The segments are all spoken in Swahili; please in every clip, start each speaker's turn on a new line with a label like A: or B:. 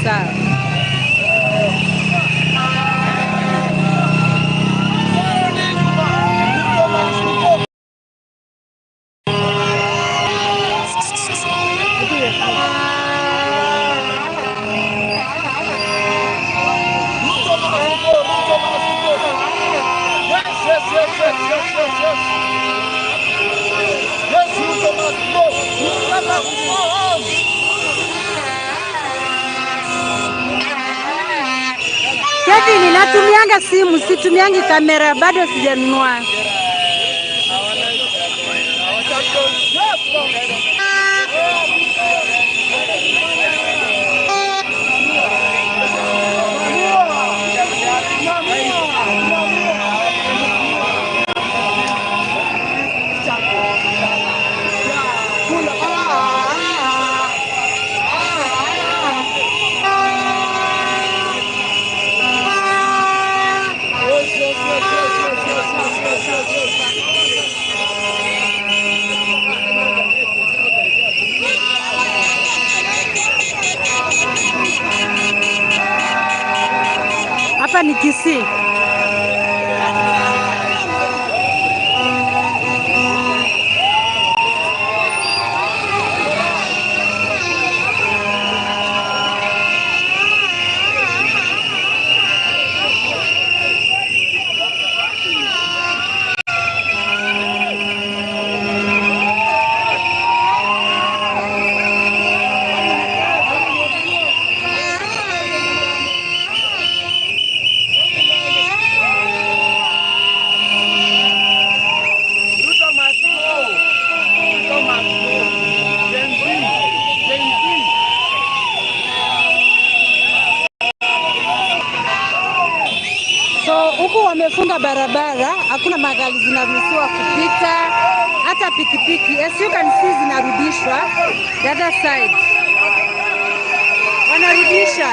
A: Sawa.
B: Yes, yes, yes, yes, yes, yes, yes. Yes, Ruto must go. Ruto must go home.
A: Kevin, natumianga simu, situmiangi kamera, bado sijanunua.
B: Yes, Baba. Yes, yes, yes, yes, yes, yes, yes, yes, yes, yes.
A: Hapa ni Kisii.
B: Ruto must go. Ruto must go. Gen Z. Gen Z.
A: So huku wamefunga barabara, hakuna magari zinaruhusiwa kupita, hata pikipiki. As you can see zinarudishwa the other side, wanarudisha.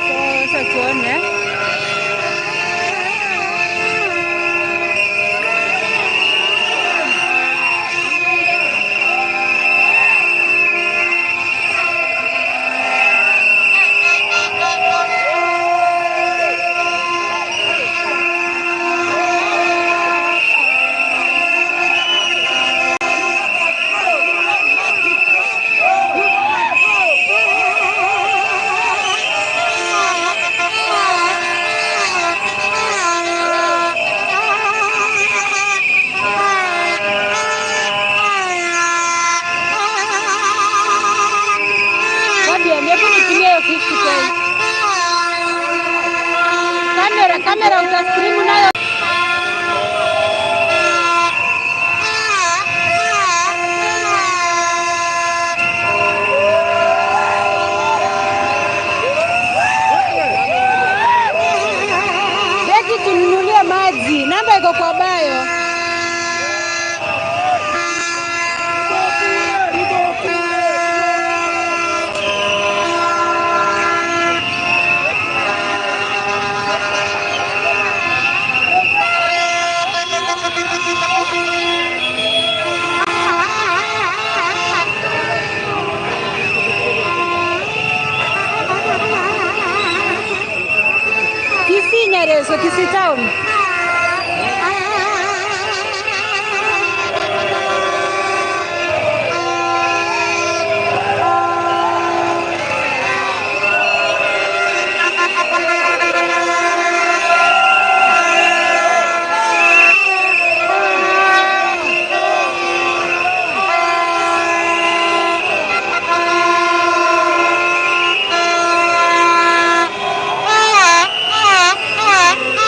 A: So sasa tuone. Fabian, hebu nitumie hiyo 50K. Kamera, kamera utastream nayo. Beki tununulie maji. Namba iko kwa bio. Kisii Nyareso, Kisii Town.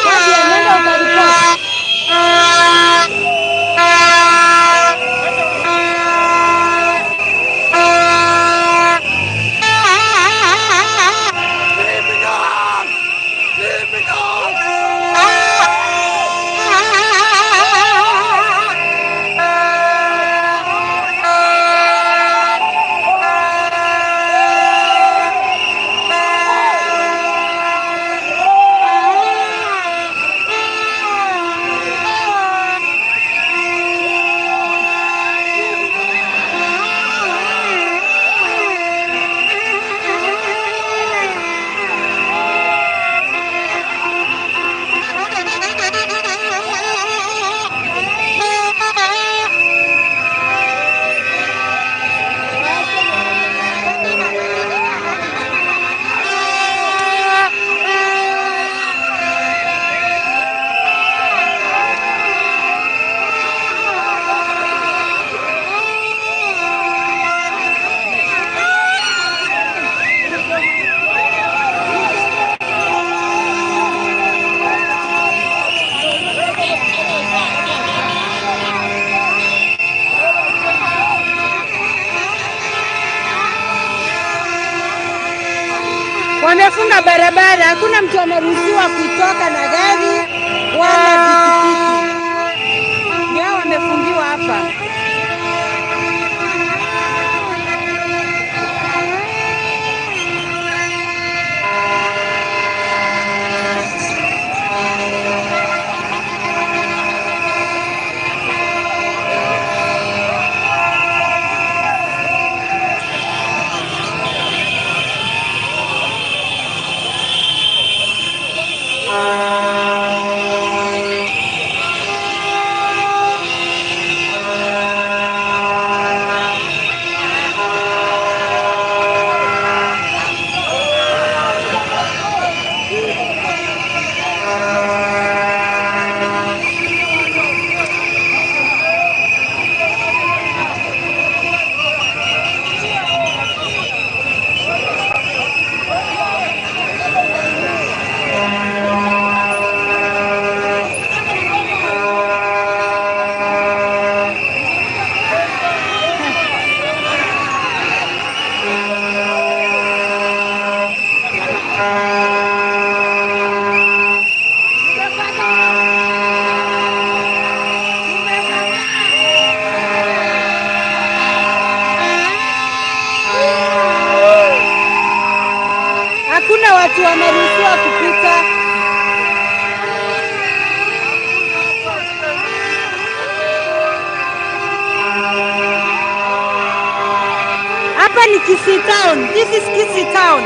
A: Fabian, nenda. Wamefunga barabara, hakuna mtu anaruhusiwa kutoka na gari wala pikipiki. Ndio wamefungiwa hapa. Hakuna watu wanaruhusiwa kupita. Hapa ni Kisii Town. This is Kisii Town.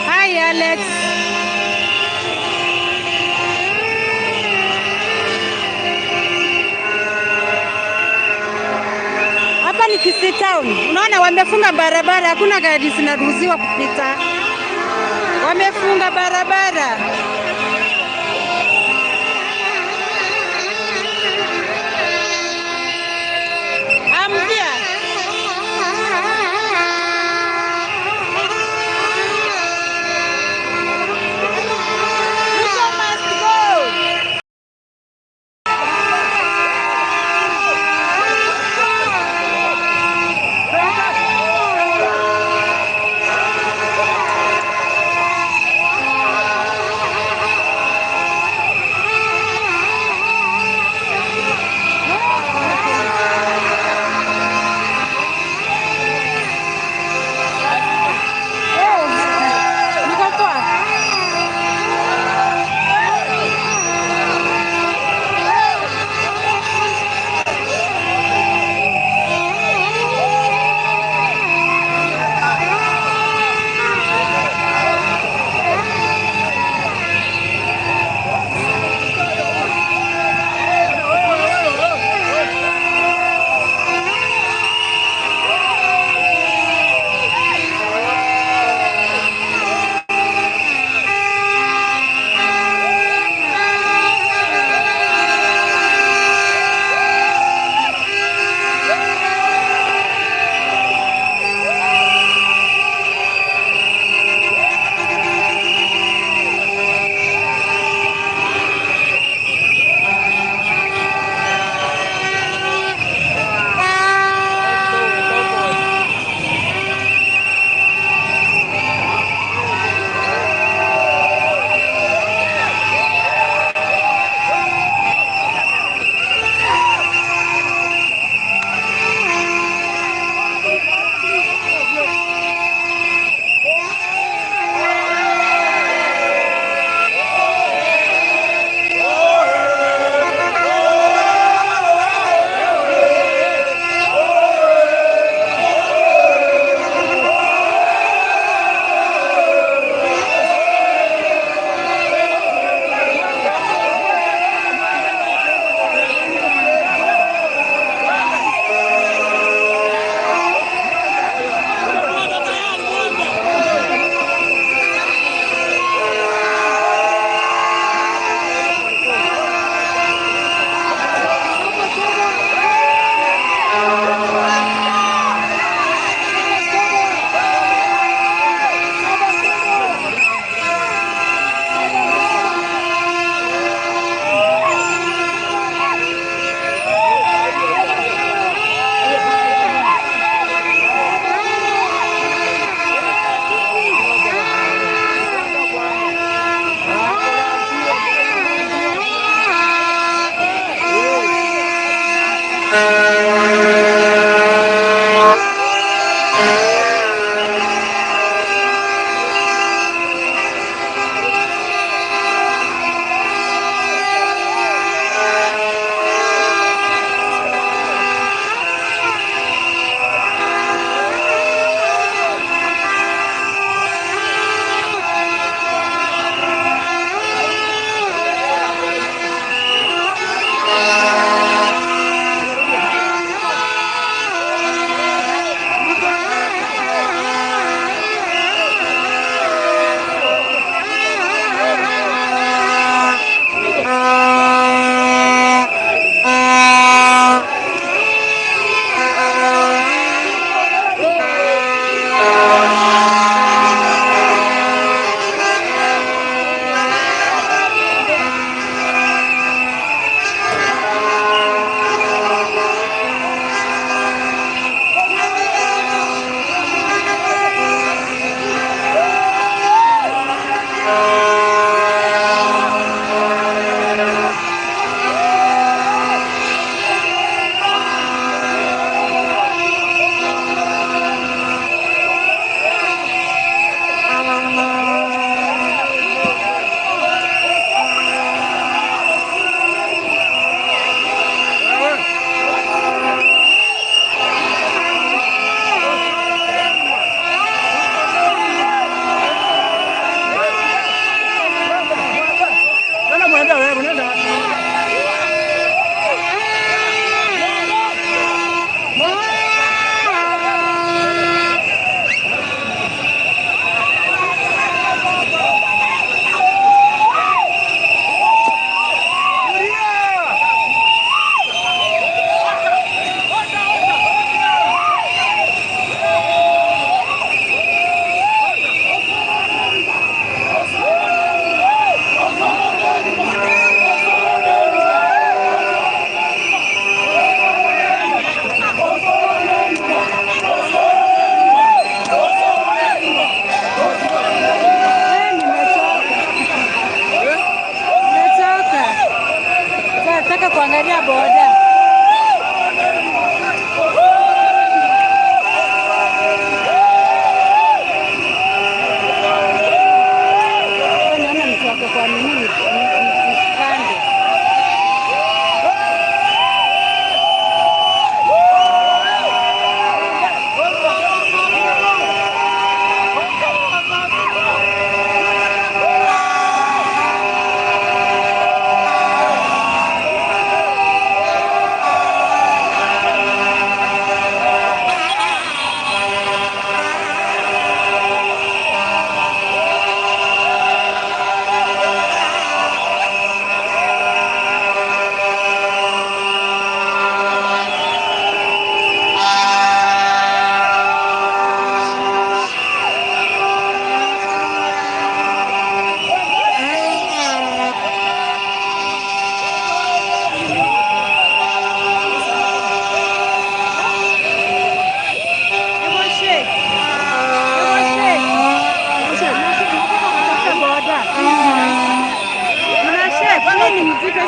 A: Hi Alex. Hapa ni Kisii Town. Unaona wamefunga barabara, hakuna gari zinaruhusiwa kupita. Wamefunga barabara. I'm here. Ruto must go.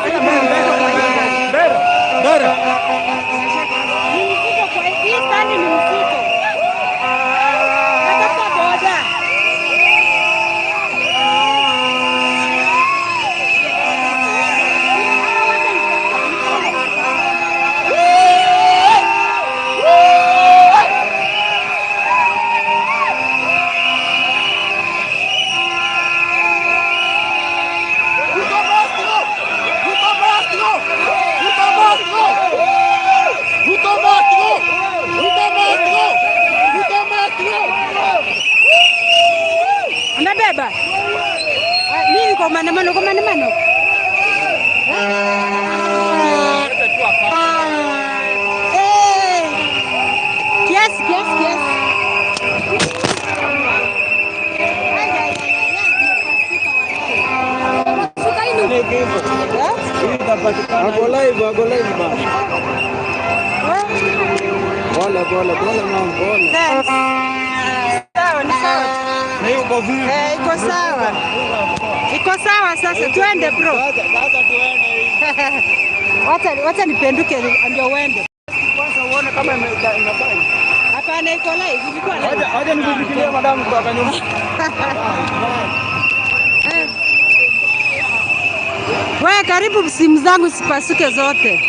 A: siwezi kubeba kwa hii gari.
B: Mbele.
A: Ni mzito kwa hii stand ni mzito. Natafuta boda.
B: Ruto must go! Ruto must go! Ruto must go! Ruto must go! Ruto must go! Ruto must go!
A: Unabeba? Mimi niko maandamano, kwa maandamano. Eh. Kiasi, kiasi, kiasi. Ai, ai, ai, ai, nimepasuka walai. Pasuka hii ni- Eh?
C: Ako live, ako live ba? Pole pole pole mama, pole.
A: Thanks. Sawa, ni sawa. Eh, iko sawa. Iko sawa sasa, tuende bro.
B: Sasa tuende hivi.
A: Wacha nipenduke ndio uende.
B: Kwanza uone kama imebaki.
A: Hapana, iko live, ilikuwa live.
B: Wacha nikufikirie madamu kutoka nyuma.
A: Eh. Wewe karibu simu zangu zipasuke zote.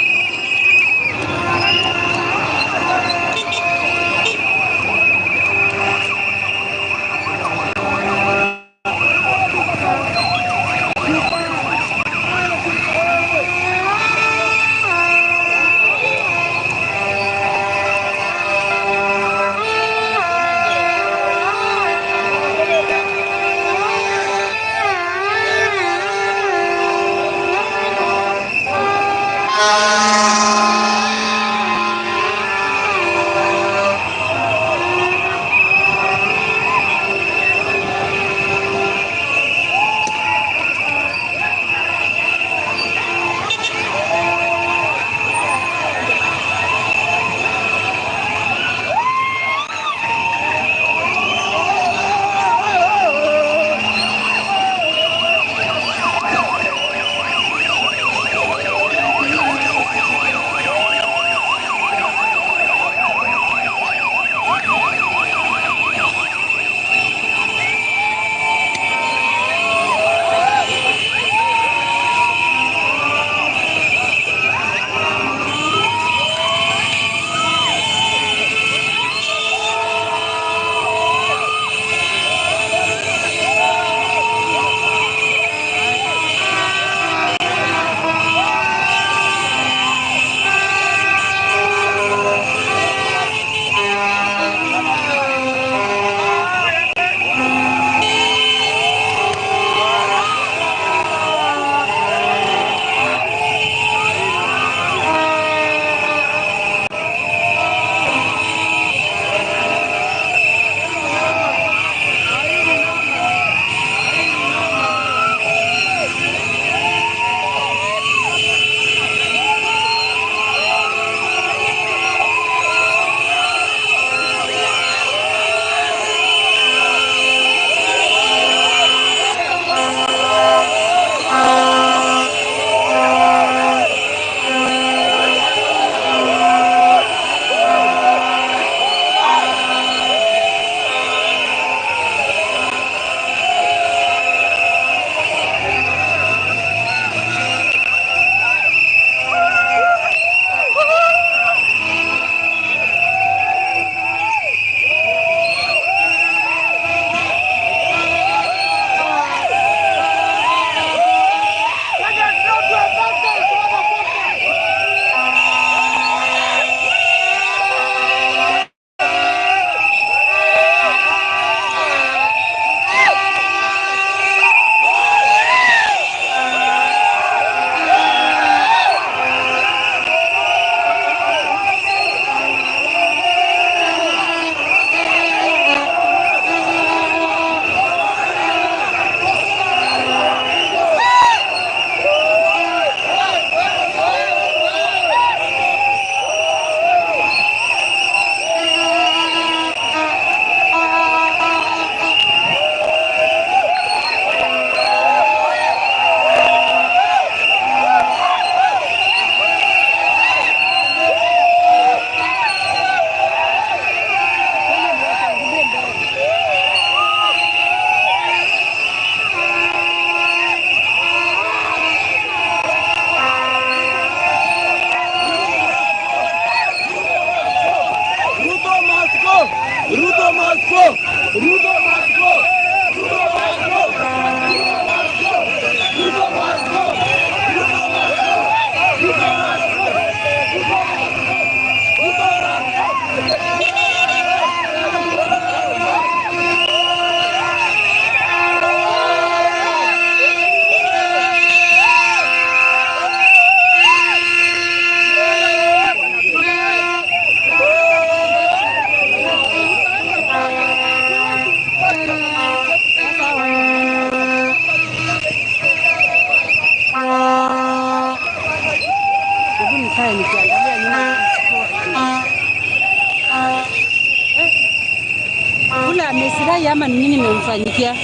A: Haitashughulikia.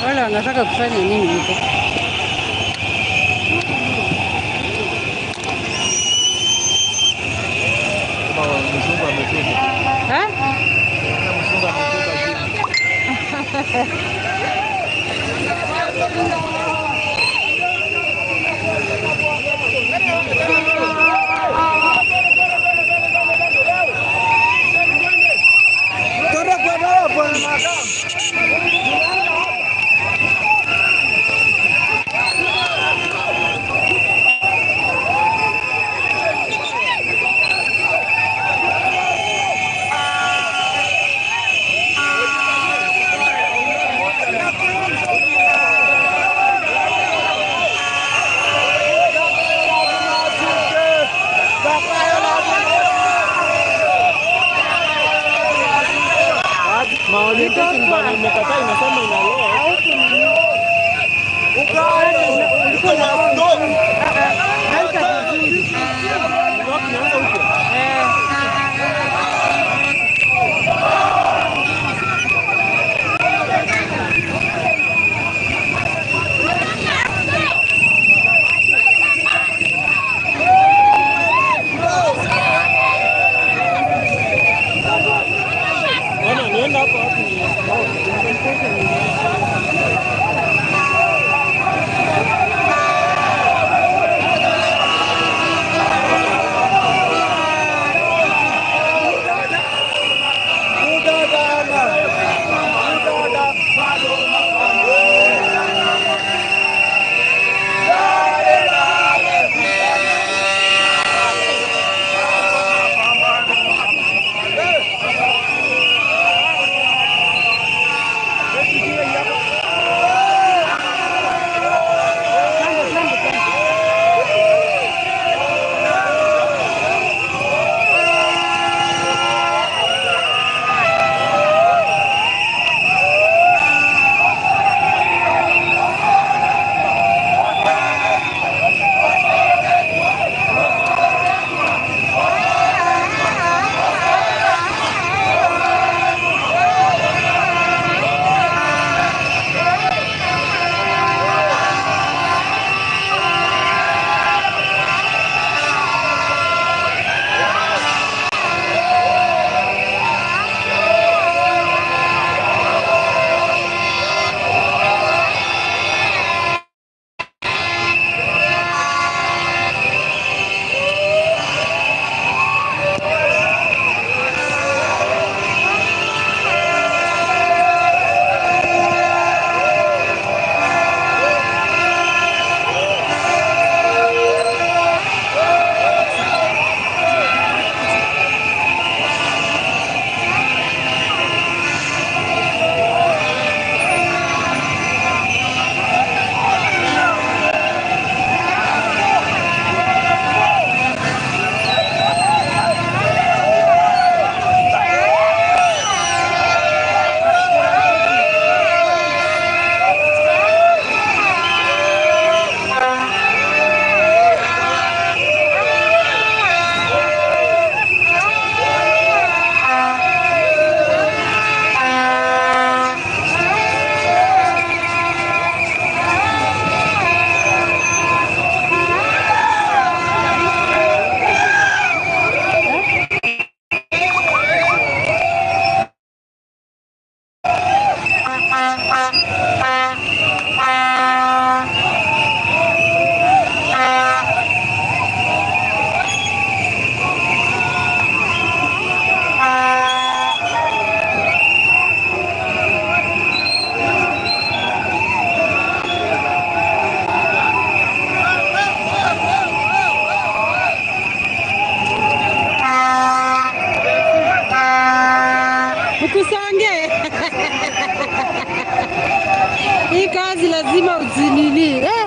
A: Wale wanataka kufanya nini huko?
B: Mzungu ametupa.
A: Eh?
B: Mzungu ametupa juu. Maorientation bana imekataa inasema inaloa. Inaanza huko. Bwana nienda hapo wapi?
A: Lazima uzinini eh.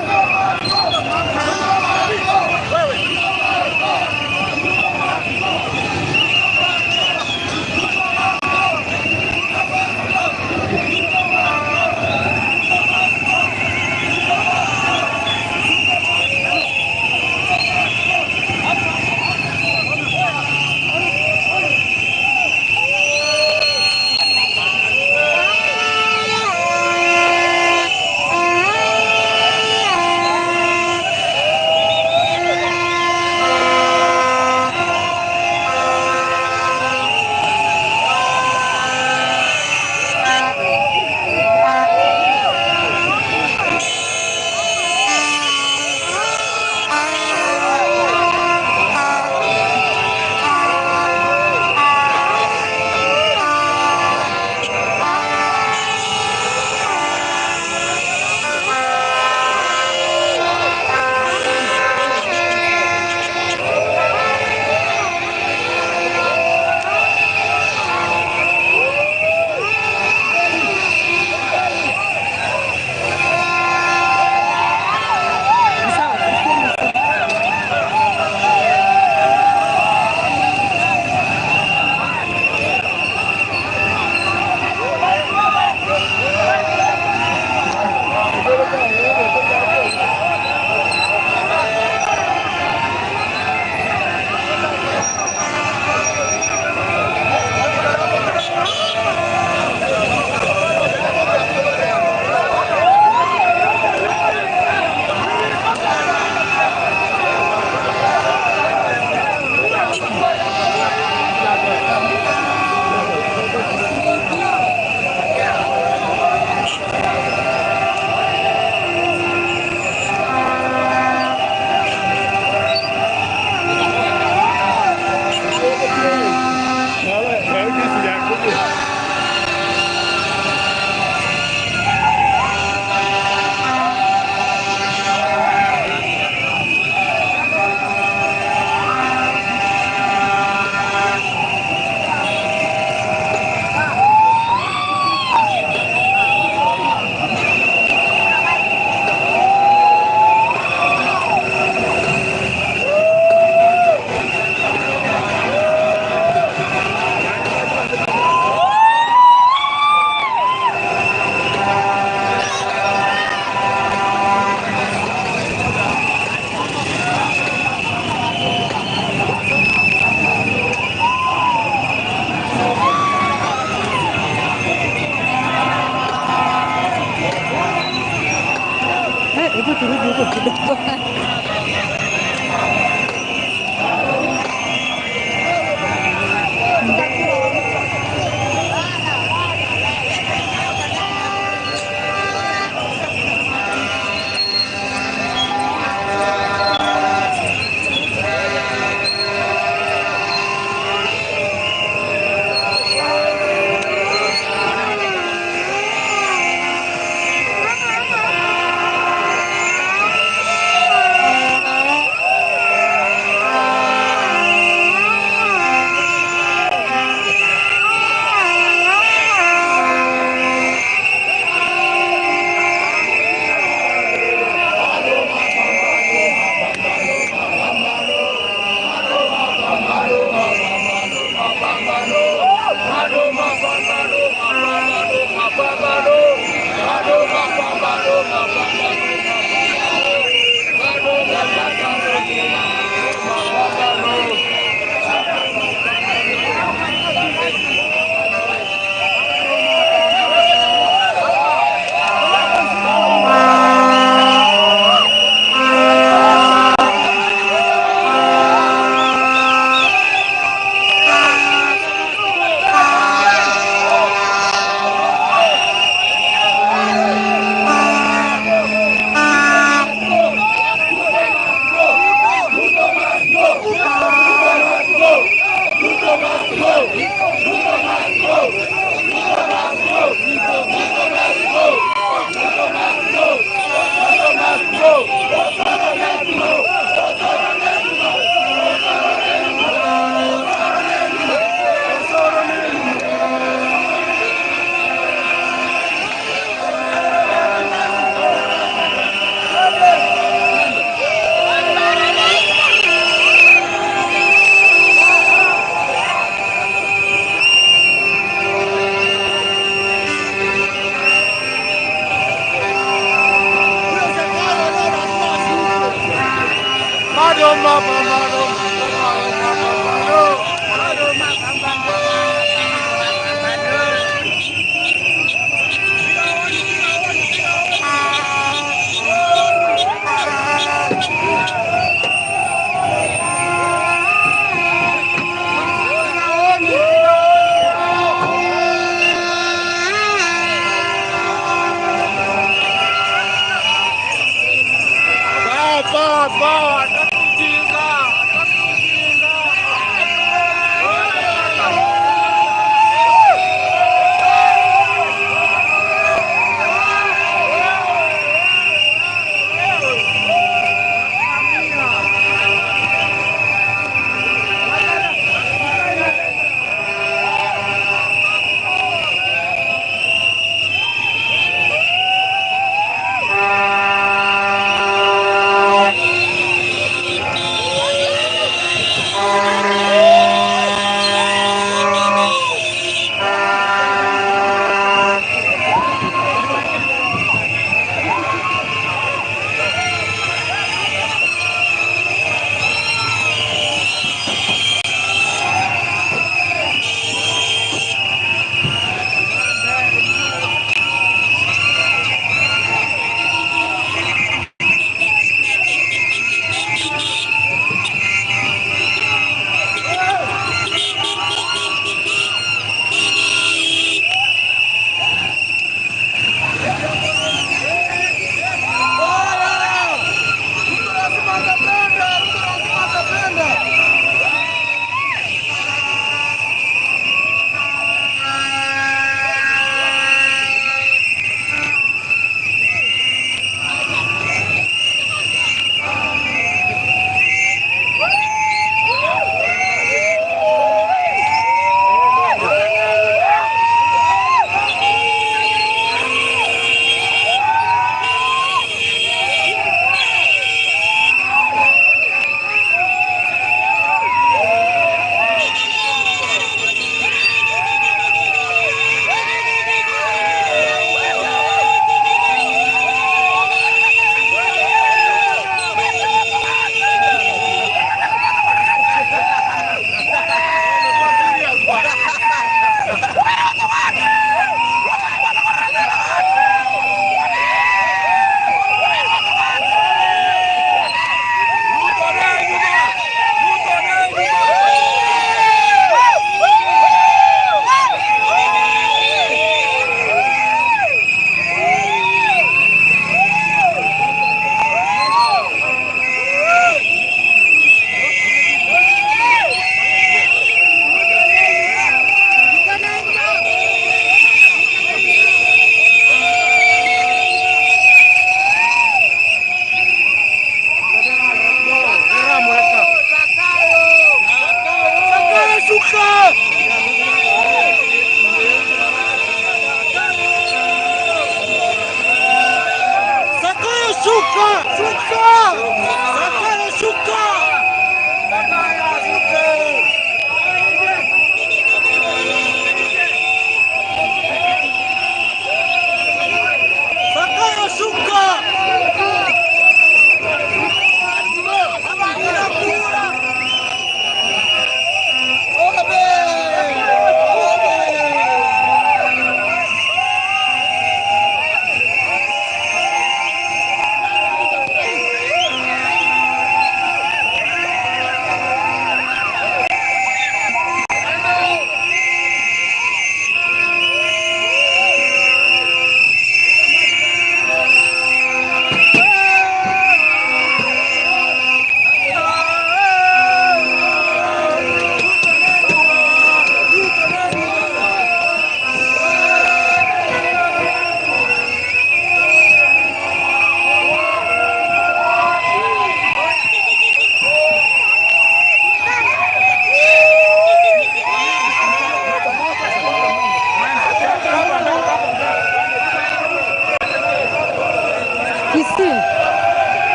A: Hebu turudi huko kidogo.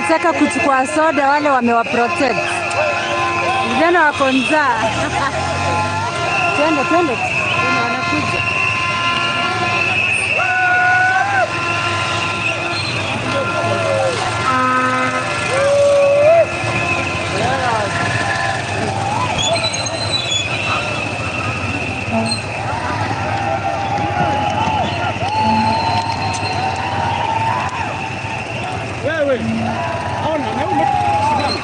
A: Wanataka kuchukua soda, wale wamewaprotect. Vijana wako njaa. Twende, twende. Wanakuja.
B: Wewe ona na ume simama.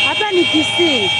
A: Hapa ni Kisii.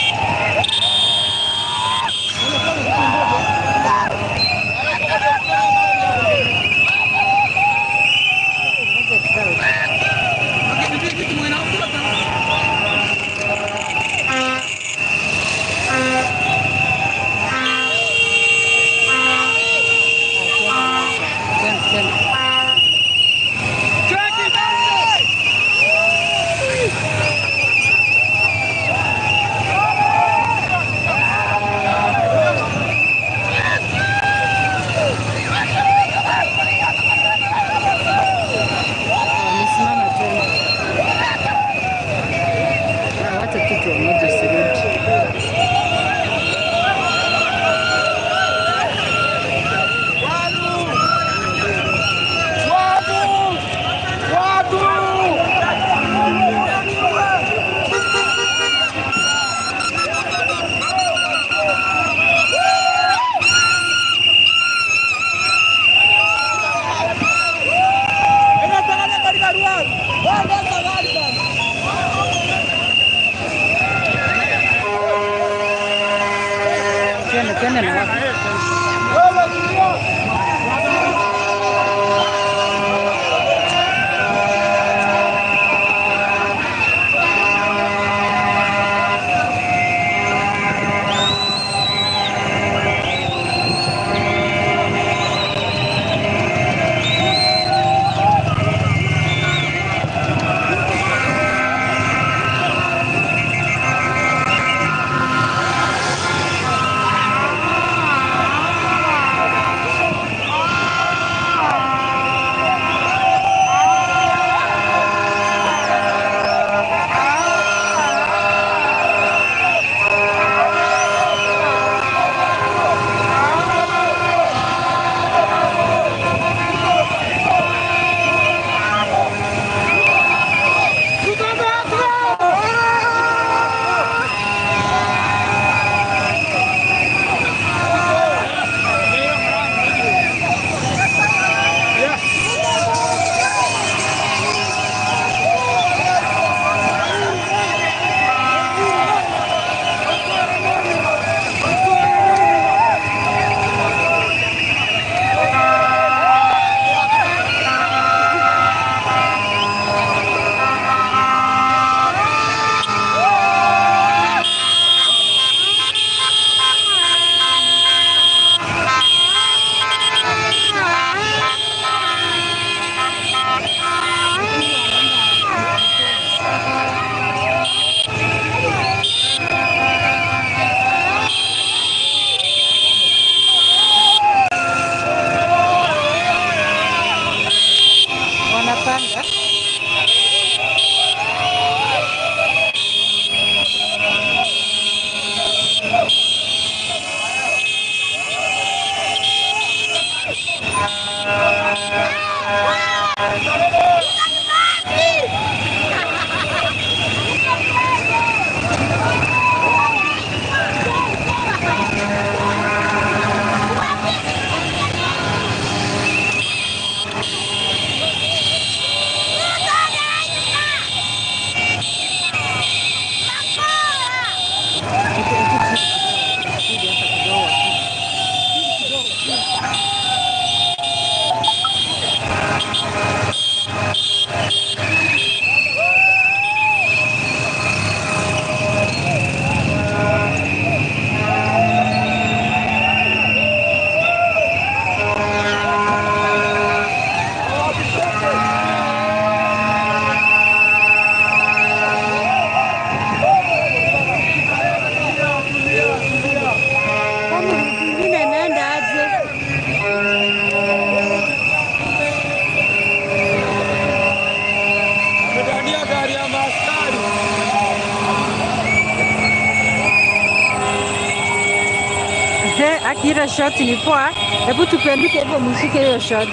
A: Akira shot ni poa. Hebu tupenduke hivyo mshike hiyo shot.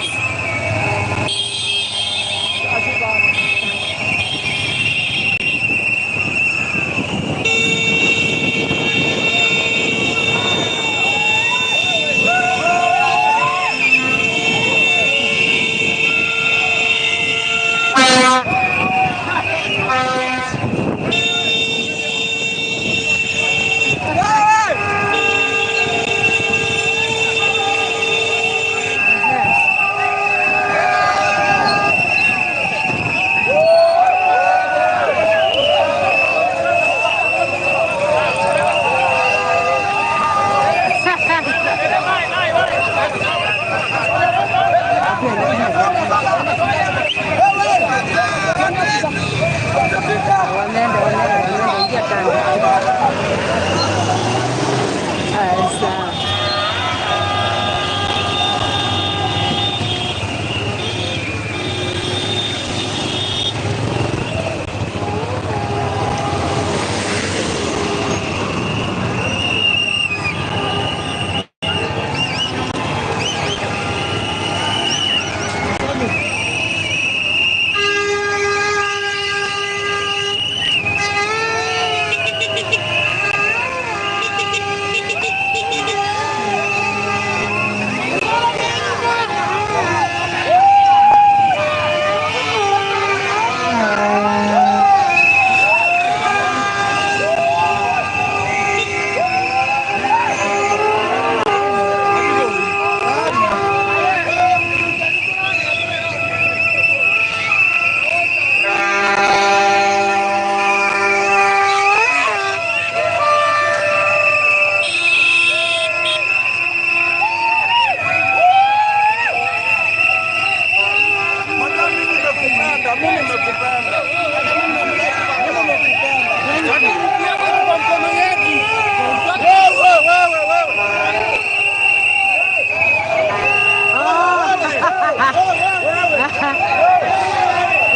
A: Wameenda, ingia kando. Haya, sawa.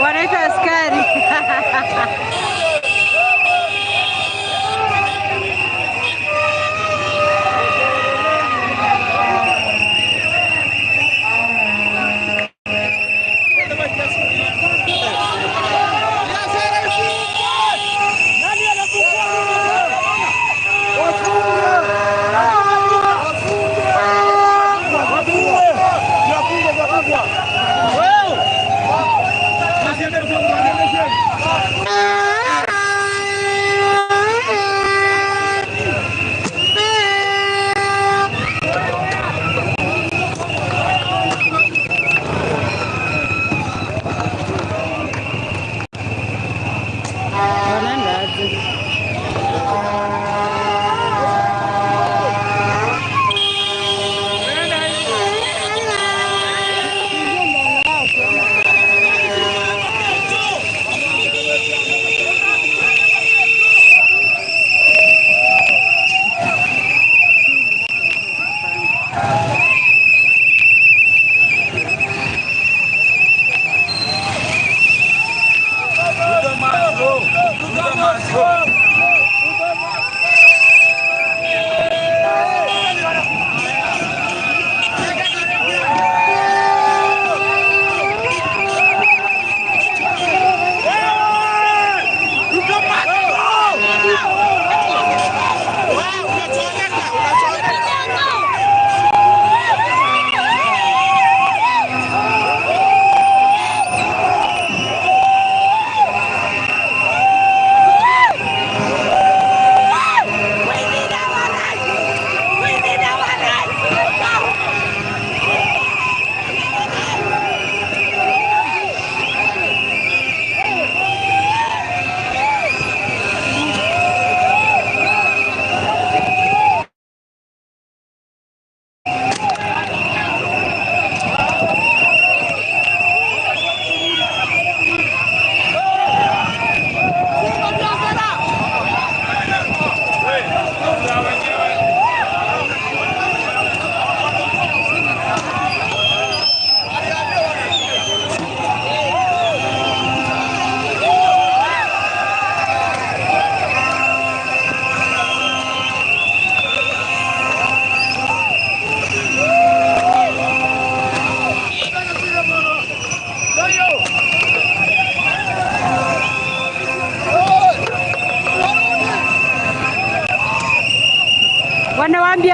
A: Wanaita askari. Wanaenda aje?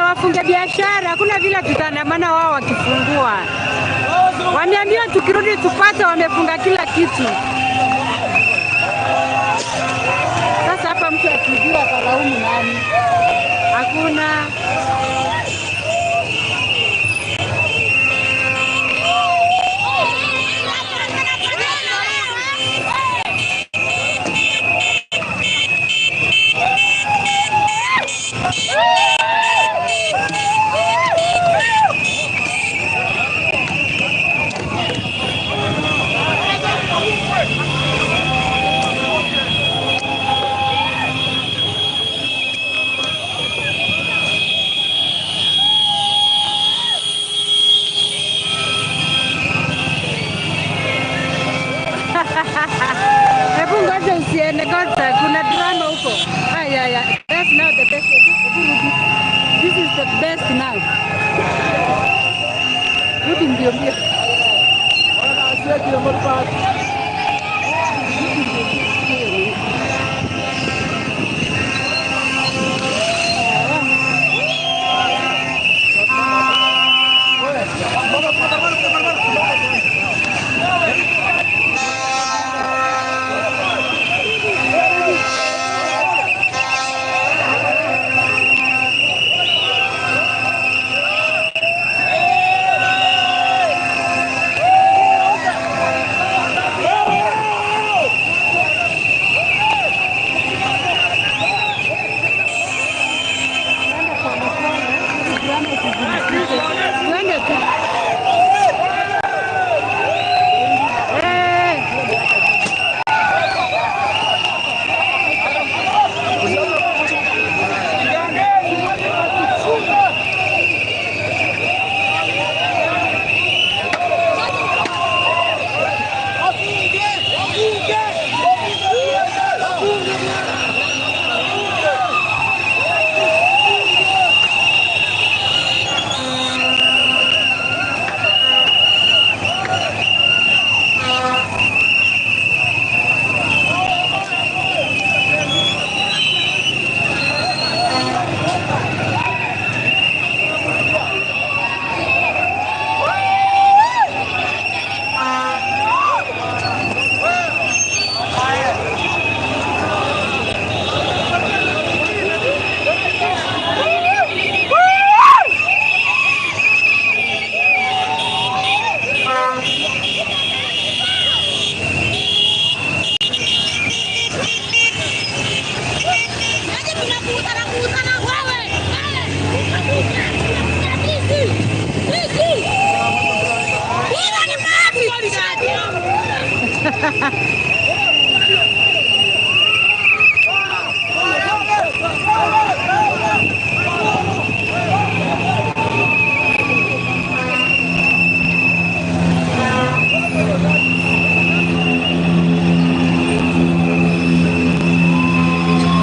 A: wafunge biashara, hakuna vile tutaandamana wao wakifungua. Wameambiwa tukirudi tupate wamefunga kila kitu. Sasa hapa mtu akiibiwa atalaumu nani? Hakuna. Hebu ngoja usiende kwanza, kuna drama huko. Aya, aya, that's now the best. Hebu rudi. This is the best now. Rudi mbio mbio. Twende polepole, ili drama isizidishe. Twende tu. Eh.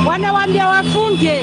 A: Wanawaambia wafunge.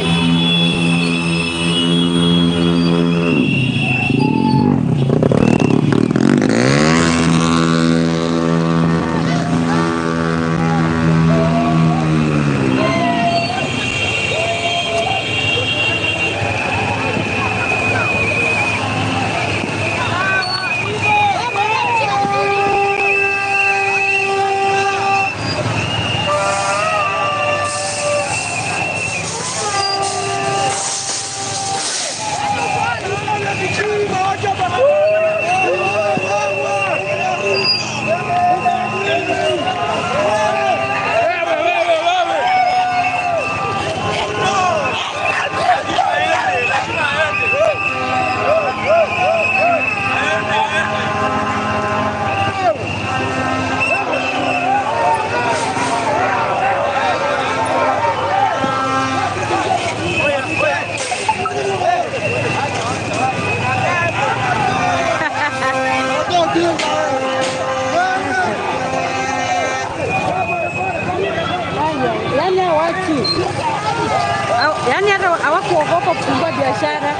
A: Yaani hao watu yaani hata hawakuogopa kufungua biashara.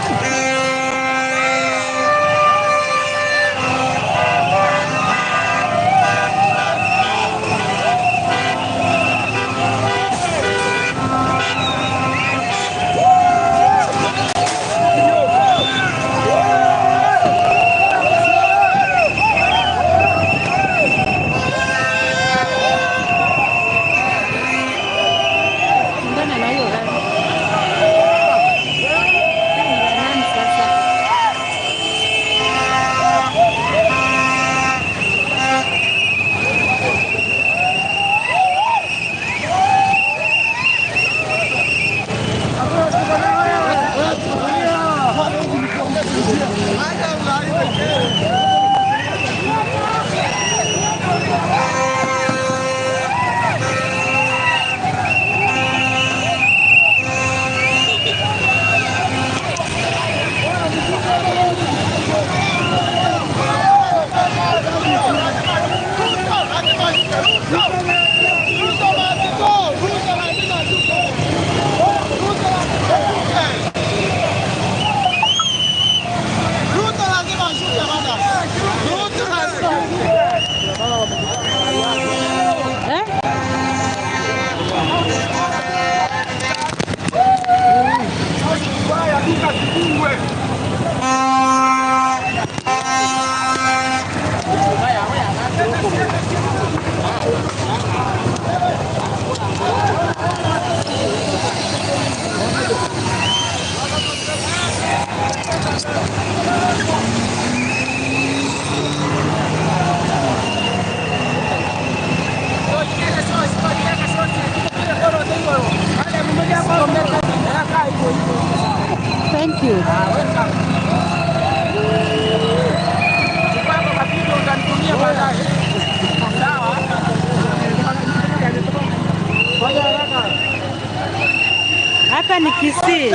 A: Hapa ni Kisii.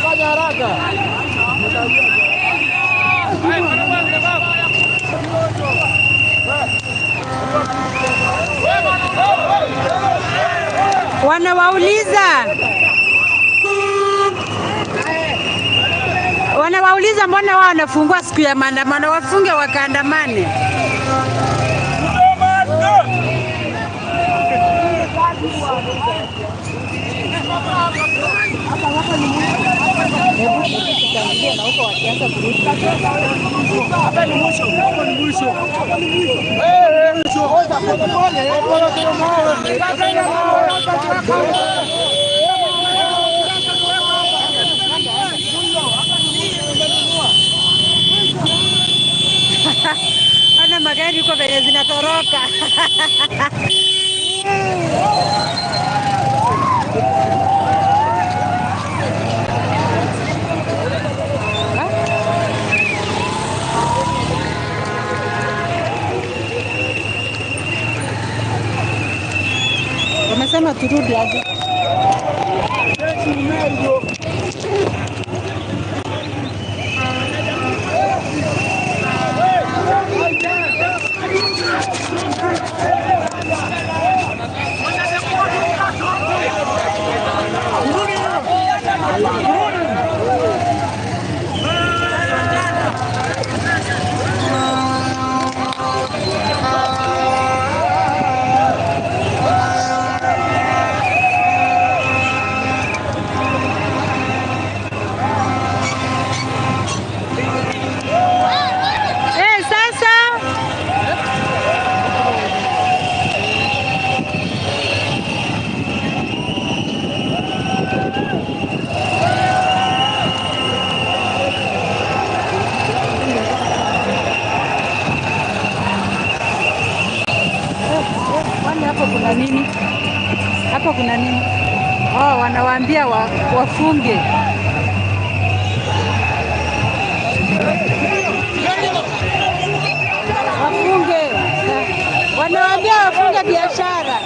B: Fanya haraka.
A: Wanawauliza mbona wao wanafungua siku ya maandamano, wafunge wakaandamane. Ana magari huko venye zinatoroka. Wamesema turudi aje? Sasa kwani hapo kuna nini? Hapo kuna nini? Oh, wanawaambia wafunge. Wafunge. Wanawaambia wafunge biashara.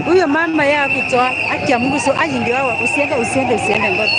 A: Huyo mama ya kutoa haki ya Mungu, sio aji ndio hawa. Usiende, usiende, usiende, ngoja.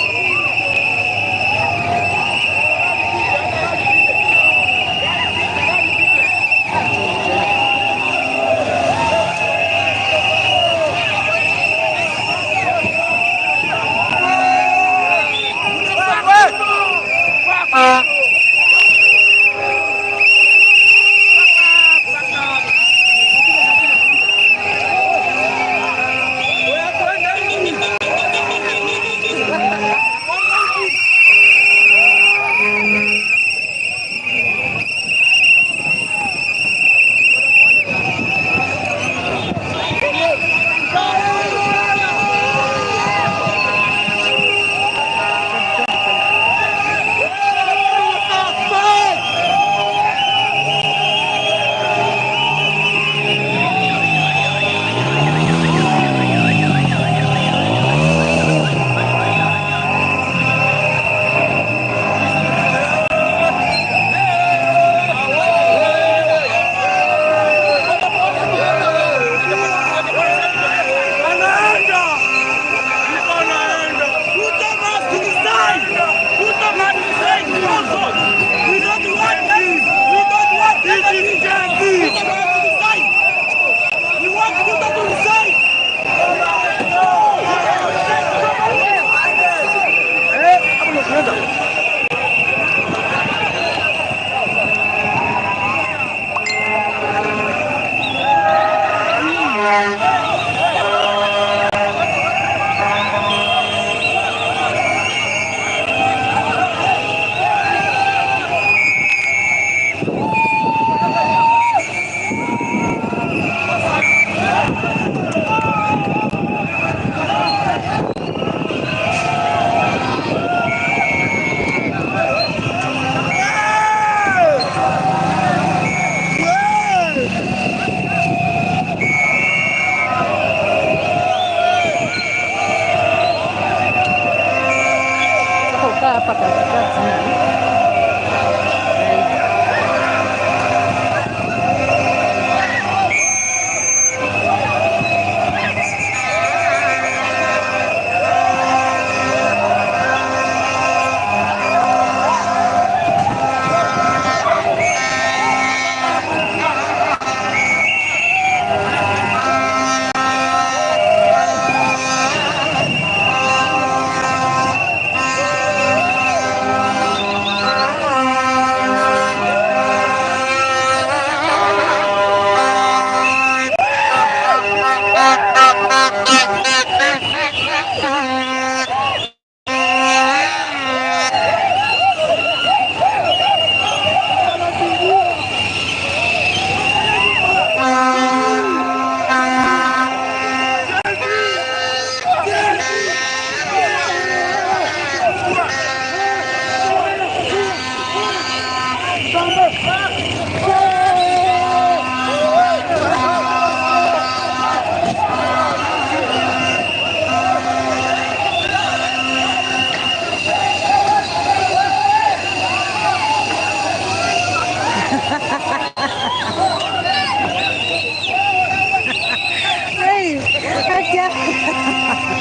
A: Hey, okay.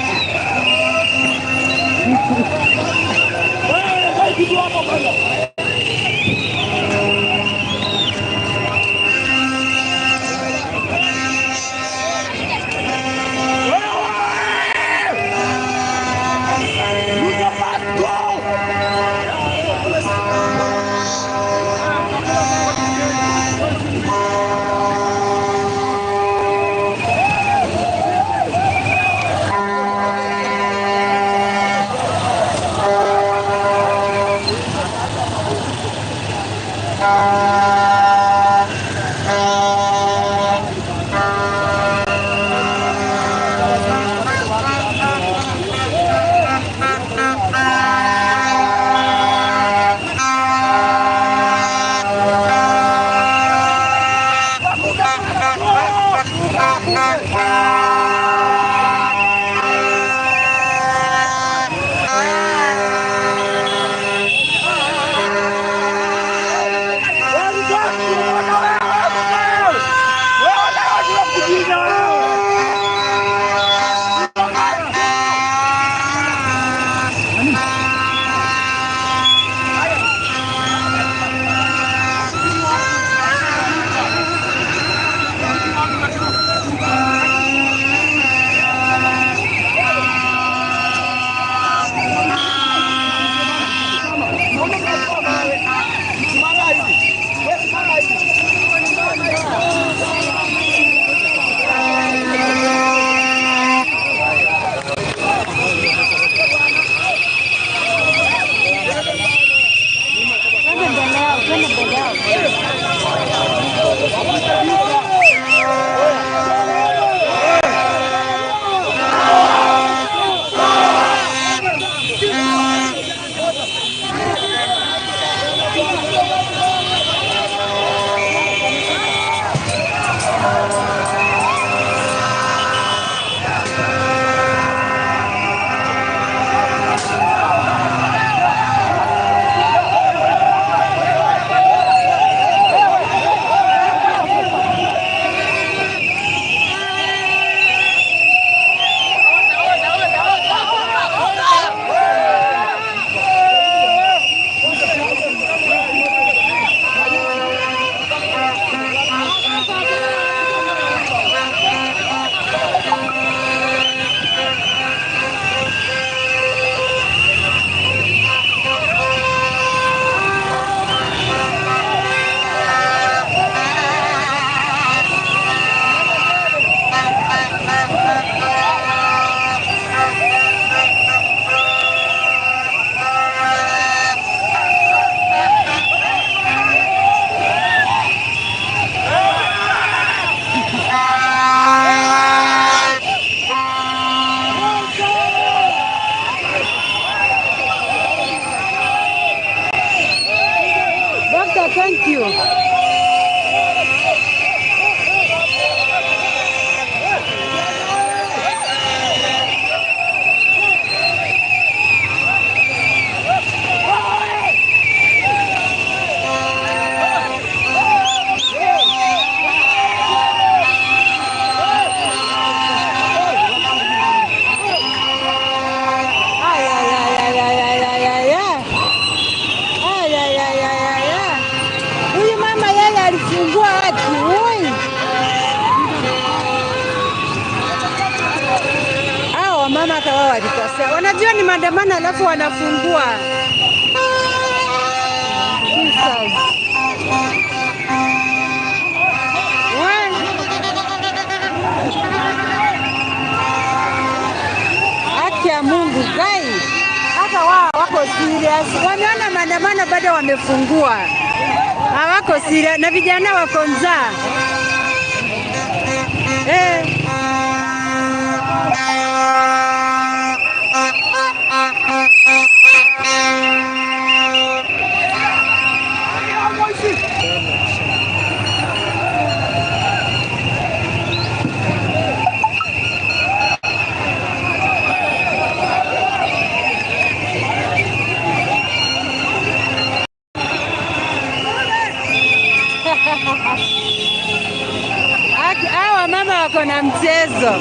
A: Twende mbele yao, twende mbele yao. Doctor, thank you. Ay, ay, ay, ay, ay, ay, ay, ay, ay. Ay, ay, ay, ay, ay, ay. Huyu mama yeye alifungua haki. Ui. Hao wamama hata wao walikosea. Wanajua ni maandamano alafu wanafungua. Jesus. We. Mungu gai. Hata wao wako serious. Wameona maandamano bado wamefungua. Hawako serious na vijana wako njaa. Hawa mama wako na mchezo,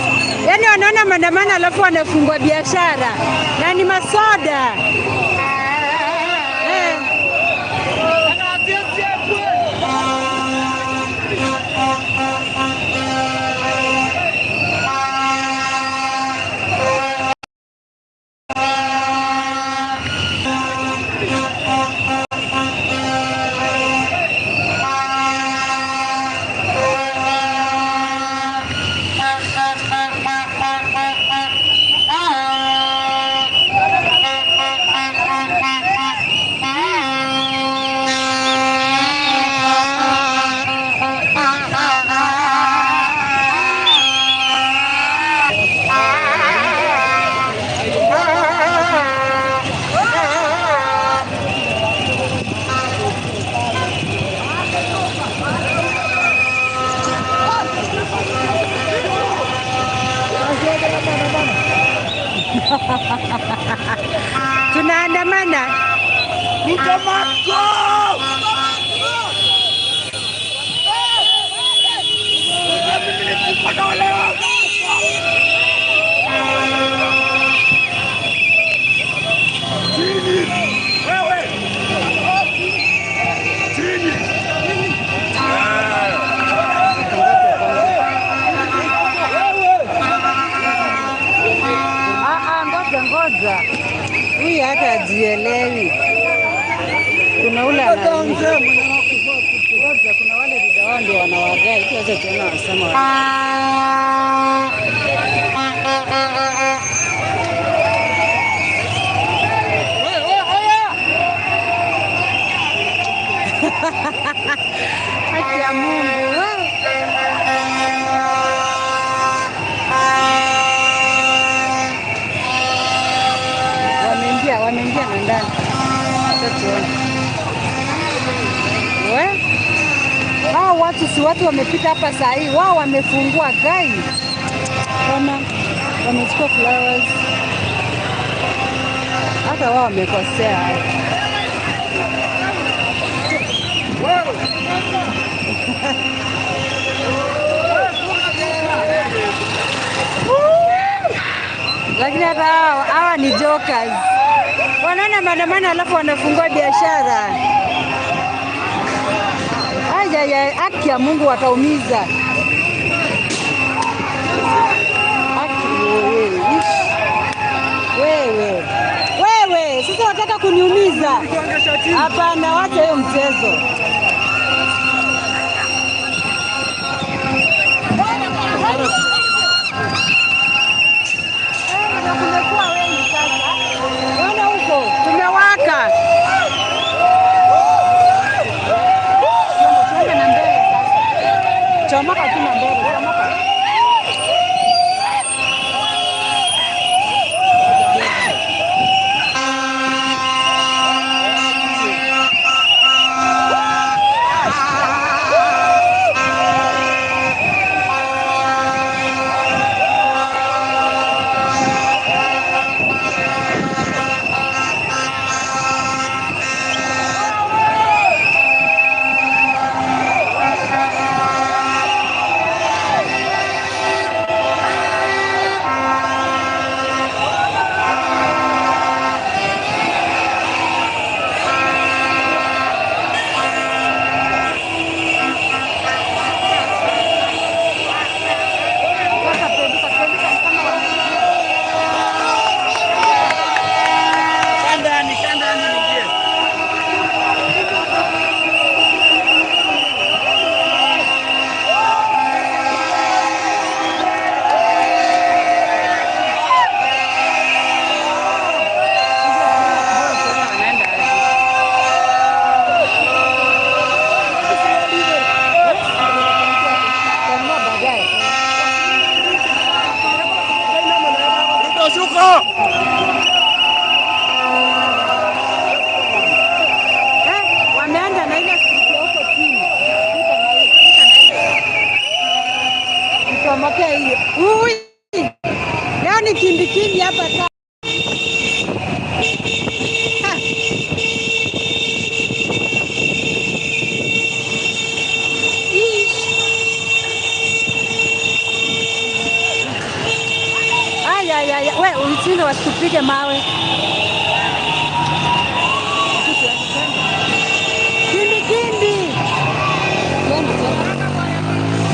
A: yaani wanaona maandamano alafu wanafungua biashara na ni masoda. Tunaandamana. Ngoja. Huyu hata hajielewi. Kuna ule ana ngoja, kuna wale vidawao ndio wanawagai. Tuweze tuona wasema haki ya Mungu. Wameingia na ndani. We? Hao watu si watu wamepita hapa saa hii, wao wamefungua gai. Ona wamechukua flowers. Hata wao wamekosea. Lakini hata hawa ni jokers. Wanaona maandamano alafu wanafungua biashara. Aya, haki ya Mungu wataumiza. Haki wewe. Wewe, sasa wataka kuniumiza? Hapana, wacha hiyo mchezo. Na kumekuwa wengi sasa. Wana huko tumewaka. Tuende na mbele sasa. Chomoka tu na mbele, chomoka. Wameenda na ile street huko chini. Pita na hiyo, pita na hiyo. Nichomokee hiyo. Ui! Leo ni kimbikimbi hapa ta. Ha. Ish. Ay, ay, ay, we uchunge wasitupige mawe. Kimbi kimbi. Twende, twende.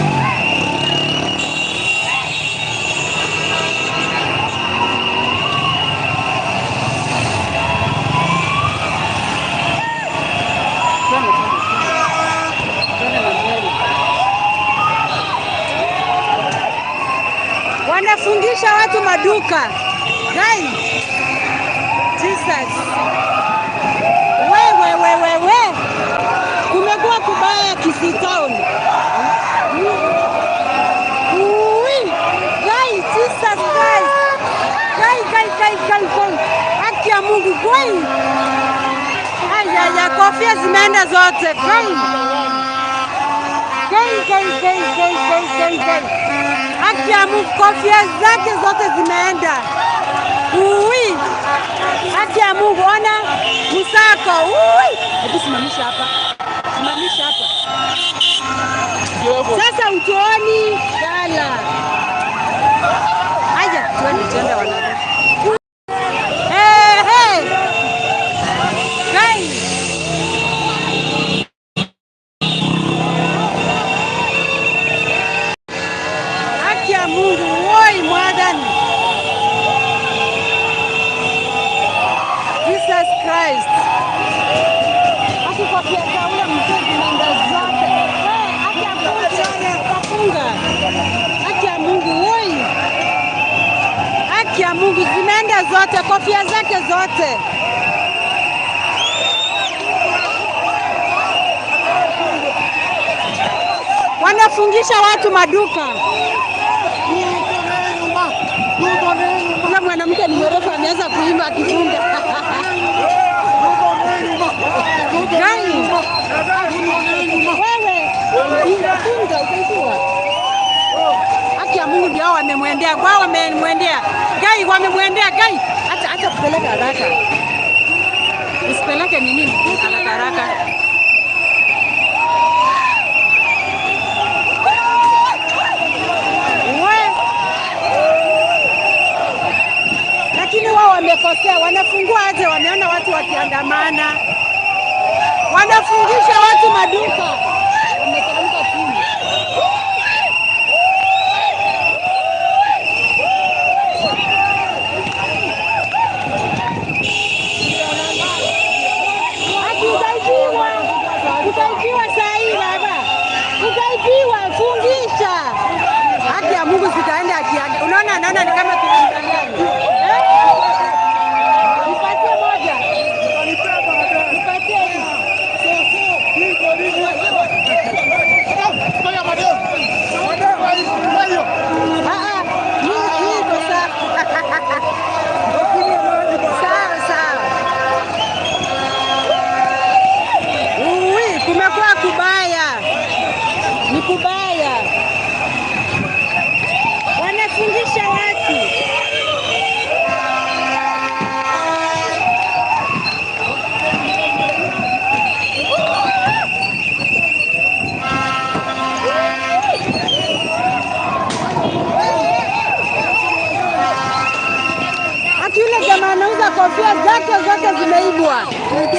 A: Twende, twende, twende. Twende na mbele. Wanafungisha watu maduka. Guys. Jesus. We, we, we, we, we. Kumekuwa kubaya Kisii Town. Ui. Guys, Jesus Christ. Guys, guys, guys, guys, guys. Haki ya Mungu, guys. Ay, ay, kofia zimeenda zote. Guys. Guys, guys, guys, guys, guys, guys, guys. Haki ya Mungu, kofia zake zote zimeenda. Ui. Haki ya Mungu, ona msako. Ui. Hebu simamisha hapa. Simamisha hapa. Sasa utooni gala. Haya, twende twende wanangu. Hey, hey. Guys. Haki ya Mungu, woi mwadani. Jesus Christ. Haki kofia za ule mzee zimeenda zote. We, haki ya Mungu, kafunga. Haki ya Mungu, woi. Haki ya Mungu zimeenda zote, kofia zake zote. Wanafungisha watu maduka. Kuna mwanamke ni mrefu ameanza kuimba akifunga. Gani? Wewe funga utaijua. Haki ya Mungu ndio wamemwendea. Kwa wamemwendea. Gai wamemwendea gai. Acha acha kupeleka haraka. Usipeleke nini haraka haraka. We. Lakini wao wamekosea, wanafungua aje? Wameona watu wakiandamana, wanafungisha watu maduka, wameteremka chini. Ati utaibiwa, utaibiwa saa hii baba, utaibiwa, fungisha. Haki ya Mungu sitaenda akiaga. Unaona, naona ni kama tunamdanganya. Eh? Nipatie moja. Nipatie hii. Ah, ah, hii iko sawa. Sawa sawa. Ui, kumekuwa kubaya. Ni kubaya. Wanafungisha watu. Hata yule jamaa anauza kofia zake zote zimeibwa.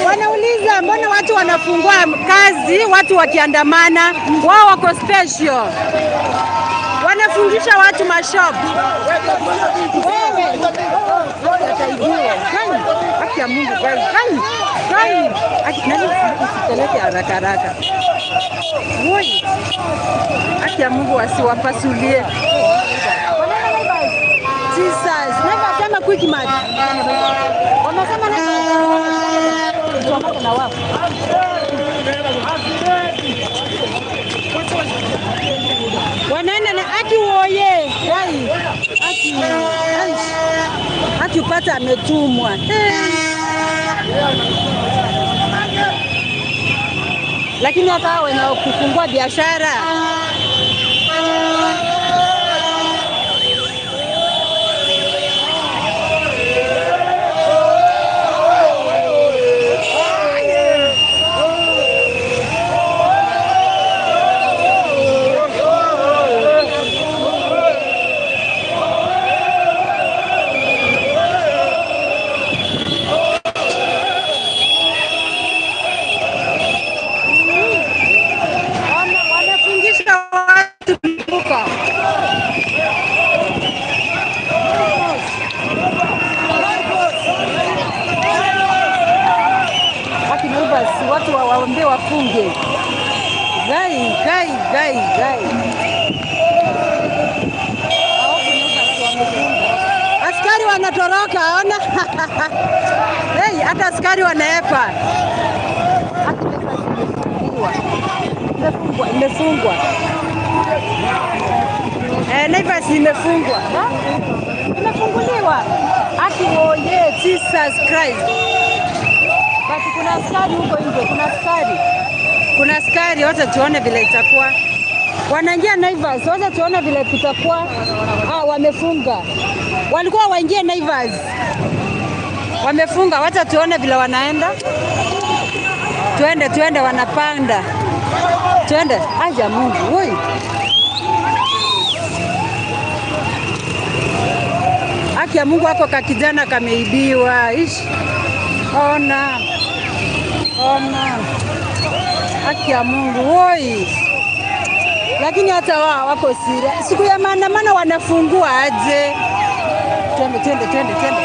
A: Wanauliza mbona watu wanafungua kazi, watu wakiandamana, wao wako special. Wanafungisha watu mashop. Wewe ataibiwa. Kai, haki ya Mungu kai. Kai, kai. Haki nani usipeleke haraka haraka. Woi. Haki ya Mungu wasiwapasulie. Jesus, never sema quick match. Wamesema na wao. Wanaenda na aki woye. Kai. Aki. Ai. Akipata ametumwa. Hey. Lakini hata hao wenye kufungua biashara wamefungisha watu duka. Haki Naivas, watu waombe wafunge. Gai gai gai gai. Hapo Naivas wamefunga. Askari wanatoroka, ona. Hey, hata askari wanaepa. Haki Naivas imefungwa. Imefungwa, imefungwa. Naivas imefungwa. Ha? Imefunguliwa. Haki oye, Jesus Christ. Basi kuna askari huko nje, kuna askari. Kuna askari, wacha tuone vile itakuwa. Wanaingia Naivas, wacha tuone vile kutakuwa. Ah, wamefunga. Walikuwa waingie Naivas. Wamefunga, wacha tuone vile wanaenda. Twende, twende, wanapanda. Twende. Aya Mungu, woi. Haki ya Mungu, hapo ka kijana kameibiwa. Ish. Ona. Ona. Haki ya Mungu, woi. Lakini hata wao wako siri. Siku ya maandamano wanafungua aje? Twende, twende, twende, twende.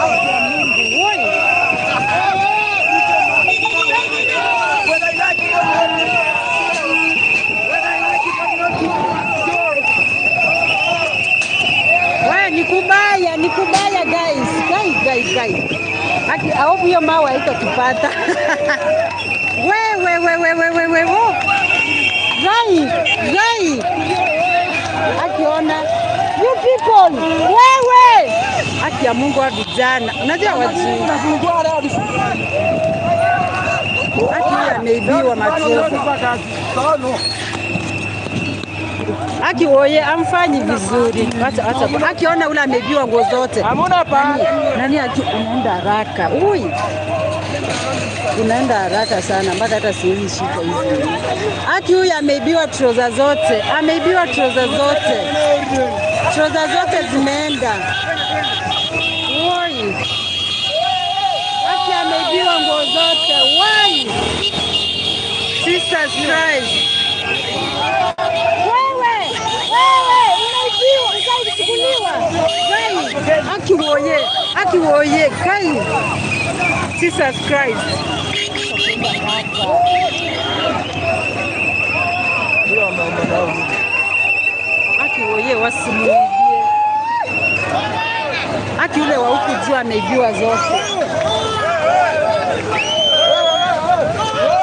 A: Haki ya Mungu, woi. We, ni kubaya, ni kubaya guys. Guys, guys, guys. Haki, I hope hiyo mawe haitatupata. We, we, we, we, we, we, we, wo. Guys, guys. Haki ona. You people, wewe. Haki ya Mungu wa vijana. Unajua wajinga. Haki huyu ameibiwa machozi. Haki oye, amfanyi vizuri. Acha acha. Akiona ule ameibiwa nguo zote.
C: Hamuna pa.
A: Nani aki unaenda haraka. Ui. Unaenda haraka sana mpaka hata siwezi shika hizi. Haki huyu ameibiwa trouser zote. Ameibiwa trouser zote. Trouser zote zimeenda. Oi. Haki ameibiwa nguo zote. Why? Jesus Christ. Wewe, wewe unaibiwa, utachukuliwa. Kai, haki woye, haki woye, kai. Jesus Christ. Haki woye wasimuibie. Haki ule wa huku juu ameibiwa zote.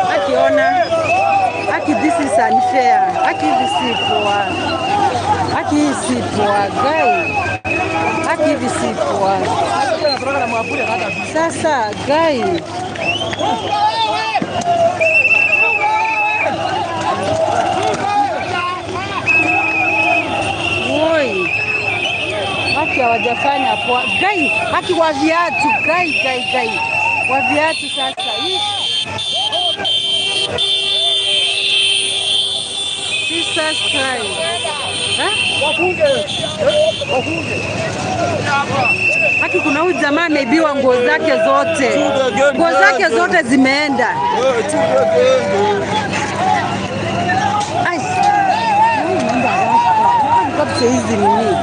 A: Haki ona. Haki, this is unfair. Haki hivi si poa. Haki hii si poa, guy. Haki hivi si poa. Sasa guy. Woi. Haki hawajafanya poa. Guy, haki wa viatu, guy, guy, guy. Wa viatu sasa. Hii Jesus Christ. Eh? Haki kuna huyu jamaa ameibiwa nguo zake zote. Nguo zake zote zimeenda. Ai. Unaenda haraka. Kabisa hizi nini?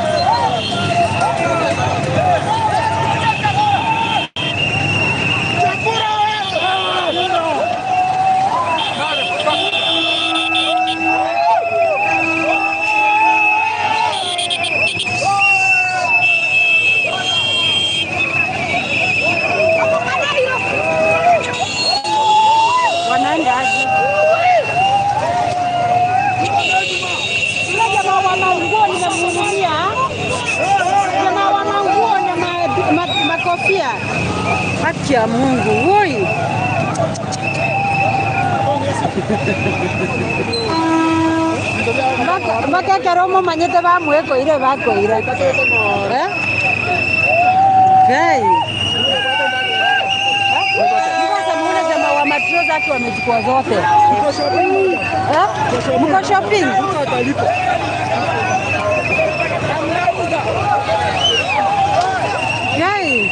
A: Haki ya Mungu. Woi. Mpaka karomo manyete bamweko ile bako ile. Eh? Hey. Sasa muone jamaa wa matroza wake wamechukua zote. Eh? Mko shopping? Hey.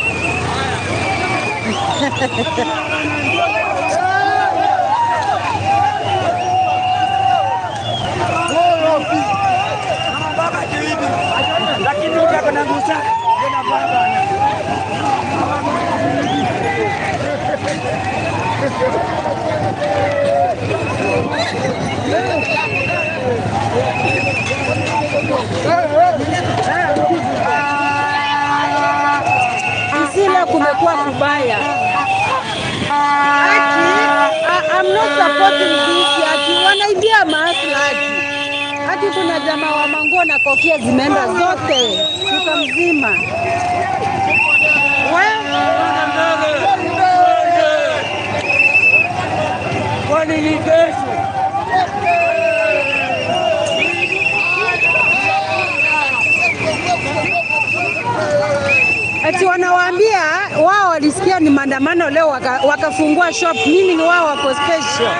A: Isila kumekuwa kubaya. Aki, I'm not supporting this. Aki, wanaibia maslahi. Aki kuna jamaa wa manguo na kofia zimeenda zote duka mzima.
C: Kwani ni kesho?
A: Ati wanawaambia wao walisikia ni maandamano leo wakafungua shop, mimi ni wao wako special.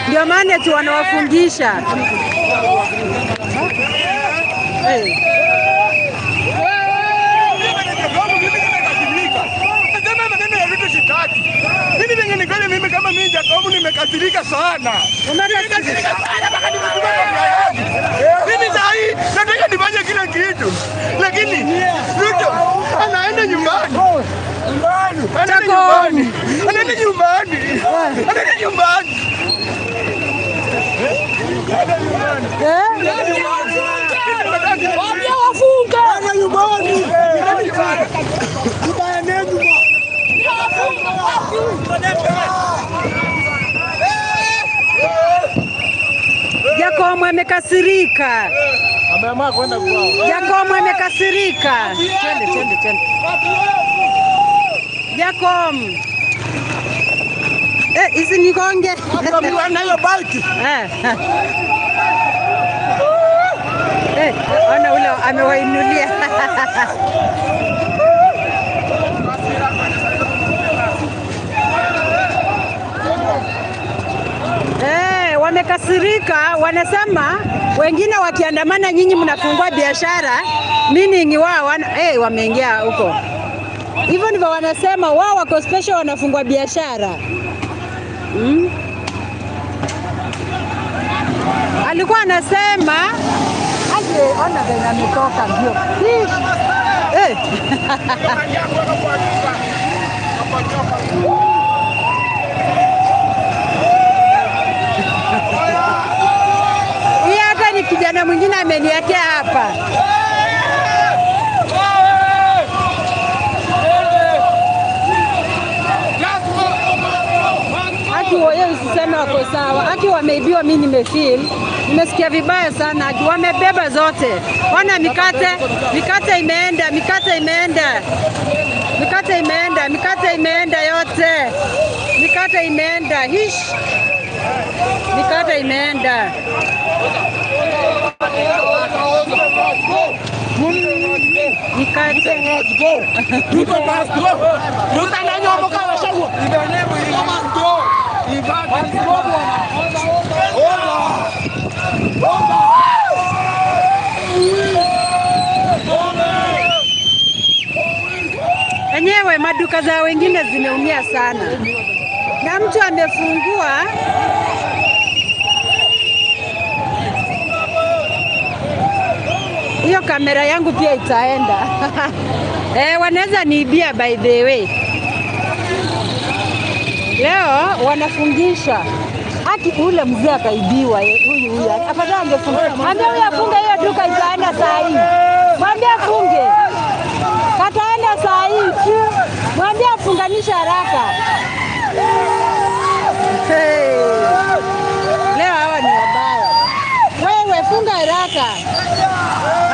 A: Ndio maana ati wanawafungisha. Hey.
B: Mimi kama mimi Jacob nimekasirika sana. Nimekasirika sana mpaka nimekuwa kwa mimi sahi nataka nifanye kila kitu. Lakini Ruto anaenda nyumbani. Anaenda nyumbani. Anaenda nyumbani. Anaenda nyumbani.
A: Waambie wafunge.
B: Anaenda nyumbani.
A: Jacob amekasirika.
C: Ameamua kwenda kwao.
A: Jacob amekasirika. Twende twende twende. Jacob. Eh, hizi ni gonge.
B: Hapo nayo bike.
A: Eh. Eh, ona ule amewainulia. Wamekasirika, wanasema wengine wakiandamana nyinyi mnafungua biashara, meaning wao wameingia huko. Hivyo ndivyo wanasema wao wako special wanafungua biashara. Alikuwa anasema aje ona venye ametoka mbio. Eh. Hii hata ni kijana mwingine ameniatia hapa. Aki wao usiseme wako sawa. Aki wameibiwa, mimi nimefeel. Nimesikia vibaya sana. Aki wamebeba zote. Wana mikate, mikate imeenda, mikate imeenda. Mikate imeenda, mikate imeenda yote. Mikate imeenda. Hish. Mikate imeenda. Mikate. Enyewe maduka za wengine zimeumia sana. Na mtu amefungua hiyo kamera yangu pia itaenda. Eh, wanaweza niibia by the way. Leo wanafungisha. Aki ule mzee akaibiwa huyu huyu. Afadhali angefunga. Mwambie huyu afunge hiyo duka itaenda saa hii. Mwambie afunge. Kataenda saa hii tu. Mwambie afunganishe haraka. Hey. Leo hawa ni wabaya. Wewe funga haraka.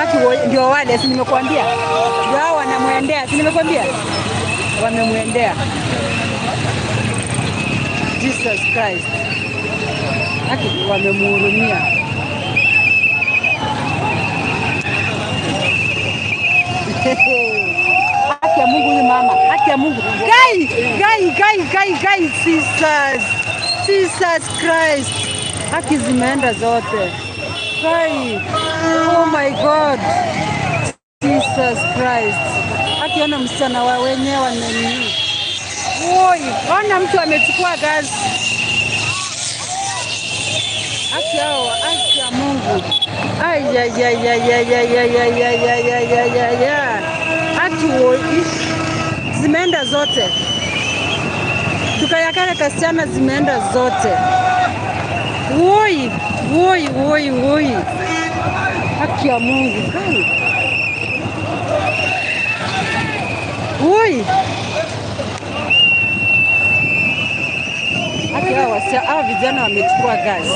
A: Aki ndio wale, si nimekuambia. Ndio hao wanamuendea, si nimekuambia. Wamemwendea. Jesus Christ. Haki wamemhurumia. Haki ya Mungu huyu mama, haki ya Mungu. Guy, guy, guy, guy, guy, Jesus. Jesus Christ. Haki zimeenda zote. Guy. Oh my God. Jesus Christ. Haki ona msichana wa wenyewe wamenini. Oi, ona mtu amechukua gasi. Haki hao, haki ya Mungu. Ay ay ay ay ay ay ay ay ay ay ay ay ay ay. Haki woi, zimeenda zote. Duka ya kale kasichana zimeenda zote. Woi, woi, woi, woi. Haki ya Mungu. Kai. Woi. Haki hao hao vijana wamechukua gasi.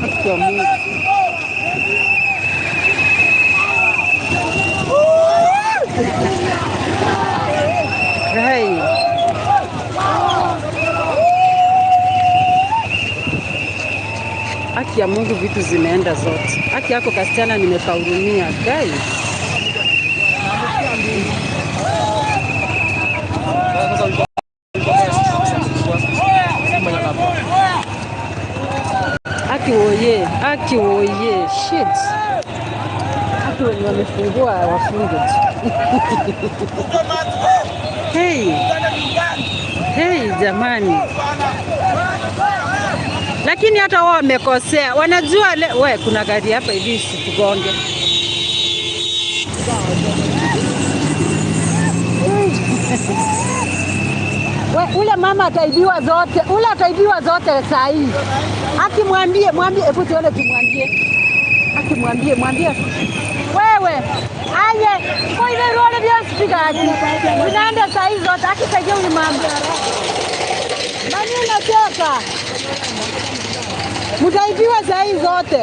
A: Haki ya Mungu. Hey. Haki ya Mungu vitu zimeenda zote. Haki yako kasichana nimekahurumia. Guys. Haki oye, haki oye, shit. Haki wenye wamefungua wafunge tu. Hey. Hey jamani. Lakini hata wao wamekosea. Wanajua we kuna gari hapa hivi situgonge. We, ule mama ataibiwa zote. Ule ataibiwa zote saa hii. Akimwambie, mwambie, hebu tuone tumwambie. Akimwambie, mwambie. Wewe, aye, kwa ile role vya speaker ati. Unaenda saa hii zote, akisaidia huyu mama. Nani unacheka? Mtaibiwa saa hii zote.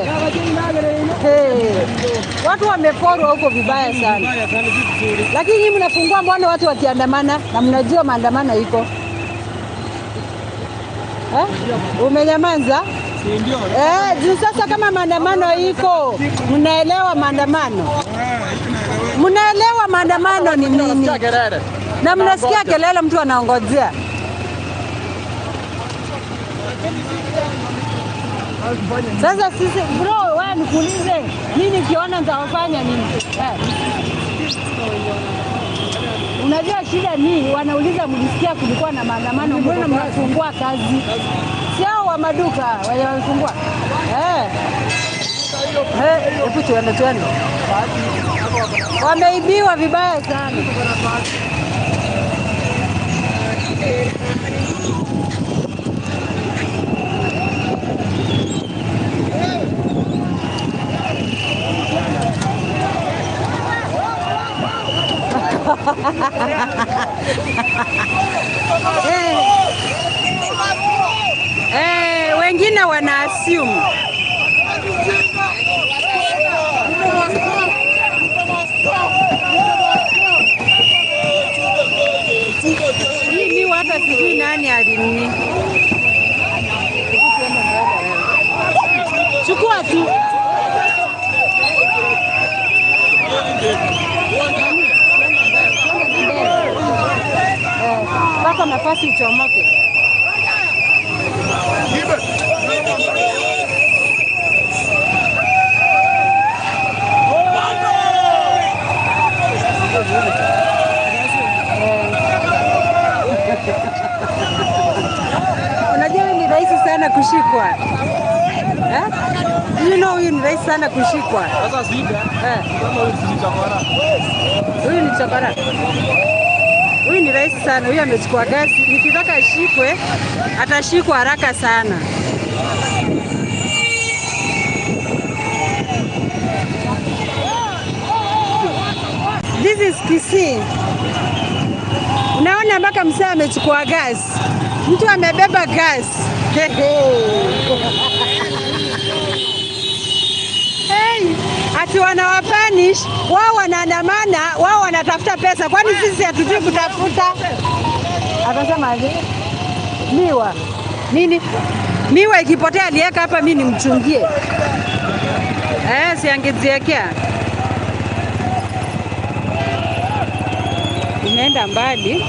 A: Hey. Watu wameporwa huko vibaya sana. Lakini nyinyi mnafungua mbona watu wakiandamana na mnajua maandamano iko? Eh? Umenyamaza? Eh, juu sasa kama maandamano iko, mnaelewa maandamano? Mnaelewa maandamano ni nini? Na mnasikia kelele mtu anaongozea. Sasa sisi bro, wewe nikuulize, mimi nikiona nitawafanya nini? Unajua shida ni wanauliza mlisikia kulikuwa na maandamano, mbona mnafungua kazi? Si hao wa maduka wale wamefungua. Hebu tuende tuende. Wameibiwa vibaya sana. Wengine wana assume. Mimi hata sijui nani alinini. Chukua tu. Pata nafasi uchomoke. Unajua ni rahisi sana kushikwa. Eh? You know huyu ni rahisi sana kushikwa.
C: Sasa sida. Kama huyu ni chokora.
A: Huyu ni chokora. Huyu ni rahisi sana. Huyu amechukua gasi. Nikitaka ashikwe, atashikwa haraka sana. This is Kisii. Unaona mpaka mzee amechukua gasi. Mtu amebeba gasi. Ati wanawapanish, wao wanaandamana, wao wanatafuta pesa. Kwani sisi hatujui kutafuta? Akasema aje? Miwa. Nini? Miwa ikipotea aliweka hapa mimi nimchungie. Si angeziwekea. Imeenda mbali.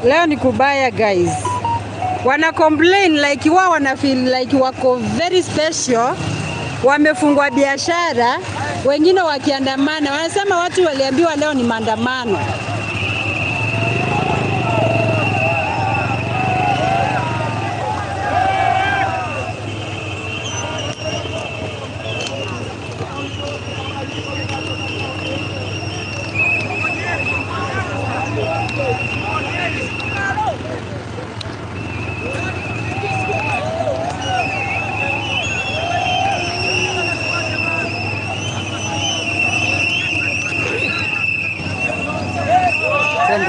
A: Leo ni kubaya guys. Wana complain like wao wana feel like wako very special. Wamefungwa biashara, wengine wakiandamana. Wanasema watu waliambiwa leo ni maandamano.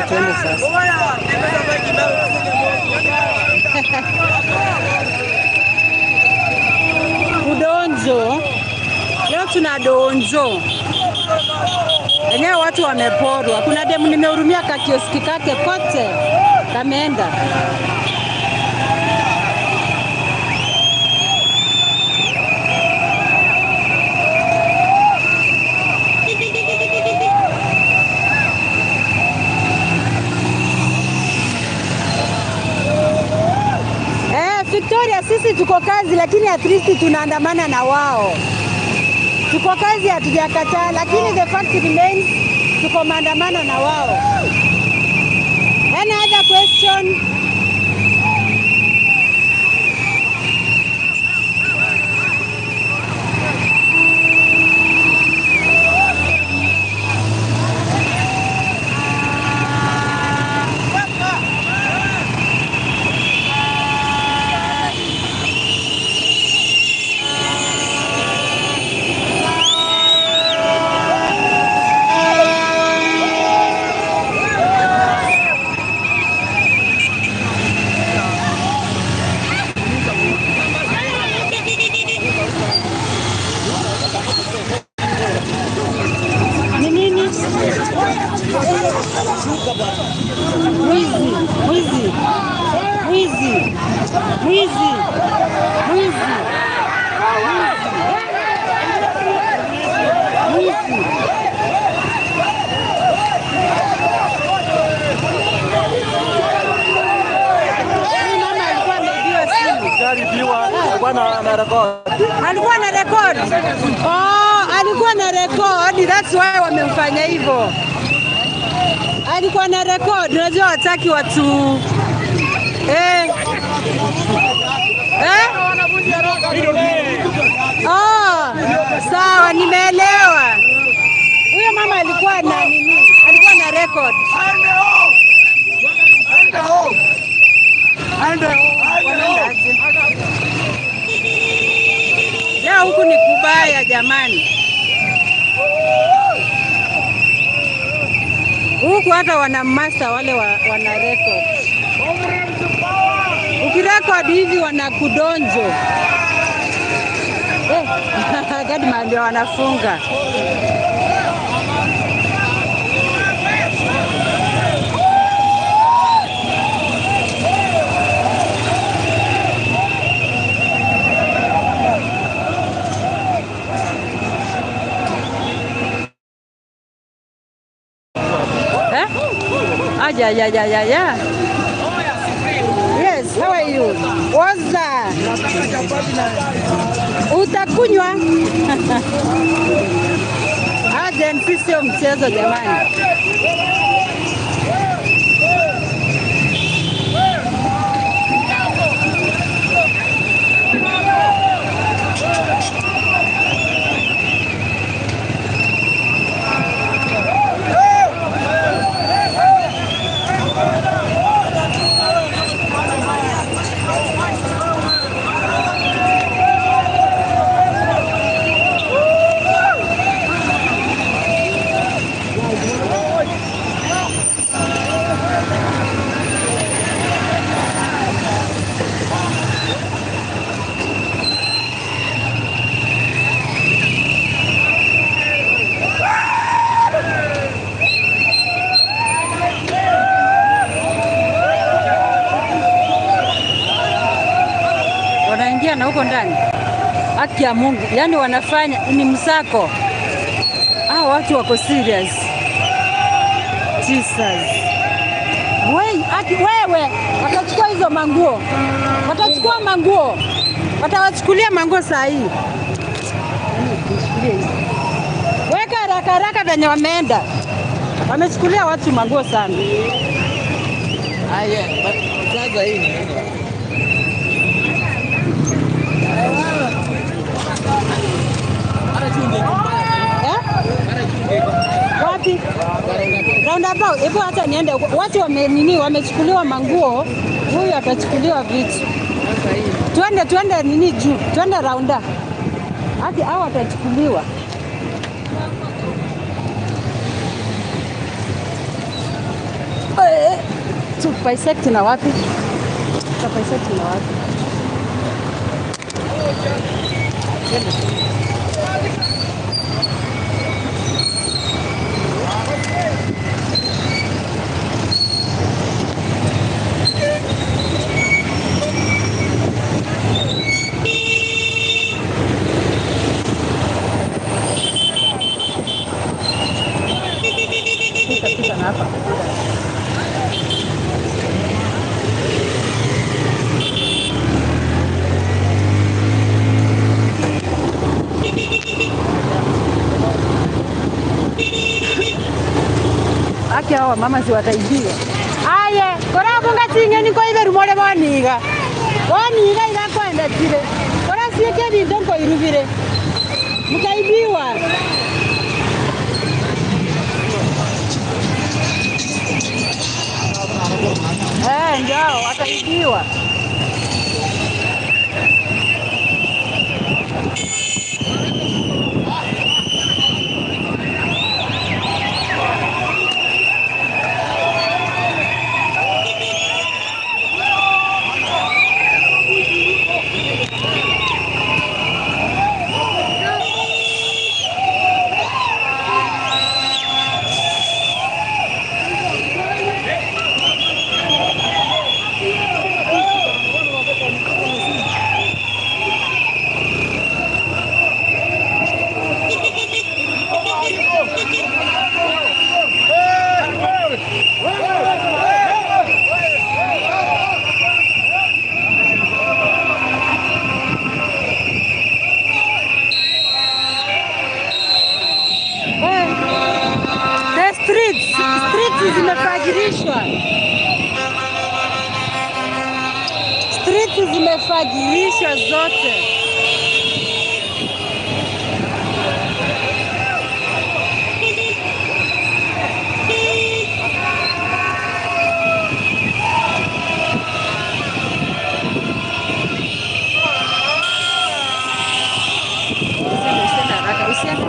A: Twende sasa. Udonjo. Leo tuna donjo. Enyewe watu wameporwa. Kuna demu nimehurumia kakioski kake kote kameenda. Victoria, sisi tuko kazi lakini at least tunaandamana na wao. Tuko kazi, hatujakataa, lakini the fact remains tuko maandamano na wao. Any other question? Mwizi, mwizi, mwizi, mwizi, mwizi. Mama alikuwa ameibiwa simu. Alikuwa na record. Oh, alikuwa na record. That's why wamemfanya hivyo. Alikuwa na record. Unajua hataki watu. Oh, sawa, nimeelewa. Huyo mama alikuwa na nini? Alikuwa na record. Leo huku ni kubaya jamani. Huku hata wana master wale wana record. Ukirecord hivi wanakudonjo. Godman ndio wanafunga. Ya, ya, ya, ya, ya. Yes, how are you? Oza. Utakunywa? Agency sio mchezo jamani. Wanaingia na huko ndani. Haki ya Mungu, yaani wanafanya ni msako. Hao watu wako serious. Jesus. Wewe watachukua hizo manguo. Watachukua manguo. Watawachukulia manguo saa hii. Weka haraka haraka venye wameenda. Wamechukulia watu manguo sana.
C: Haya, sasa hii ni nini?
A: Wapi? Roundabout. Hebu hata niende huko. Watu wame nini wamechukuliwa manguo, huyu atachukuliwa vitu. Twende nini juu? Twende rounda. Hadi hao watachukuliwa. Tupaisect na wapi? Tupaisect na wapi? Pita na hapa. Aki hawa mama si wataibiwa. Aye, kora bunga chingeni ko iberu more boniga. Boniga ira kwenda tire. Kora sieke bintu ko irubire. Mutaibiwa. Njoo wataibiwa. Zimefagirishwa. Streets zimefagirishwa zote. Usiende haraka, usiende.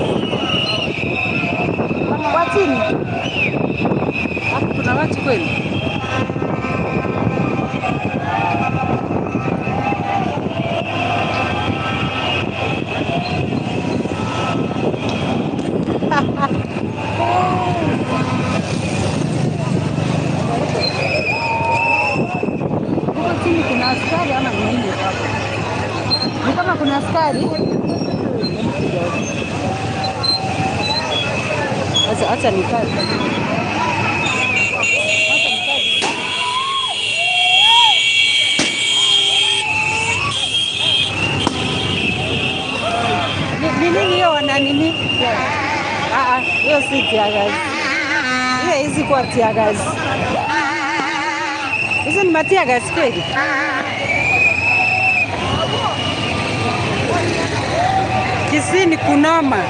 A: Wachini. Hapo kuna watu kweli? Huko chini kuna askari ama ni nini hapo? Ni kama kuna askari. Sasa acha nikae. Nini? Hiyo si tear gas. Hiyo hizi kwa tear gas. Hizo ni tear gas kweli? Kisii ni kunoma.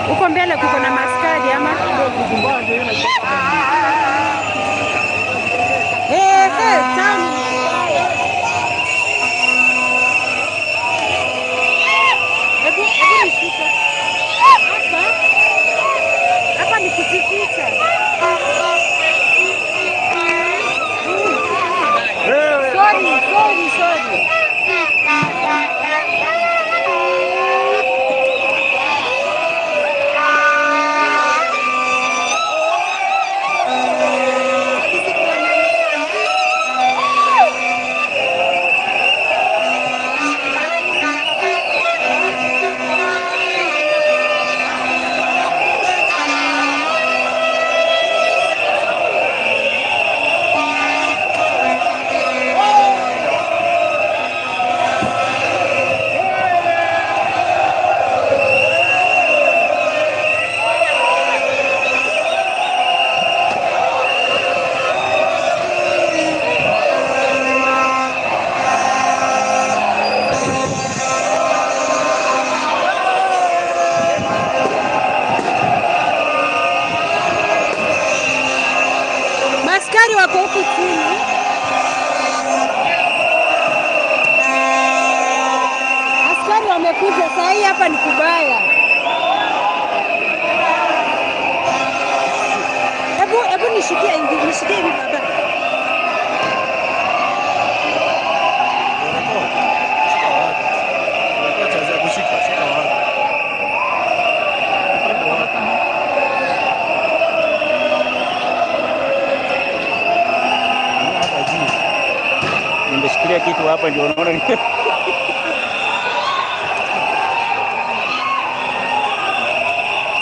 A: Huko mbele kuko na maskari ama? Hey, town. Hebu nishike. Hapa ni kujificha. Sorry. Nishikie hivi baba.
D: Nimeshikilia kitu hapa ndio unaona.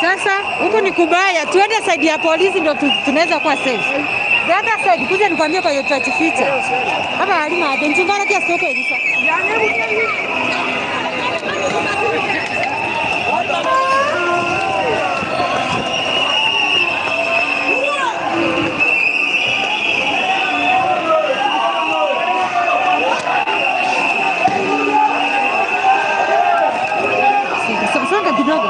A: Sasa huku ni kubaya, tuende side ya polisi ndio tunaweza kuwa safe. The other side, kuja nikwambie kwa hiyo tutajificha. Hapa halima hapo, nchungana kia soko Elisa. Songa kidogo.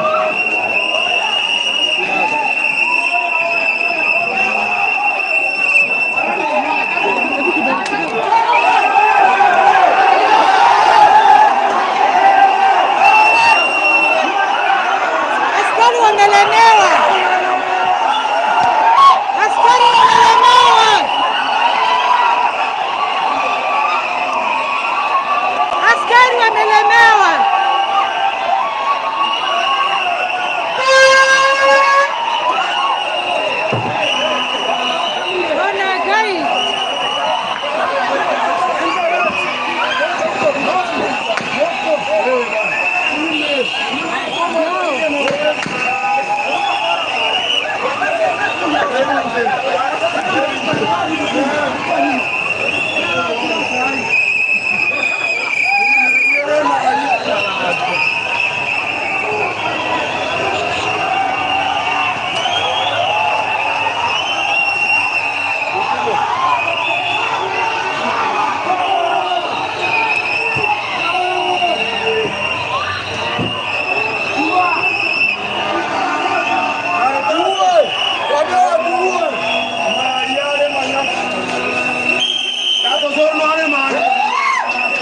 A: Askari wamelemewa. Askari wamelemewa. Askari wamelemewa. Ona guys.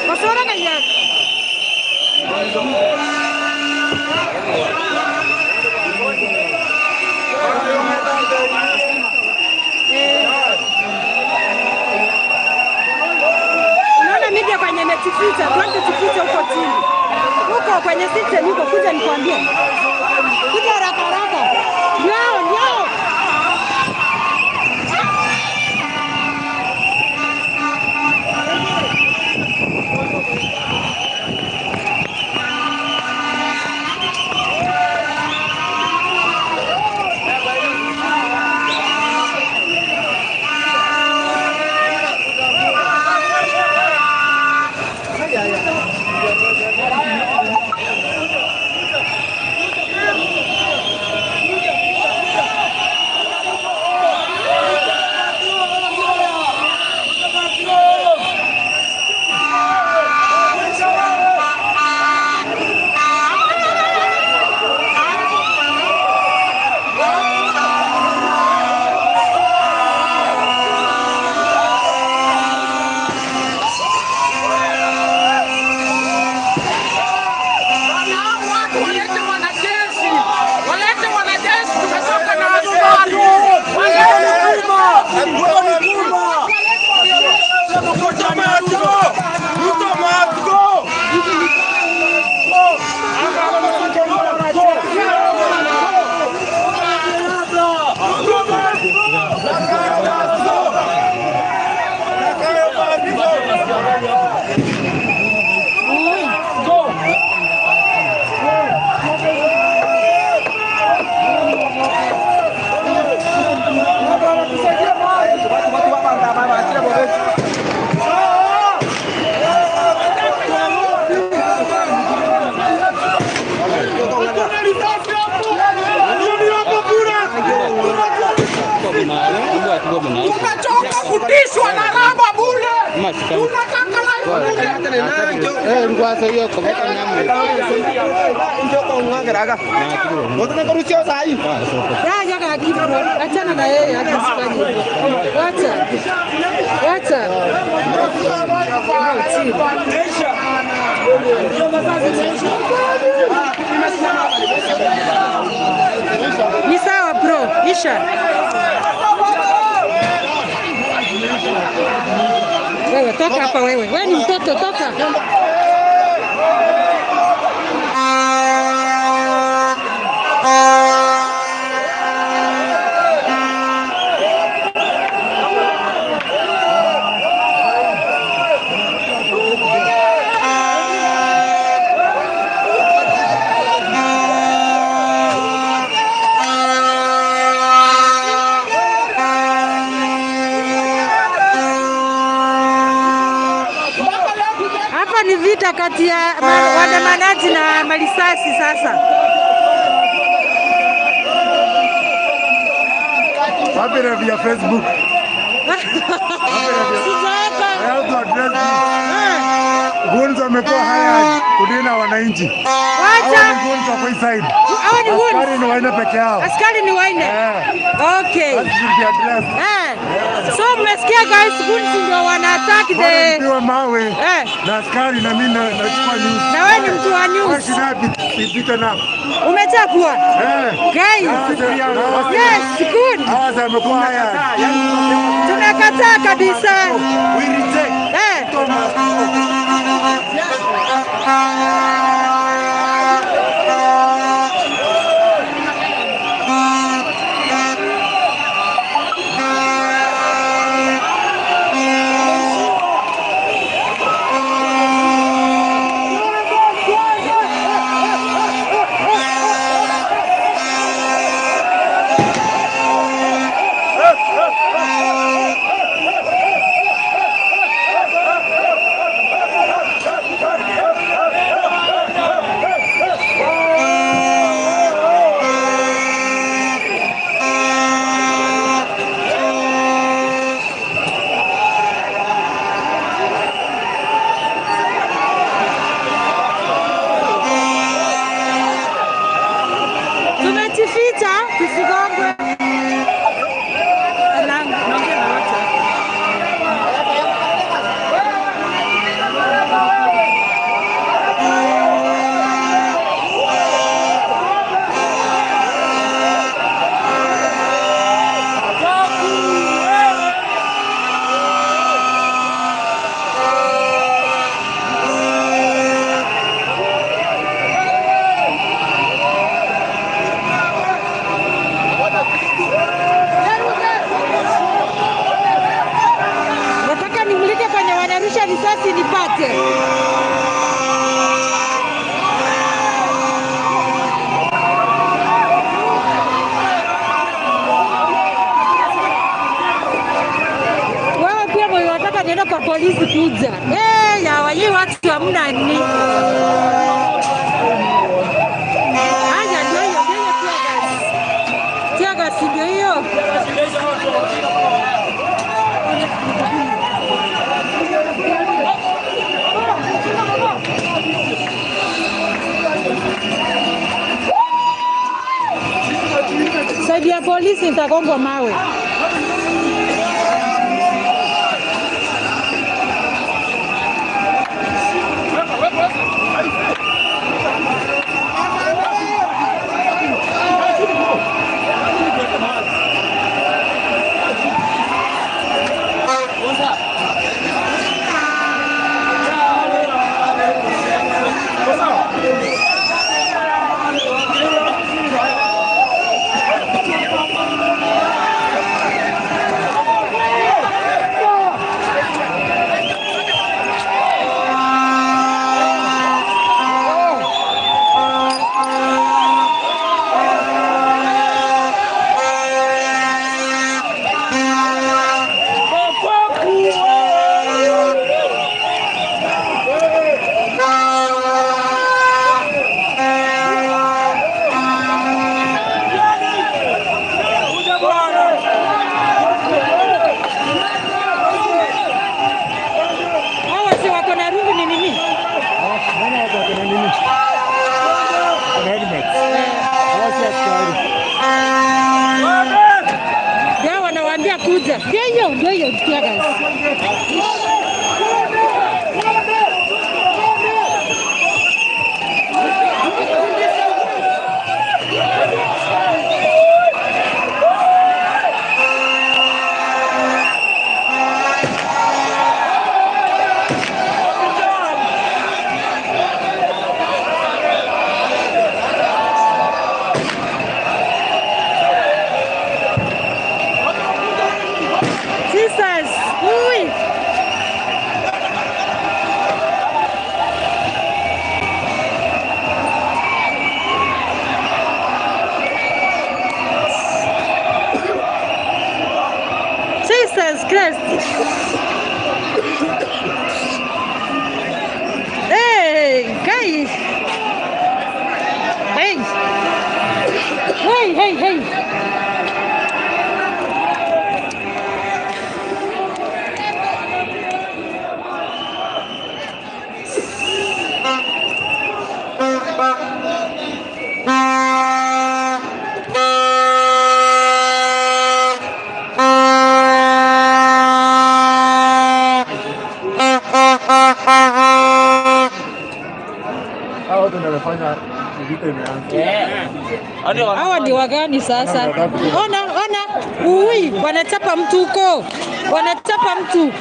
A: Masora kaya. Unaona media kwenye imetuficha, tuanze tufiche huko chini. Huko kwenye system huko, kuja nikwambie. Kuja haraka haraka. Ndio, ndio.
E: Tumechoka kutishwa na raba bure. Tunataka life
A: bure. Achana na yeye, acha usifanye hivyo. Wacha. Wacha. Ni sawa bro, isha. Toka hapa wewe. Wewe ni mtoto, toka. Hapa ni vita kati ya waandamanaji na marisasi sasa.
D: Wapi na via Facebook?
A: Sijaweka.
D: I have to address this. Goons wamekuwa hired kudili na wananchi. Hawa
A: Wacha.
D: ni goons wako inside.
A: Hawa ni goons.
D: Askari ni wanne peke yao.
A: Askari ni wanne. Okay.
D: That should be addressed.
A: So mmesikia guys, goons ndio wana attack the
D: Pigwa mawe na askari na mimi nachukua news.
A: Na wewe ni mtu wa
D: Why
A: news.
D: should I be beaten up?
A: Umechapwa? Guys. Yes, good.
D: Hawa wamekuwa hired.
A: Tunakataa kabisa.
D: We reject.
A: Tumejificha tusigongwe. Naongea na watu. Nataka nimulike kwenye wanarusha risasi nipate. Wewe pia mwenye unataka niende kwa polisi kuja. Ya hii watu hamna ni. Haya ndio hiyo, ndio hiyo tear gas. Tear gas ndio hiyo. Saidi ya polisi nitagongwa mawe. Hawa si wako na rungu ni nini?
D: Mbona watu wako na nini? Wako na helmets. Hawa si askari.
A: Ndio wanawaambia kuja. Ndio hiyo, ndio hiyo tear gas. Christ. Hey, guys. Hey. Hey, hey, hey. Hawa ni wagani sasa? Ona, ona, ui, wanachapa mtu huko. Wanachapa mtu.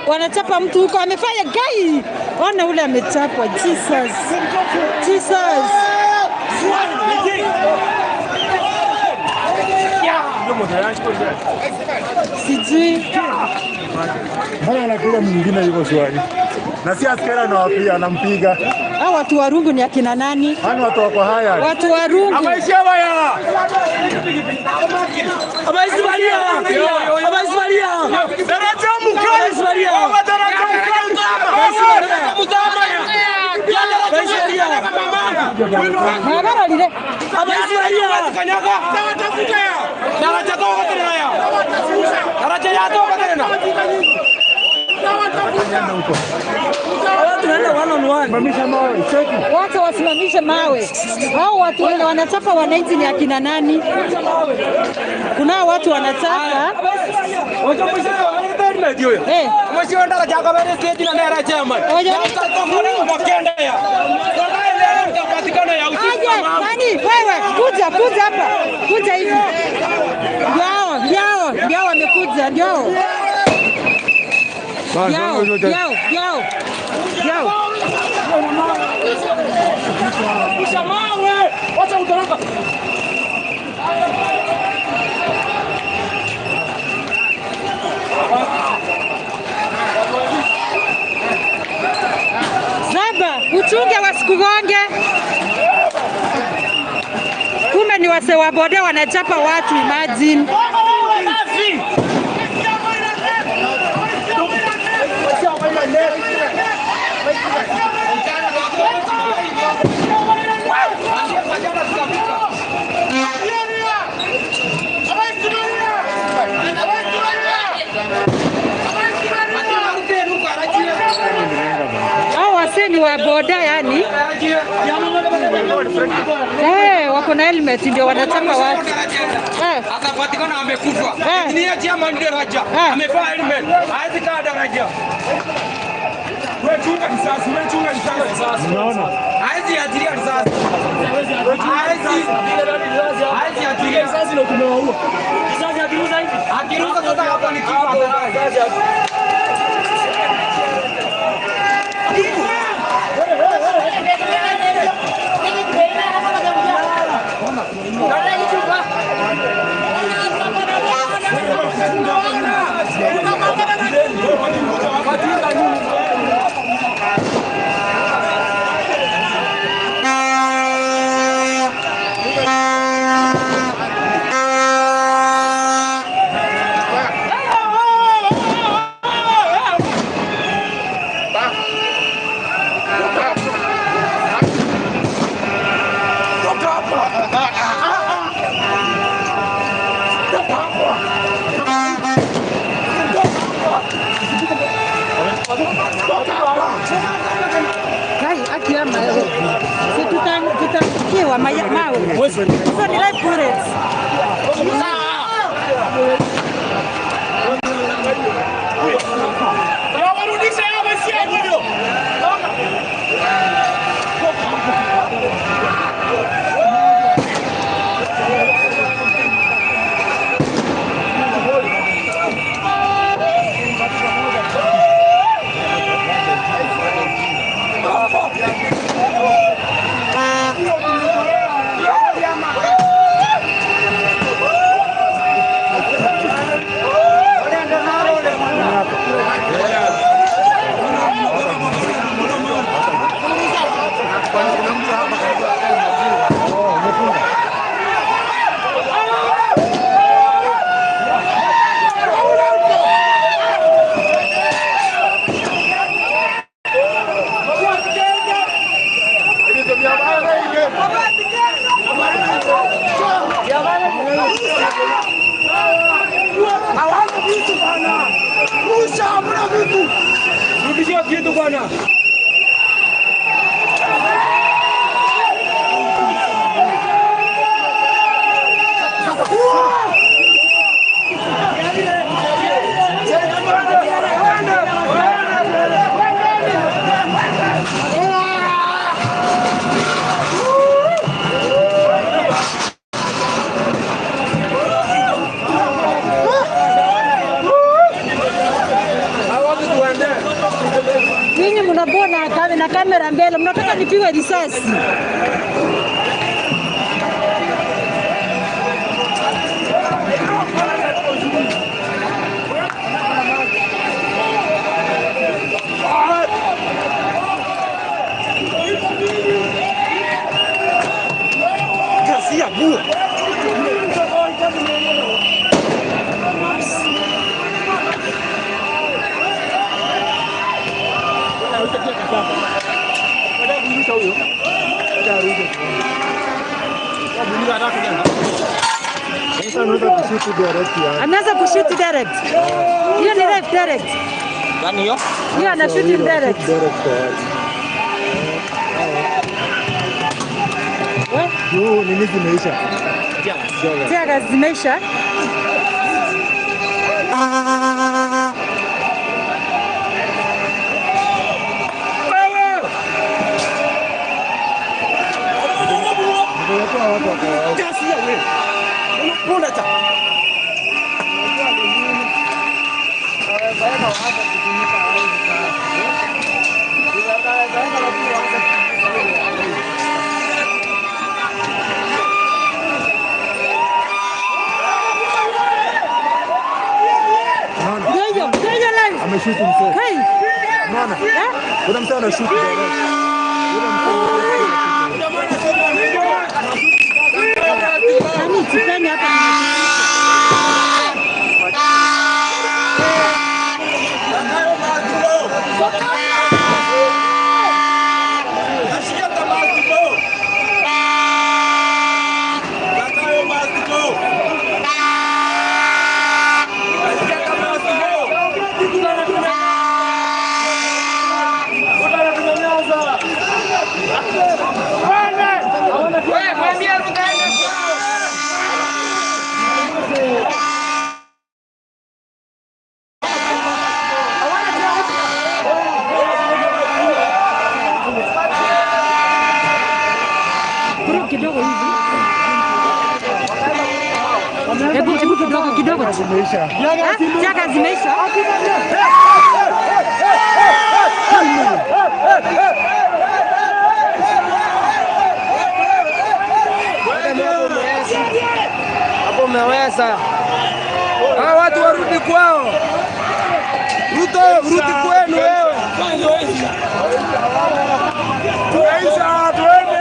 A: Wanachapa mtu huko. Amefanya gai. Ona ule amechapwa. Jesus. Jesus. Sijui.
D: Mbona anapiga mwingine hivyo swali? Na si askari anawapia, anampiga.
A: Hao watu wa rungu ni akina nani?
D: Hani watu wako haya.
A: Watu wa rungu. Wacha wasimamishe mawe. Hao watu wenye wanachapa wananchi ni akina nani? Kuna watu wanachapa. Nani? Wewe kuja, kuja hapa. Kuja hivi. Ndio, ndio wamekuja, ndio. Ndio, ndio, ndio. Ndio. Zaba, uchunge wasikugonge. Kumbe ni wase wa boda wanachapa watu, imagine. Hao wase ni wa boda yani. Wako na helmet ndio wanachapa watu.
E: Akapatikana amekufa. Ni chairman ndio raja. Amevaa helmet. Haizi kaa daraja. Wewe chunga risasi, wewe chunga risasi.
D: Unaona?
E: Haizi atilia risasi. Haizi atilia risasi ndio tumewaua. Risasi akiruza hivi. Akiruza sasa hapa ni kifo.
A: Tutaangukiwa mawe. Hizo ni live bullets.
E: bwana.
A: Nyinyi mnabona na kamera mbele, mnataka nipigwe risasi. Ameanza kushoot direct. Hiyo ni left direct.
C: Gani hiyo?
A: Hiyo ana shoot direct.
D: Juu nini zimeisha?
A: Tear zimeisha.
D: Ameshoot msee.
A: Hey.
D: Unaona? Kuna msee anashoot direct.
A: Nani tipeni hapa. Kidogo hivi. Hebu kidogo kidogo.
D: Zimeisha.
A: Tear zimeisha.
C: Hapo umeweza.
E: Hawa watu warudi kwao. Ruto, rudi kwenu wewe.
B: Tunaisha, tuende.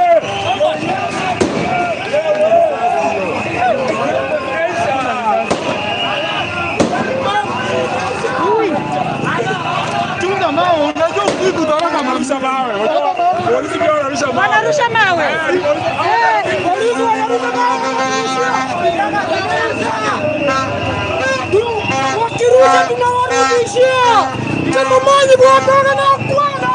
B: Chunga mawe, unajua usiku utaona wanarusha mawe. Polisi pia wanarusha mawe.
A: Wanarusha mawe.
B: Polisi wanarusha mawe. Wakirusha tunawarudishia. Kama maji kuwatoka na kwana.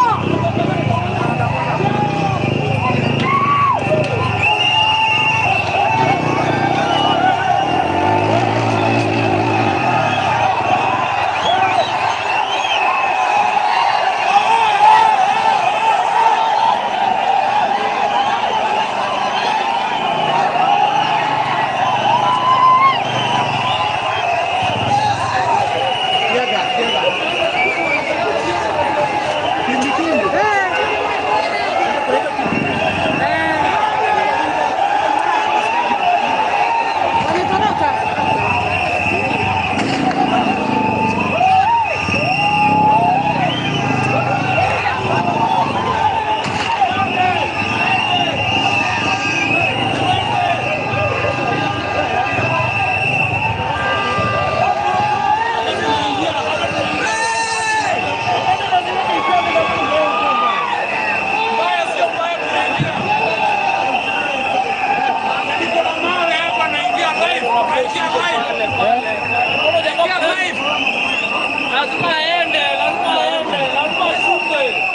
E: Lazima aende, lazima aende, lazima ashuke.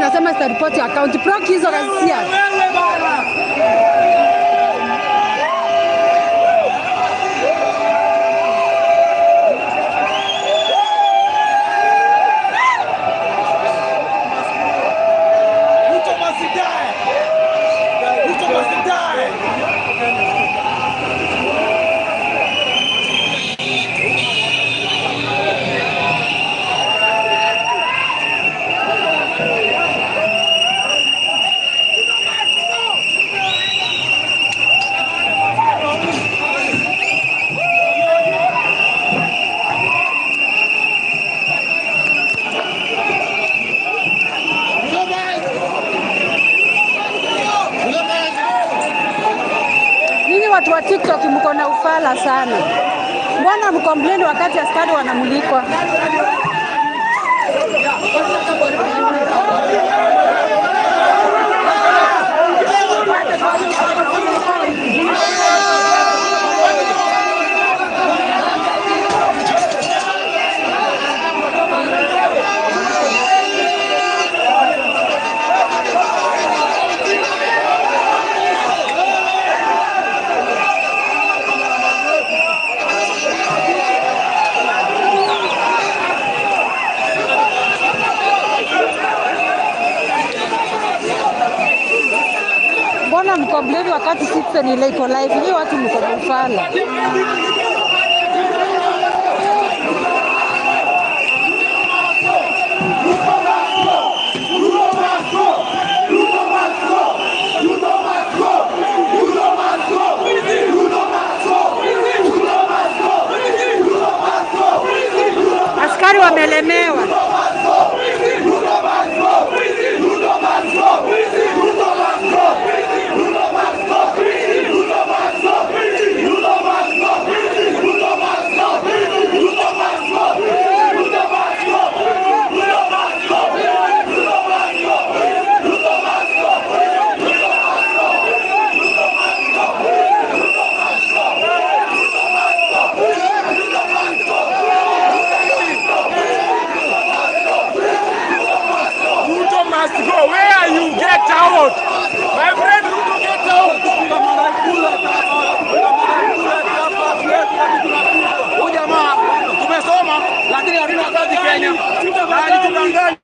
A: Nasema sitaripoti account. Block hizo ghasia.
E: Ruto must die. Ruto must die.
A: Nyinyi watu wa TikTok mko na ufala sana. Mbona mcomplain wakati askari wanamulikwa? Mbona mcomplain wakati Citizen ile iko live? Nyinyi watu mko na ufala. Askari wamelemewa.
B: Ruto must go. Where are you? Get out. My friend Ruto, get out.
E: Huyu jamaa tumesoma lakini hatuna kazi Kenya. Alitudanganya.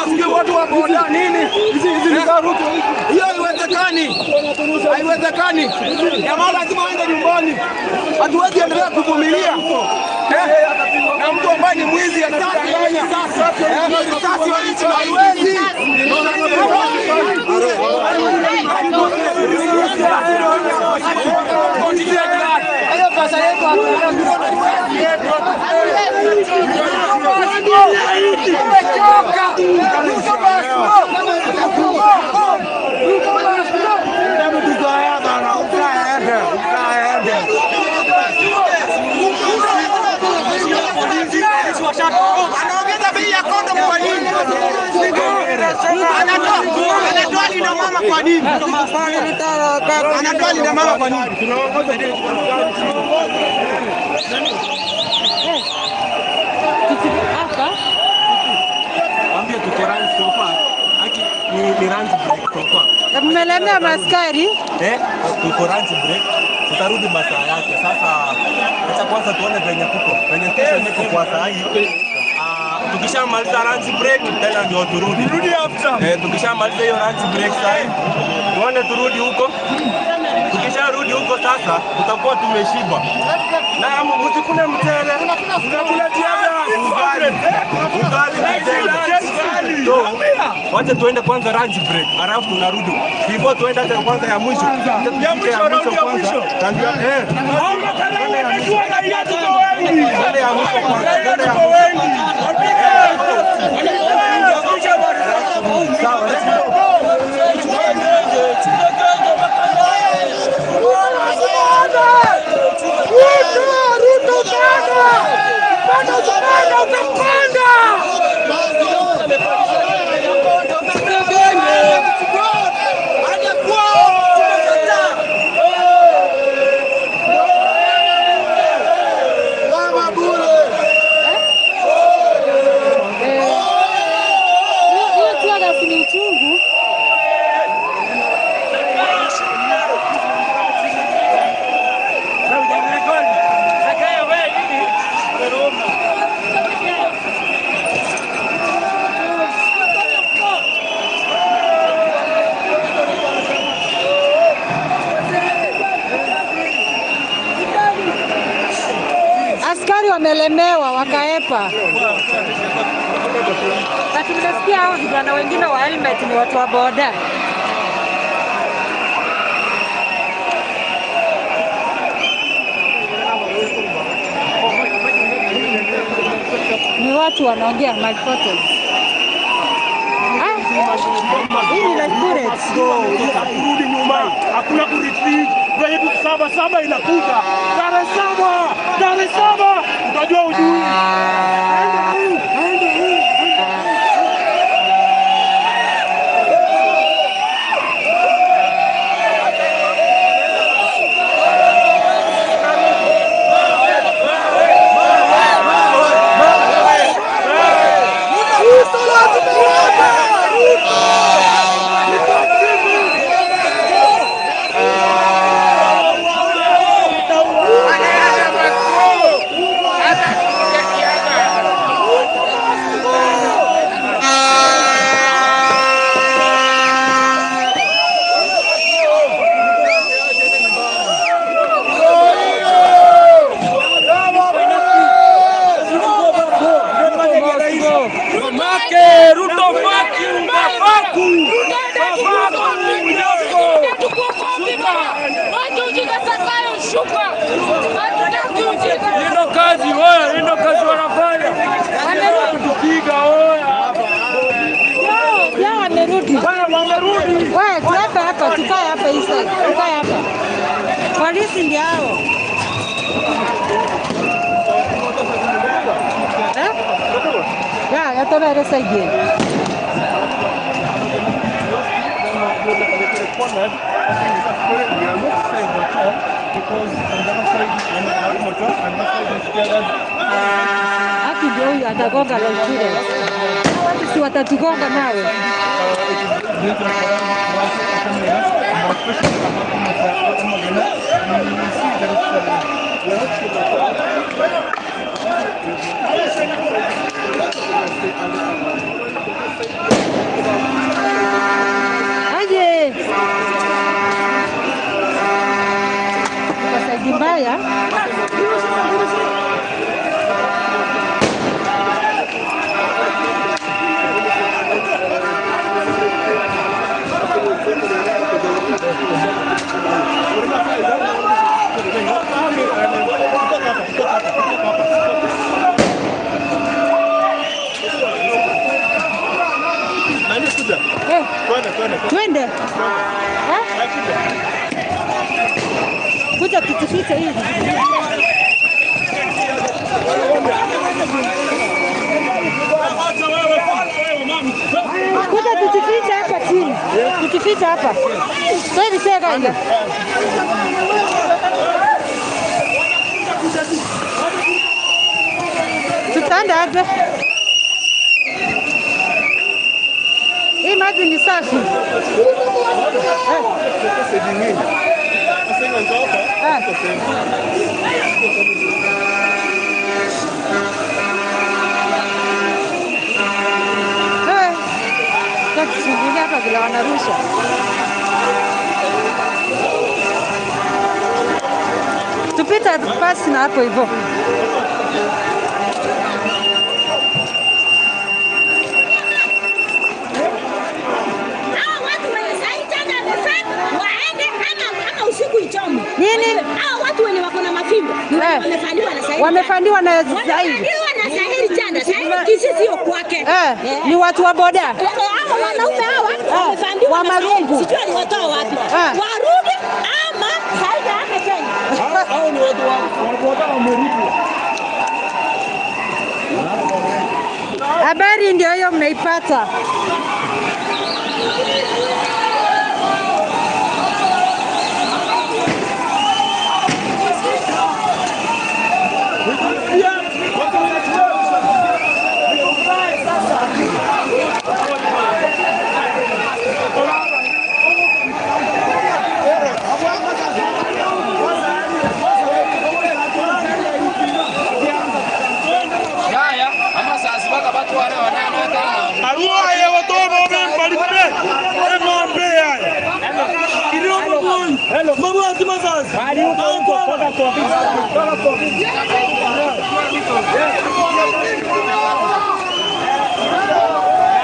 E: Sijui watu wa boda nini? Hiyo haiwezekani. Haiwezekani. Jamaa lazima aende nyumbani. Hatuwezi endelea kuvumilia. Na mtu ambaye ni mwizi anatudanganya. Haiwezi.
B: Anaongeza bei ya kondomu kwa nini? Anatoa lina mama kwa nini? Anatoa lina mama kwa nini?
A: Hapa
E: Ambia tuko run so far. Aki ni lunch break so far.
A: mmelemea maskari.
E: Tuko lunch break. Tutarudi masaa yake. Sasa acha kwanza tuone venye kuko. Venye station iko kwa saa hii. Tukishamaliza lunch break tena ndio turudi.
B: Rudi after.
E: Tukishamaliza hiyo lunch break saa hii tuone turudi huko. Tukisharudi huko sasa tutakuwa tumeshiba. Na msikule mchele.
B: Tunakula tiaga.
E: Ugali. Ugali mchele. So, wacha tuende kwanza lunch break, halafu tunarudi. Before tuende hata kwanza ya mwisho.
B: Ya mwisho, round ya mwisho. Raia tuko wengi.
E: Twende ya mwisho kwanza.
B: Raia
E: Twende ya
B: tuko
E: mwisho.
B: wengi.
E: Sawa, let's go.
B: Ruto, Ruto bana! Bana bana utapanda!
A: Askari wamelemewa wakaepa. Lakini nasikia hao vijana wengine wa helmet ni watu wa boda. Ni watu wanaongea my photos. Hii ni like bullets.
D: Kurudi nyuma, hakuna kuretreat. Venye tu 7-7 inakuja. Tarehe 7, tarehe 7 utajua ujui.
A: Tukae hapa hii side. Tukae hapa. Polisi ndio hao. Eh? Ya, ya tena ile side. Haki ndio huyu atagonga la shule. Watu si watatugonga mawe. Aje. Kwa saidi mbaya. Twende. Kuja tutufiche hivi. Kuja tutufiche hapa chini. Tutufiche hapa. Twende sasa. Tutaenda hapa. Hii maji ni safi. Tukichungulia hapa vile wanarusha. Tupita pasi na hapo hivyo. Nini?
F: Hao watu wenye wako na mafimbo wamefaliwa na Sahili.
A: Wamefaliwa na Sahili.
F: Wamefaliwa na Sahili jana. Sahili kisi sio kwake.
A: Ni watu wa boda.
F: Hao wanaume hawa wamefaliwa
A: wa marungu.
F: Sijui aliwatoa wapi. Warudi ama Sahili ame Kenya.
D: Hao ni watu wa boda wamerudi.
A: Habari ndio hiyo mnaipata.
D: Hello. Mama azima sasa. Hadi huko huko toka kwa ofisi. Toka kwa ofisi.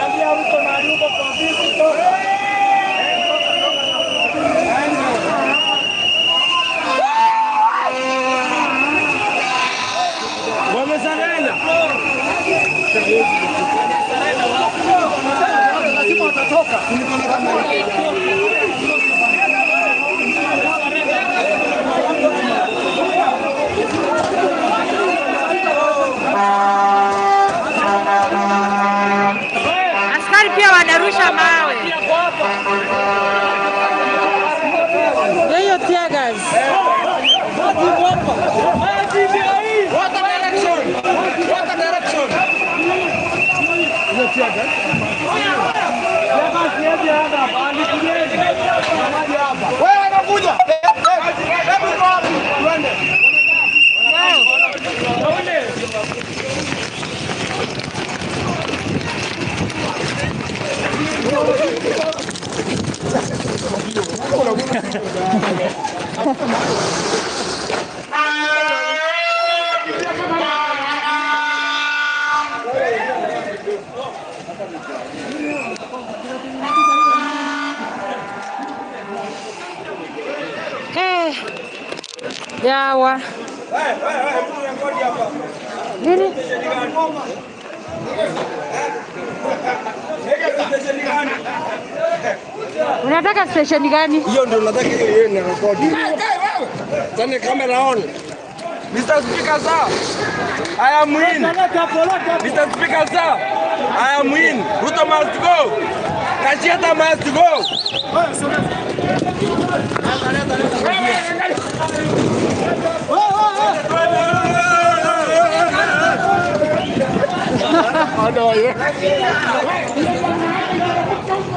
D: Ambia huko mahali huko kwa ofisi toka. Wamesarenda. Lazima watatoka.
A: Askari pia wanarusha mawe. Ndio hiyo tear gas.
E: What a direction! What a direction! Wewe anakuja. Hebu kwa wapi? Tuende.
A: Yawa. Nini? Unataka station gani?
E: Hiyo ndio nataka hiyo ni rekodi. Turn the camera on. Mr. Speaker sir, I am win. Mr. Speaker sir, I am win. Ruto must go. Kacheta must go.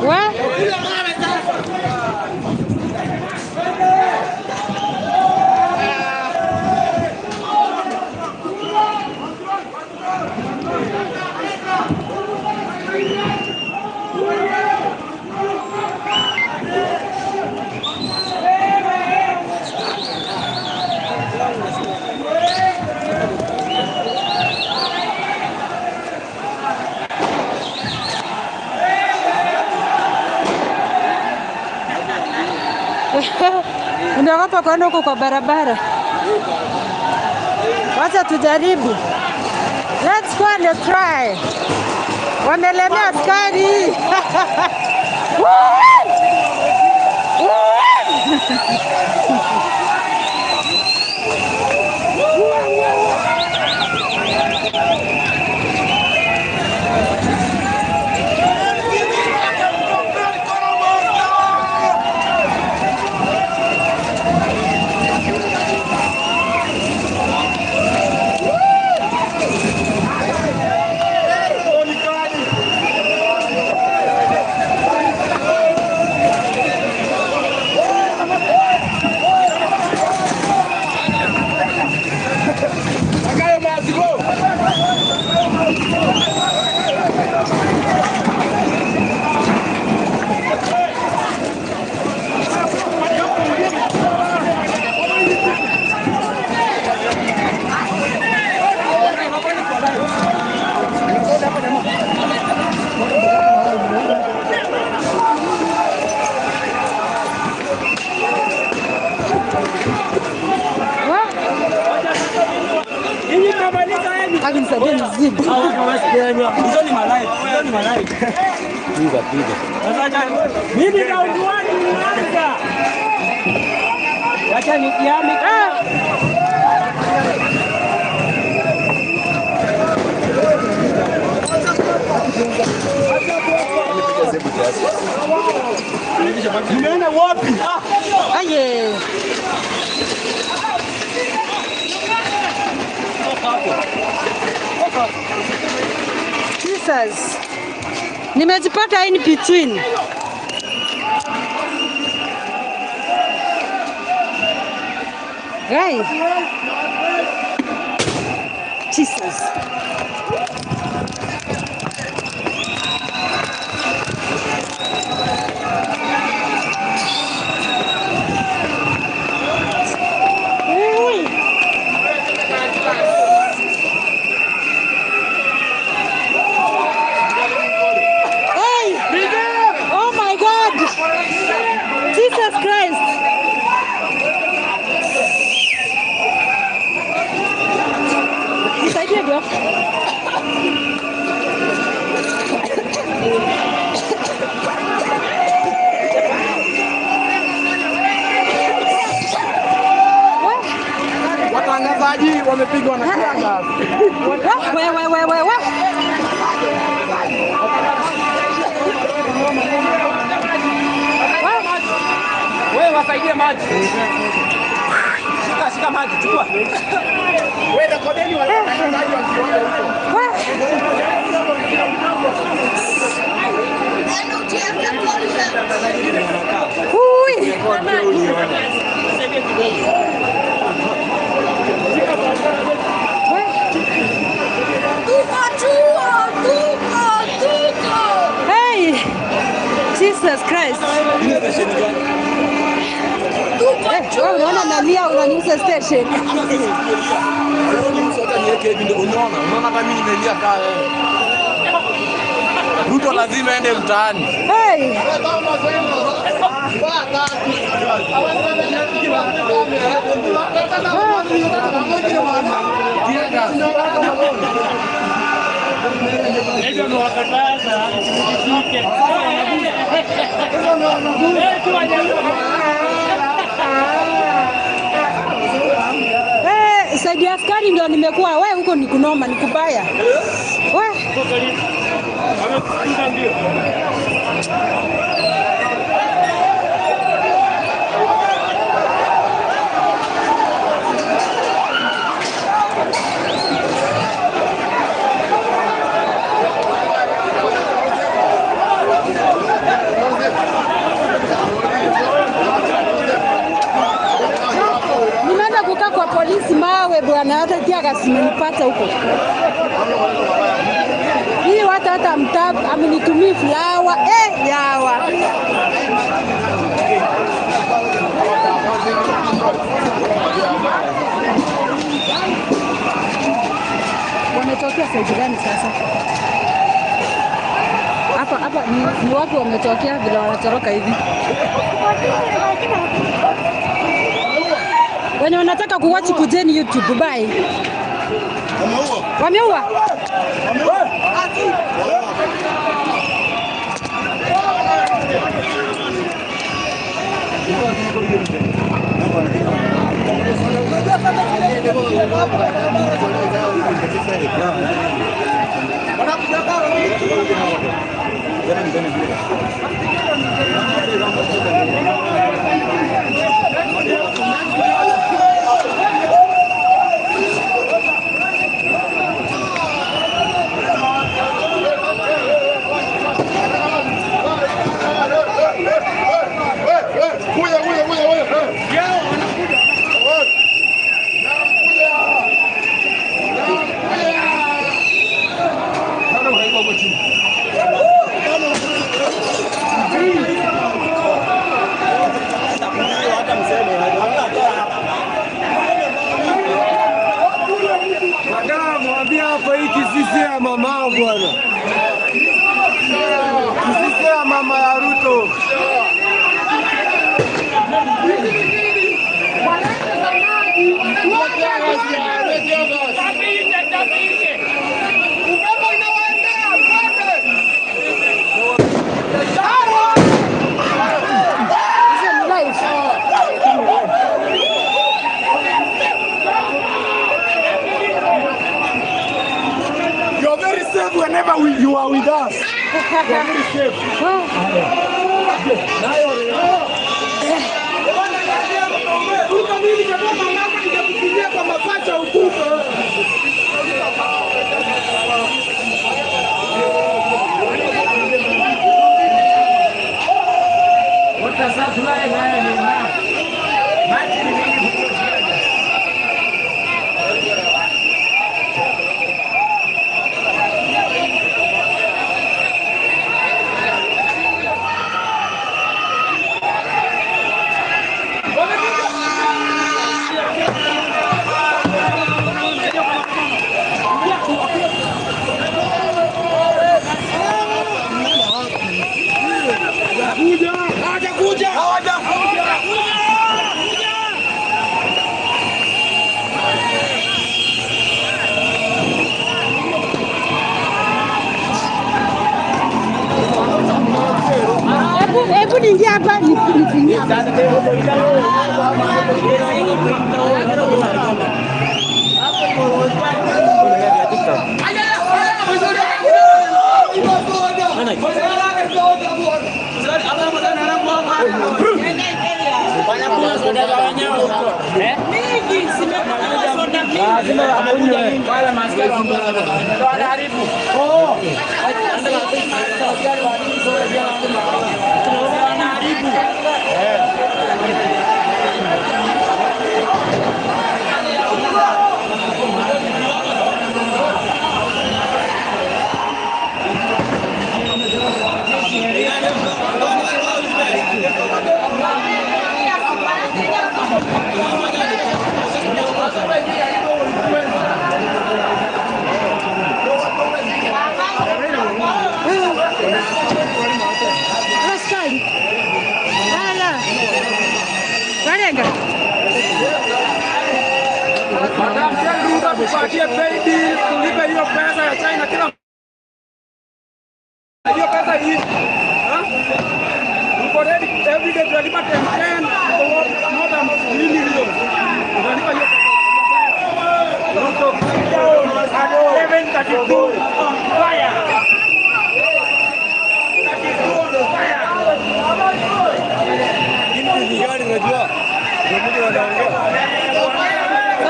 A: What? Unaogopa kwenda huko kwa barabara. Wacha tujaribu. Let's go and try. Wamelemea askari.
D: Mimi round 1 nimeanza. Acha nikiame.
E: Nimeenda wapi?
A: Aye. Jesus. Nimejipata in between. Guy. Jesus.
E: Maji wamepigwa na kianga.
A: Wewe.
C: Wewe wasaidie maji. Shika maji, chukua.
E: Wewe rekodeni wale maji wakiona huko.
A: Ui. Hey, Jesus Christ. Wewe unaona nalia unaniuza station.
E: Unaona kama mimi nimelia kaa wewe. Ruto lazima aende mtaani.
A: Hey. Saidi askari ndio nimekuwa. Wewe huko ni kunoma, ni kubaya. Wewe nimeenda kukaa kwa polisi mawe bwana, hata kia simenipata huko. Hii watu hata mtab amenitumii flower yawa. Wametokea side gani sasa? Hapa hapa ni wapi wametokea vile wanatoroka hivi? Wenye wanataka kuwatch kujeni YouTube, bye. Wameua.
E: Mama bwana. Kisisi ya mama ya Ruto. Whenever you are with us, you are very safe.
A: Hebu niingie hapa nifingie.
C: Wanakunywa soda za wenyewe huko.
F: Mingi zimekunywa soda mingi.
C: Lazima wakunywe. Wala maaskari wanaharibu. Oh. Wanaharibu.
A: Askari. Ala. Walenga.
E: Madam Ruto tupatie pay bill, tulipe hiyo pesa ya China kila hiyo pesa hii. Tuko ready every day tunalipa 10 more than 3 million. Tunalipa hiyo pesa. Ruto down at 7:32 on fire. 32 on fire.
B: Hii gari unajua? Ndio mtu anaongea.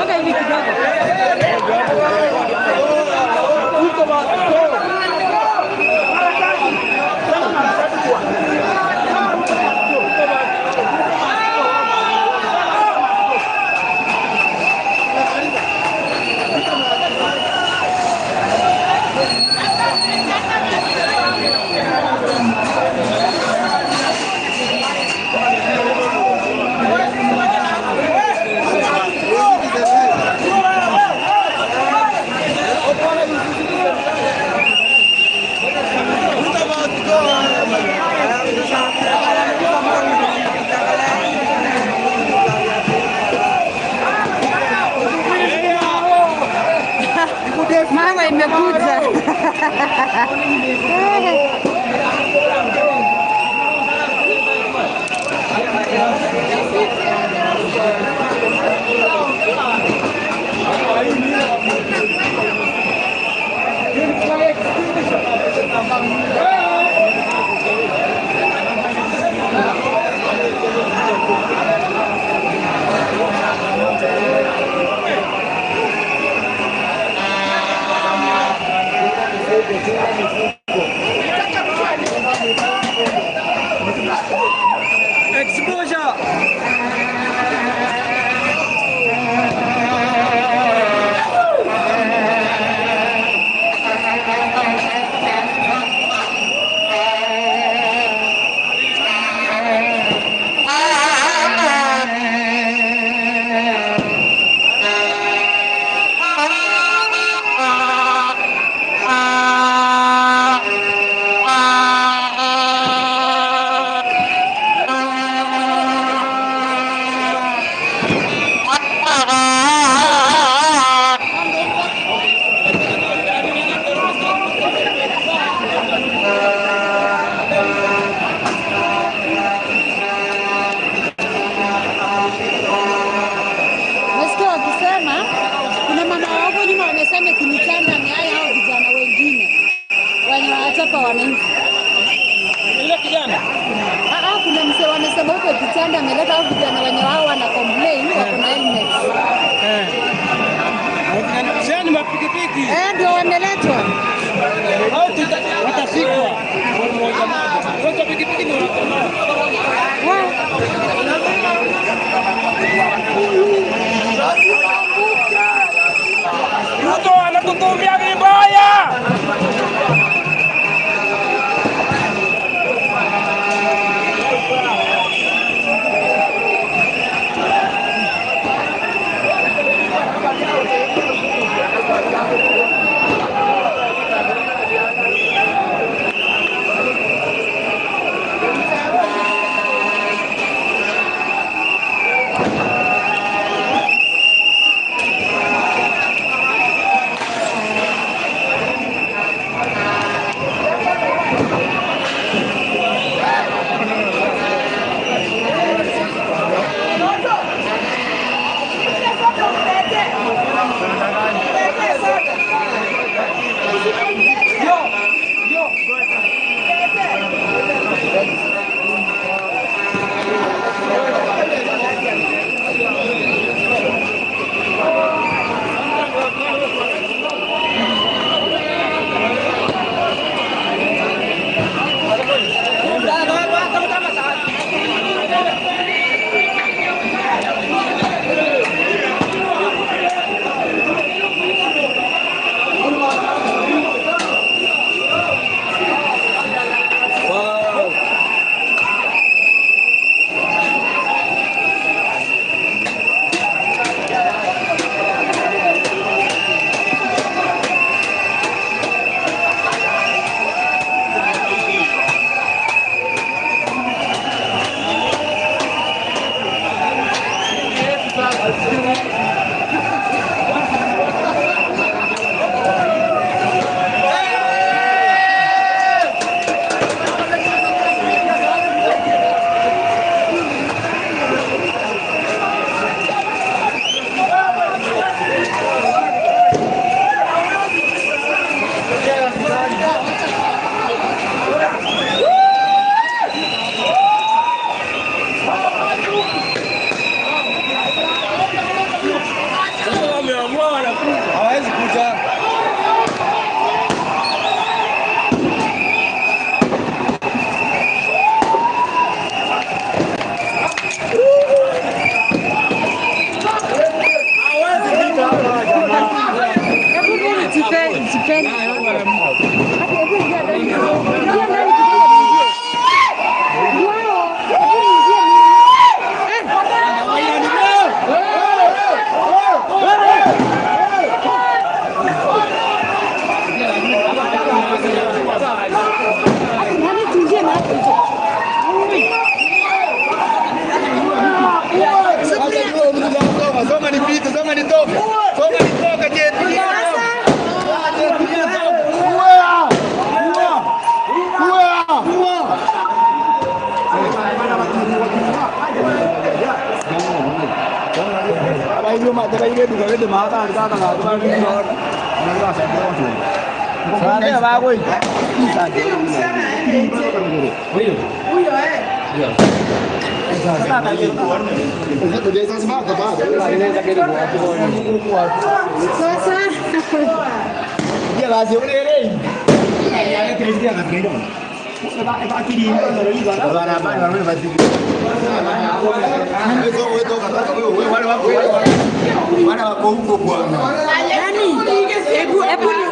A: Toka hivi kidogo. Mama imekuja.
E: Exposure.
A: Nasikia wakisema kuna mama wako nyuma wamesema kinichanda ni haya hao vijana wengine wenye wanachapa wananchi.
C: Yule kijana.
A: Ah, kuna mzee wamesema huko Kichanda ameleta hao vijana wenye wao wana complain wako na helmets.
C: Sasa ni mapikipiki.
A: Eh, ndio wameletwa.
C: Au watafikwa. Mmoja. Pikipiki ni wanakomao.
A: Wao.
C: Ruto anatutumia vibaya.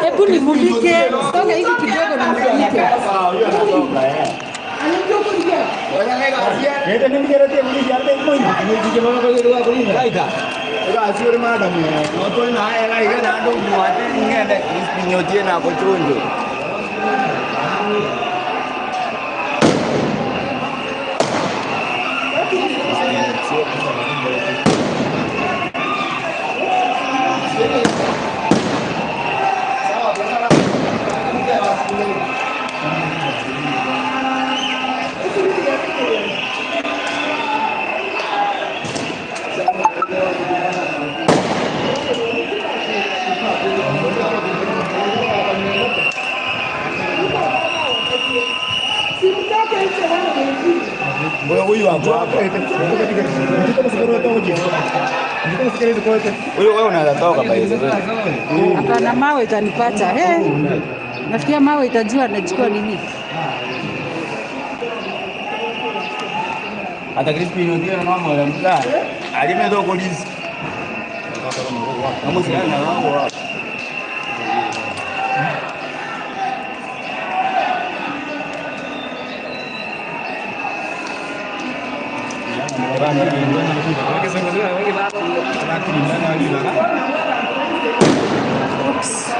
A: Hebu nimulike, songa hivi kidogo nimulike. Hapana, mawe itanipata. Nafikia mawe itajua nachukua nini.
E: Hata Crispin ndio na mama ya mtaa. Alimetoka polisi. Kama sina wangu.
A: Oops.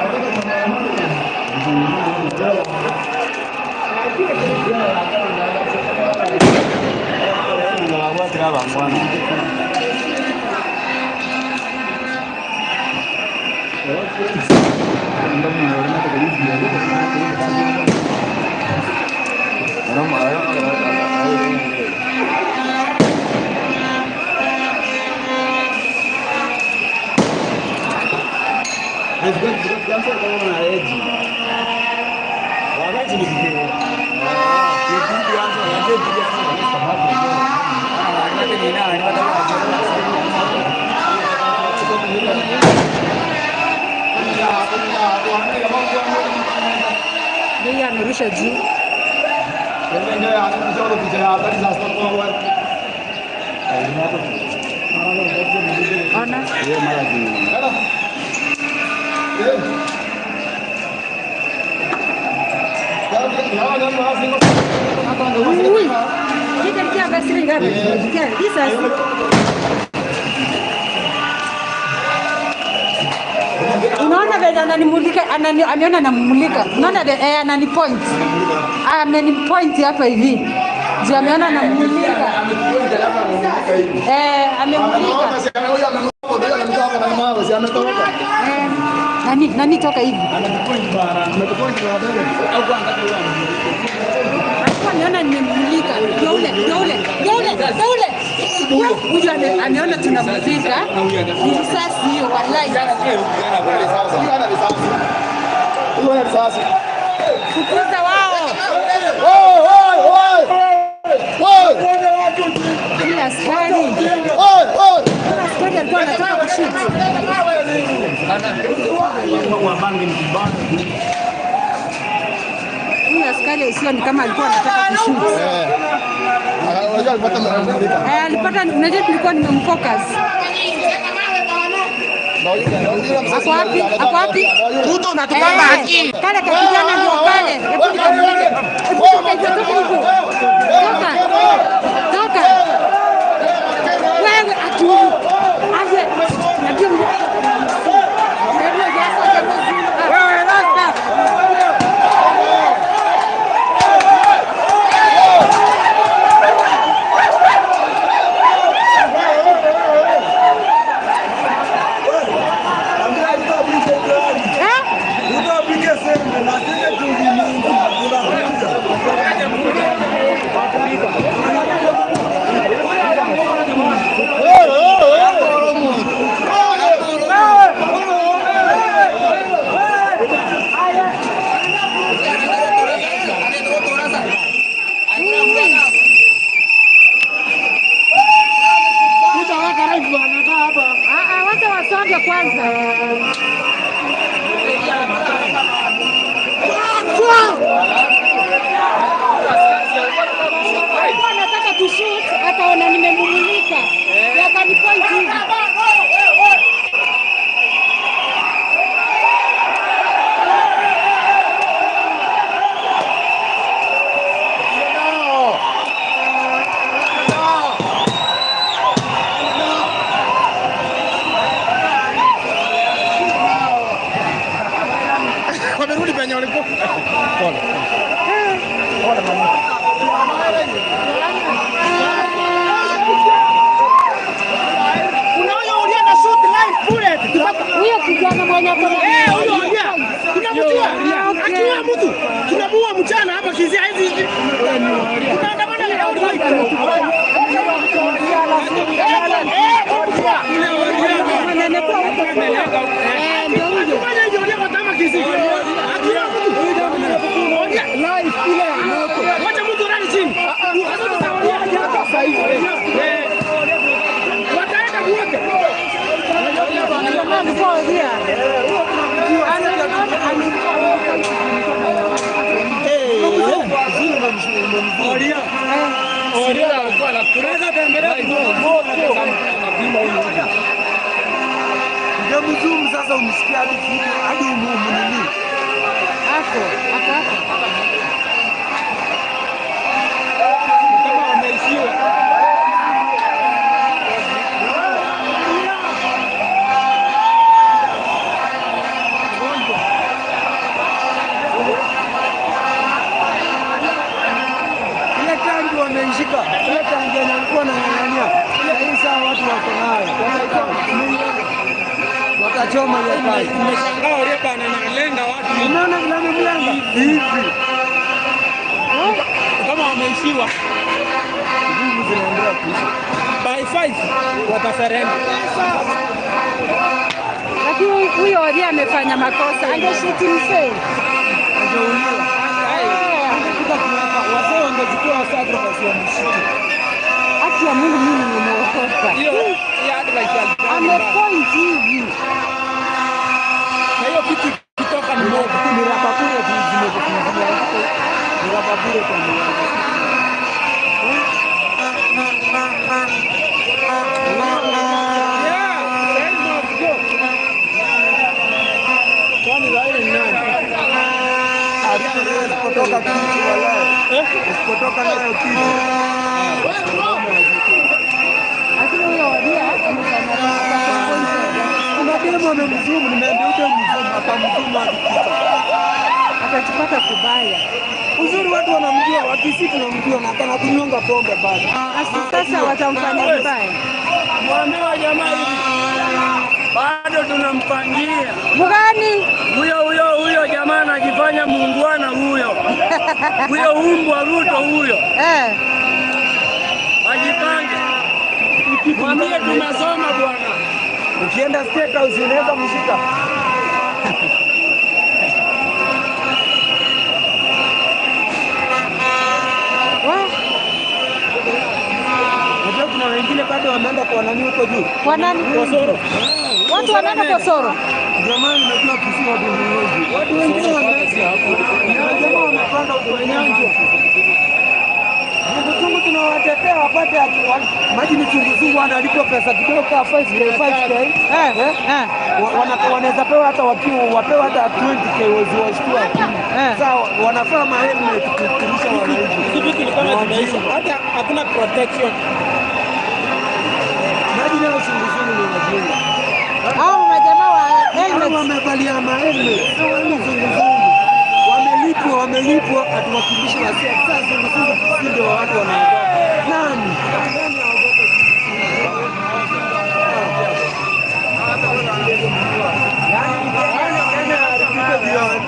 A: Ndio amerusha juu. Ona. Uy. Unaona vile ananimulika, ameona namulika. Unaona anani point. Ameni point hapa hivi. Ndio ameona namulika. Amemulika. Nani toka hivi? Ameona nimemulika. Yule. Huyu ameona tunamulika. Ni risasi hiyo wallahi. Fukuza wao. Ni askari. Askari alikuwa anataka kushoot. Huyu askari sio ni kama alikuwa anataka kushoot. Alipata, unajua tulikuwa nimemfocus. Ako wapi?
B: Ruto unatupamba akili.
A: Kale kijana ndio pale. Hebu nikamulike. Hebu hivyo. Toka. Wewe atu. Aje. Najua
B: Wewe rasta.
E: Oh,
A: Imeanza. Alikuwa anataka kushoot, akaona nimemulika. Akanipoint hivi.
E: Wamerudi penye walikuwa. Pole. Pole mama.
C: Unaona ulia na shoot live bullet.
A: Huyo kijana mwenye ako na
C: Eh, huyo ulia. Tunamjua. Akiwa mtu tunamuua mchana hapa Kisii hizi. Tunaandamana na kauli.
A: Amekuwa huko. Eh, ndio huyo.
C: Fanya hivyo ulia kwa tama Kisii. Akiwa mtu.
E: Live ile ya moto.
C: Wacha mtu rani chini.
E: Hata sasa hivi.
C: Wataenda wote.
A: Alikuwa Oria.
E: Ungemzoom sasa umsikie hadi hadi umunini.
A: Ako, ako hapo.
C: Kama wameishiwa.
E: Ile tangi wameishika. Ile tangi yenye alikuwa anang'ang'ania. Hii saa watu wako nayo. Watachoma ile tangi.
C: Nimeshangaa Oria bana analenga watu
E: Unaona vile amemlenga? Hivi.
C: kama wameishiwa.
E: Nguvu zinaendelea kuisha.
C: By 5 watasurrender.
A: Lakini huyo Oria amefanya makosa. Angeshuti mzee.
E: Angeuliwa. Angefika kuwapa wazee wangechukua sacrifice wamshike.
A: Haki ya Mungu mimi nimeokoka.
C: Hiyo hiyo advice ya
A: Amepoint hivi.
C: na hiyo kitu ikitoka ni moto.
E: Ni raba bure tu zimekufungia. Ni raba bure kwa mlango.
C: Yeah, tell them to go.
E: Kwani Raila ni nani? Usipotoka kitu walai. Usipotoka nayo kitu.
A: Lakini huyo Oria amefanya makosa.
E: Kuna demu amemzumu, nimeambia ule mzumu, akamzumu hadi kichwa.
A: Akachipata kubaya.
E: Uzuri watu wanamjua, Wakisii tunamjua na anakunywanga pombe bado.
A: Sasa watamfanya vibaya.
B: Mwambiwa jamaa hivi. Bado tunampangia.
A: Mgani?
B: Huyo huyo huyo jamaa anajifanya muungwana huyo. Huyo umbwa Ruto huyo.
A: Eh.
B: Ajipange. Mwambie tumesoma bwana.
E: Ukienda State House unaweza mshika.
A: Wa?
E: Unajua kuna wengine bado wameenda kwa nani huko juu.
A: Kwa nani? Watu wanaenda kwa Soro.
E: Ndio maana nimejua Kisii watu ni wengi. Watu wengine wameenda. Jamaa wamepanda huko Nyanza. Zungu tunawatetea wapate maji ni chungu wanalipwa pesa kidogo kama 5K 5K.
A: Eh, eh.
E: Wanaweza pewa hata wakiwa wapewa hata 20K waziwashtua akili.
A: Eh.
E: Sawa, wanafaa mahelmet kurusha wananchi.
C: Hizi vitu ni kama zimeisha. Hata hakuna protection.
E: Maji nayo chungu ni wajinga.
A: Hao majamaa wa
E: Hao
A: helmet.
E: wamevalia mahelmet. Zunguzungu. Wamelipwa, wamelipwa atuwakilishi wa siasa. Sasa zunguzungu sisi ndio watu wanaogopa. Nani? Nani aogope? Yaani Kenya haribike beyond.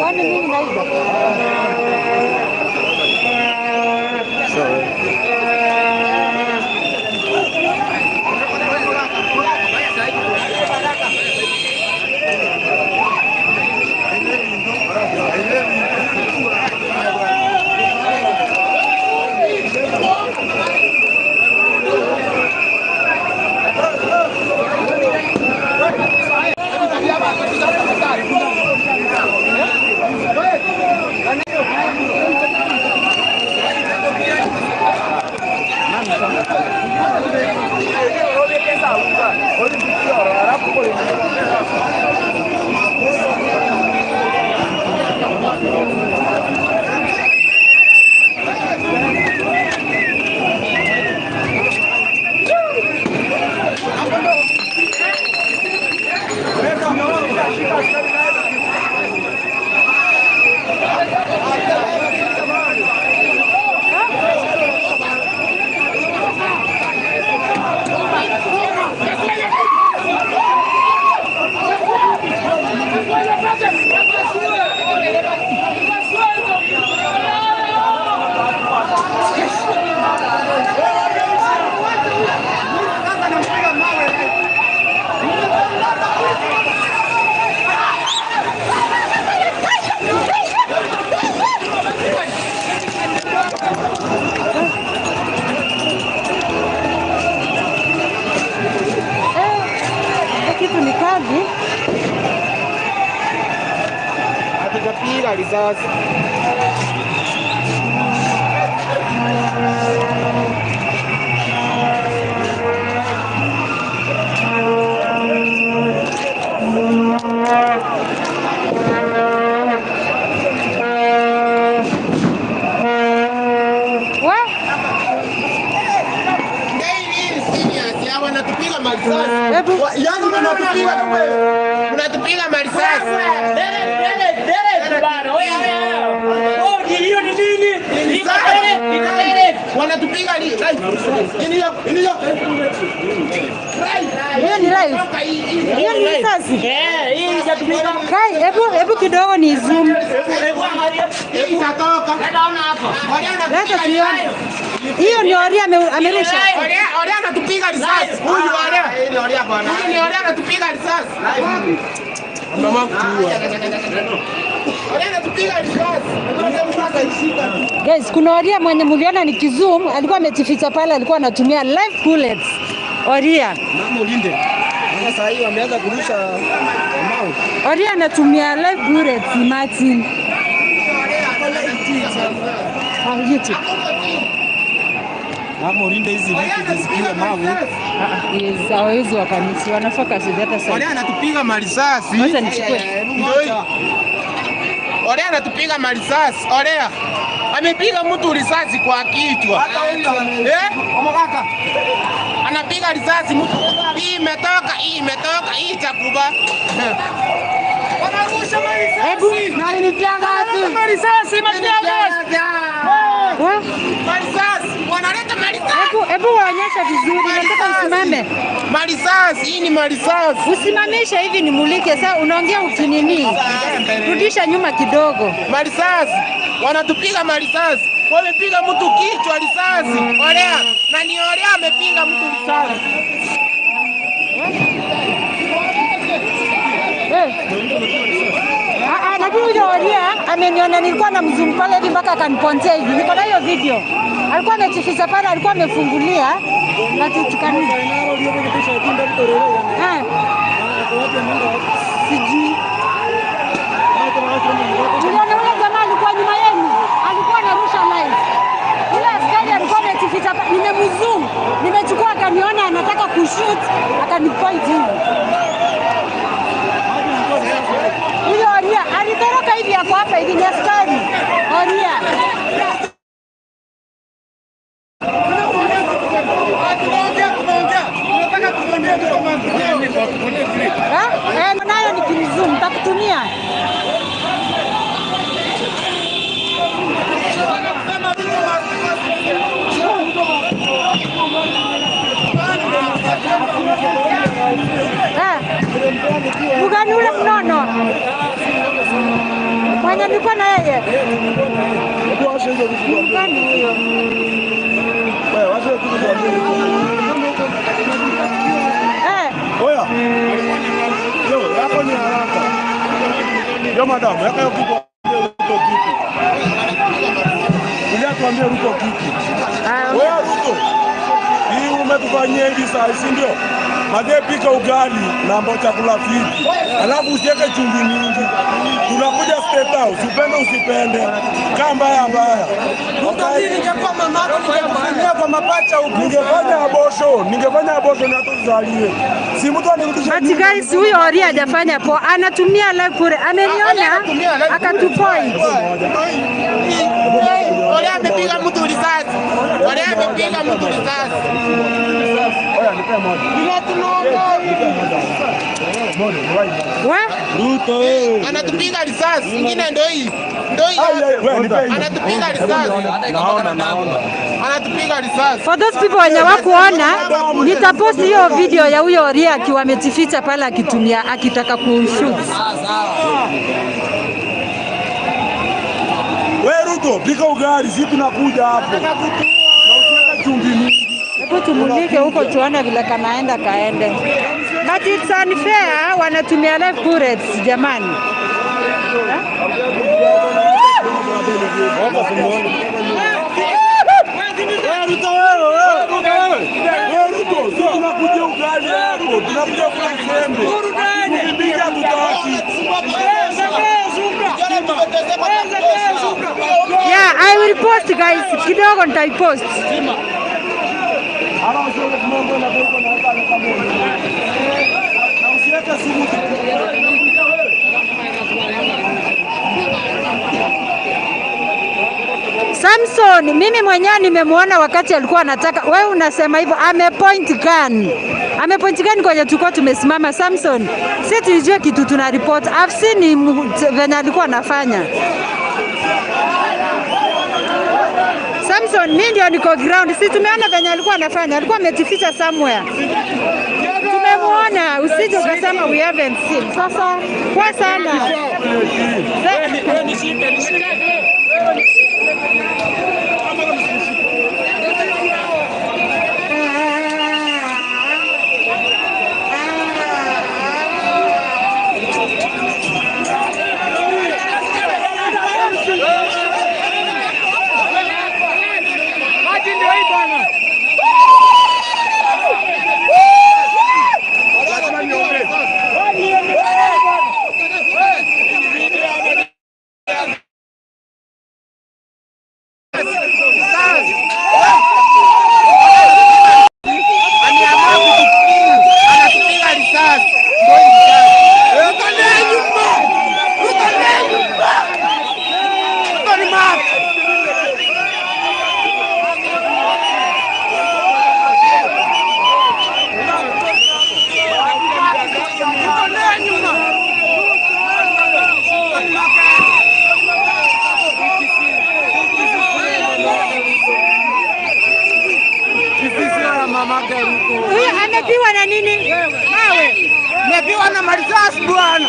A: Kwani mimi naiba?
B: Sawa.
A: Kitu ni kazi.
E: Hatujapiga risasi. Yaani mnatupiga mnatupiga marisasi.
C: Hiyo ni nini?
E: Wanatupiga ni
A: Hiyo ni live. Hiyo ni risasi.
C: Eh, hii inatumika.
A: Kai, hebu kidogo ni zoom.
C: Hebu angalia.
E: Hii itatoka.
C: Naona hapo.
A: Leta tuione. Hiyo ni Oria amerusha.
E: Oria anatupiga risasi. Huyu Oria. Hii ni Oria bwana. Huyu ni Oria anatupiga risasi. Mama kutua. Oria anatupiga risasi.
A: Guys, kuna Oria mwenye mliona nikizoom alikuwa amejificha pale, alikuwa anatumia live bullets. Oria.
E: Mama ulinde. Sasa hii wameanza kurusha mawe.
A: Oria anatumia live bullets, imagine. Ah, YouTube.
E: Mama ulinde hizi vitu zisipiwe mawe.
A: Yes, hawawezi wakanisi, wana focus with the other side.
E: Oria anatupiga marisasi.
A: Wacha nichukue.
E: Oria anatupiga marisasi. Oria amepiga mtu risasi kwa kichwa. Eh? Anapiga risasi mtu. Hii imetoka, hii imetoka, hii itakuba. Wanarusha marisasi. Na ni tiagasi.
C: Marisasi, matiagasi.
E: Marisasi, wanaleta marisasi.
A: Hebu waonyeshe vizuri, nataka usimame.
E: Marisasi, hii ni marisasi.
A: Usimamishe hivi nimulike. Sasa unaongea ukinini. Rudisha nyuma kidogo.
E: Marisasi, wanatupiga marisasi. Wamepiga mtu kichwa risasi. Orea, na ni Orea amepiga mtu risasi.
A: Lakini huyo Oria ameniona, nilikuwa na mzoom pale hivi mpaka akanipontea hivi. Niko na hiyo video. Alikuwa amejificha pale, alikuwa amefungulia na tutukani. Sijui. Tuliona yule jamaa alikuwa nyuma yenu, alikuwa anarusha live. Yule askari alikuwa amejificha, nimemzoom, nimechukua akaniona anataka kushoot, akanipoint hivi. Huyo Oria alitoroka hivi, ako hapa hivi, ni askari Oria. Nayo nikimzoom nitakutumia. Mugani ule mnono. Mwenye nilikuwa na yeye. Mgani huyo?
D: Oya. Yo, yako ni haraka. Yo madam, yako hiyo kitu Ruto kitu. Kuja tuambie Ruto kitu. Wewe Ruto. Hii umetufanyia hivi saa, si ndio? Madhe pika ugali na ambao chakula fiti. Alafu usiweke chumvi mingi. Tunakuja State House, upende usipende. Kaa mbaya mbaya.
E: Ruto, mimi ningekuwa mamako ningekufanyia kwa mapacha huku.
D: Ningefanya abortion na tuzalie. Si mtu anirudishe.
A: But guys, huyo Oria hajafanya poa. Anatumia live kure. Ameniona akatupoint.
C: Oria amepiga mtu risasi. Oria amepiga mtu risasi.
D: Oya, nipe moja.
A: Ruto
C: wewe. Anatupiga risasi. Ingine ndio hii. Ndio hii. Anatupiga risasi.
D: Naona.
C: Anatupiga risasi.
A: For those people wenye wakuona, nitapost hiyo video ya huyo Oria akiwa amejificha pale akitumia akitaka kushoot.
D: Wewe Ruto, pika ugali, sisi tunakuja hapo. Na usiweke chumvi mingi.
A: Hebu tumulike huko tuone vile kanaenda kaende. But it's unfair, wanatumia live bullets jamani.
D: Ruto wewe. Ruto, sisi tunakuja ugali hapo, tunakuja kula sembe. Tukipiga tutaki.
A: Yeah, I will post guys. Kidogo nitaipost. Samson, mimi mwenyewe nimemuona wakati alikuwa anataka. Wewe unasema hivyo, amepoint gun. Amepoint gun kwenye tulikuwa tumesimama. Samson, sisi tulijua kitu tuna report. I've seen him venye alikuwa anafanya. Samson, mimi ndio niko ground. Sisi tumeona venye alikuwa anafanya. Alikuwa amejificha somewhere. Tumemuona, usije ukasema we haven't seen. Sasa kwa sana. Huyu amepiwa na nini? Mawe.
E: Amepiwa na marisasi bwana.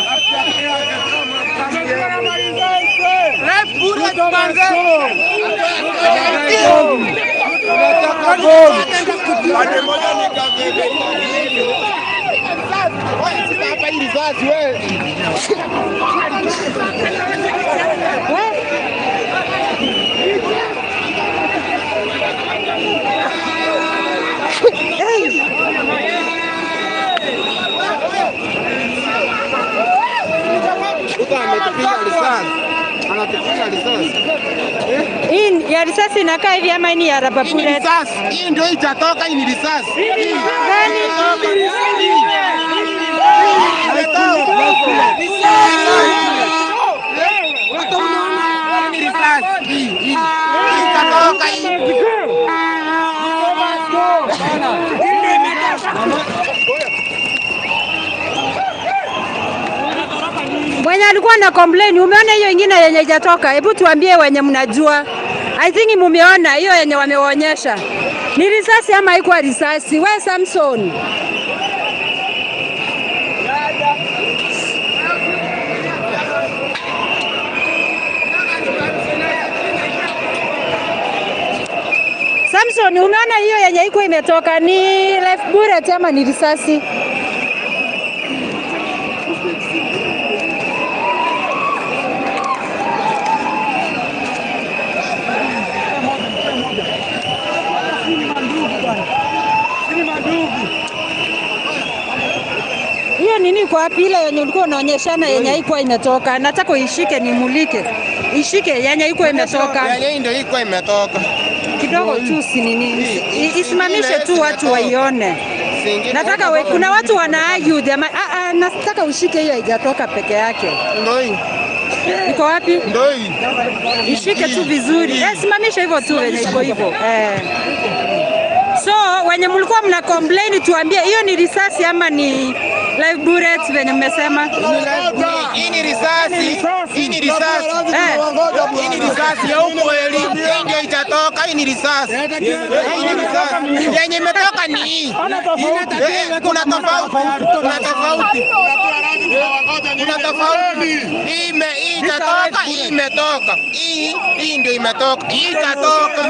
A: Hii ya risasi inakaa hivi ama ni ya rubber bullet?
C: Risasi. Hii ndio itatoka, hii ni risasi.
A: Gani?
C: Hii ni risasi. Hii itatoka hii.
A: Mwenye alikuwa na complain, umeona hiyo ingine yenye haijatoka? Hebu tuambie wenye mnajua. I think mumeona hiyo yenye wamewaonyesha. Ni risasi ama haikuwa risasi? We Samson. Nelson, umeona hiyo yenye iko imetoka ni life bullet ama ni risasi? Hiyo nini kwa wapi ile yenye ulikuwa unaonyeshana yenye haikuwa imetoka? Nataka uishike nimulike. Ishike yenye iko imetoka.
E: Yenye ndio iko imetoka.
A: Kidogo tu si nini. Isimamishe tu watu waione. Nataka kuna watu wana argue jamaa. Nataka ushike hiyo haijatoka peke yake.
E: Ndio hii.
A: Iko wapi?
E: Ndio hii.
A: Ishike tu vizuri. Simamisha hivyo tu wenye iko hivyo. So wenye mlikuwa mna complain tuambie hiyo ni risasi ama ni live bullet venye mmesema?
E: Hii ni risasi. Hii ni risasi. Hii ni risasi ya ukweli. Hii ndio itatoka. Hii ni risasi. Hii ni risasi. Yenye imetoka ni hii. Kuna tofauti. Kuna tofauti. Kuna tofauti. Hii itatoka, hii imetoka. Hii ndio imetoka. Hii itatoka.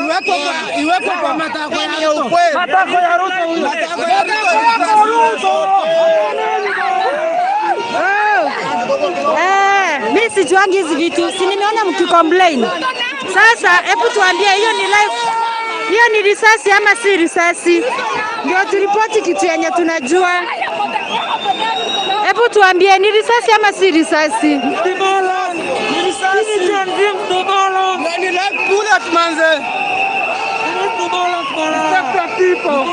E: Iwekwe kwa matako ya ukweli.
C: Matako ya Ruto. Matako ya Ruto.
A: Mimi sijuangi hizi vitu, si nimeona mkicomplain. Sasa hebu tuambie hiyo ni live, hiyo ni risasi ama si risasi? Ndio turipoti kitu yenye tunajua. Hebu tuambie ni risasi ama si risasi?
C: Ni risasi.
E: Ni live bullet manze.
C: People.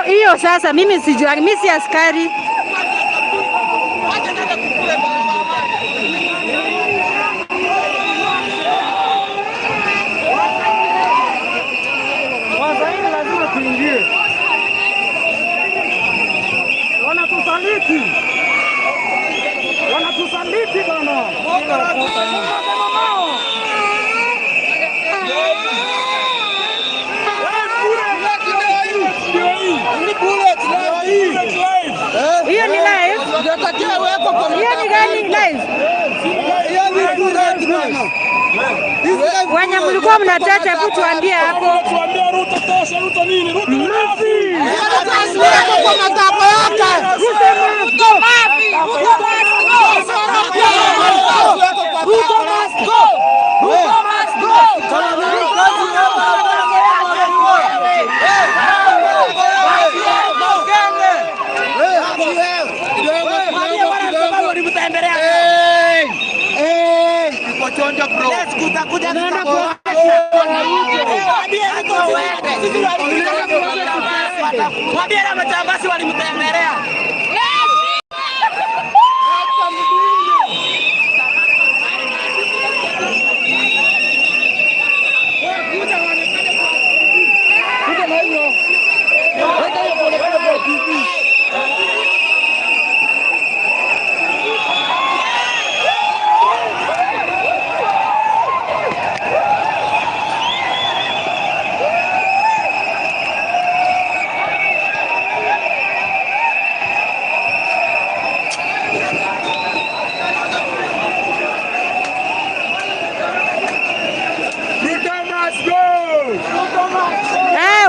A: Hiyo sasa mimi sijui, mimi si askari.
C: Wazaini lazima tuingie. Wanatusaliti. Wanatusaliti bana.
A: Hiyo ni live. Hiyo ni gani live? Wenye mlikuwa mnateta hebu tuambie hapo.
D: Tuambie Ruto tosha, Ruto nini? Ruto ni nani?
E: Kwa matako yake.
F: Ruto mafi. Ruto must go. Ruto must go.
C: Mwambie na majambazi walimtembelea.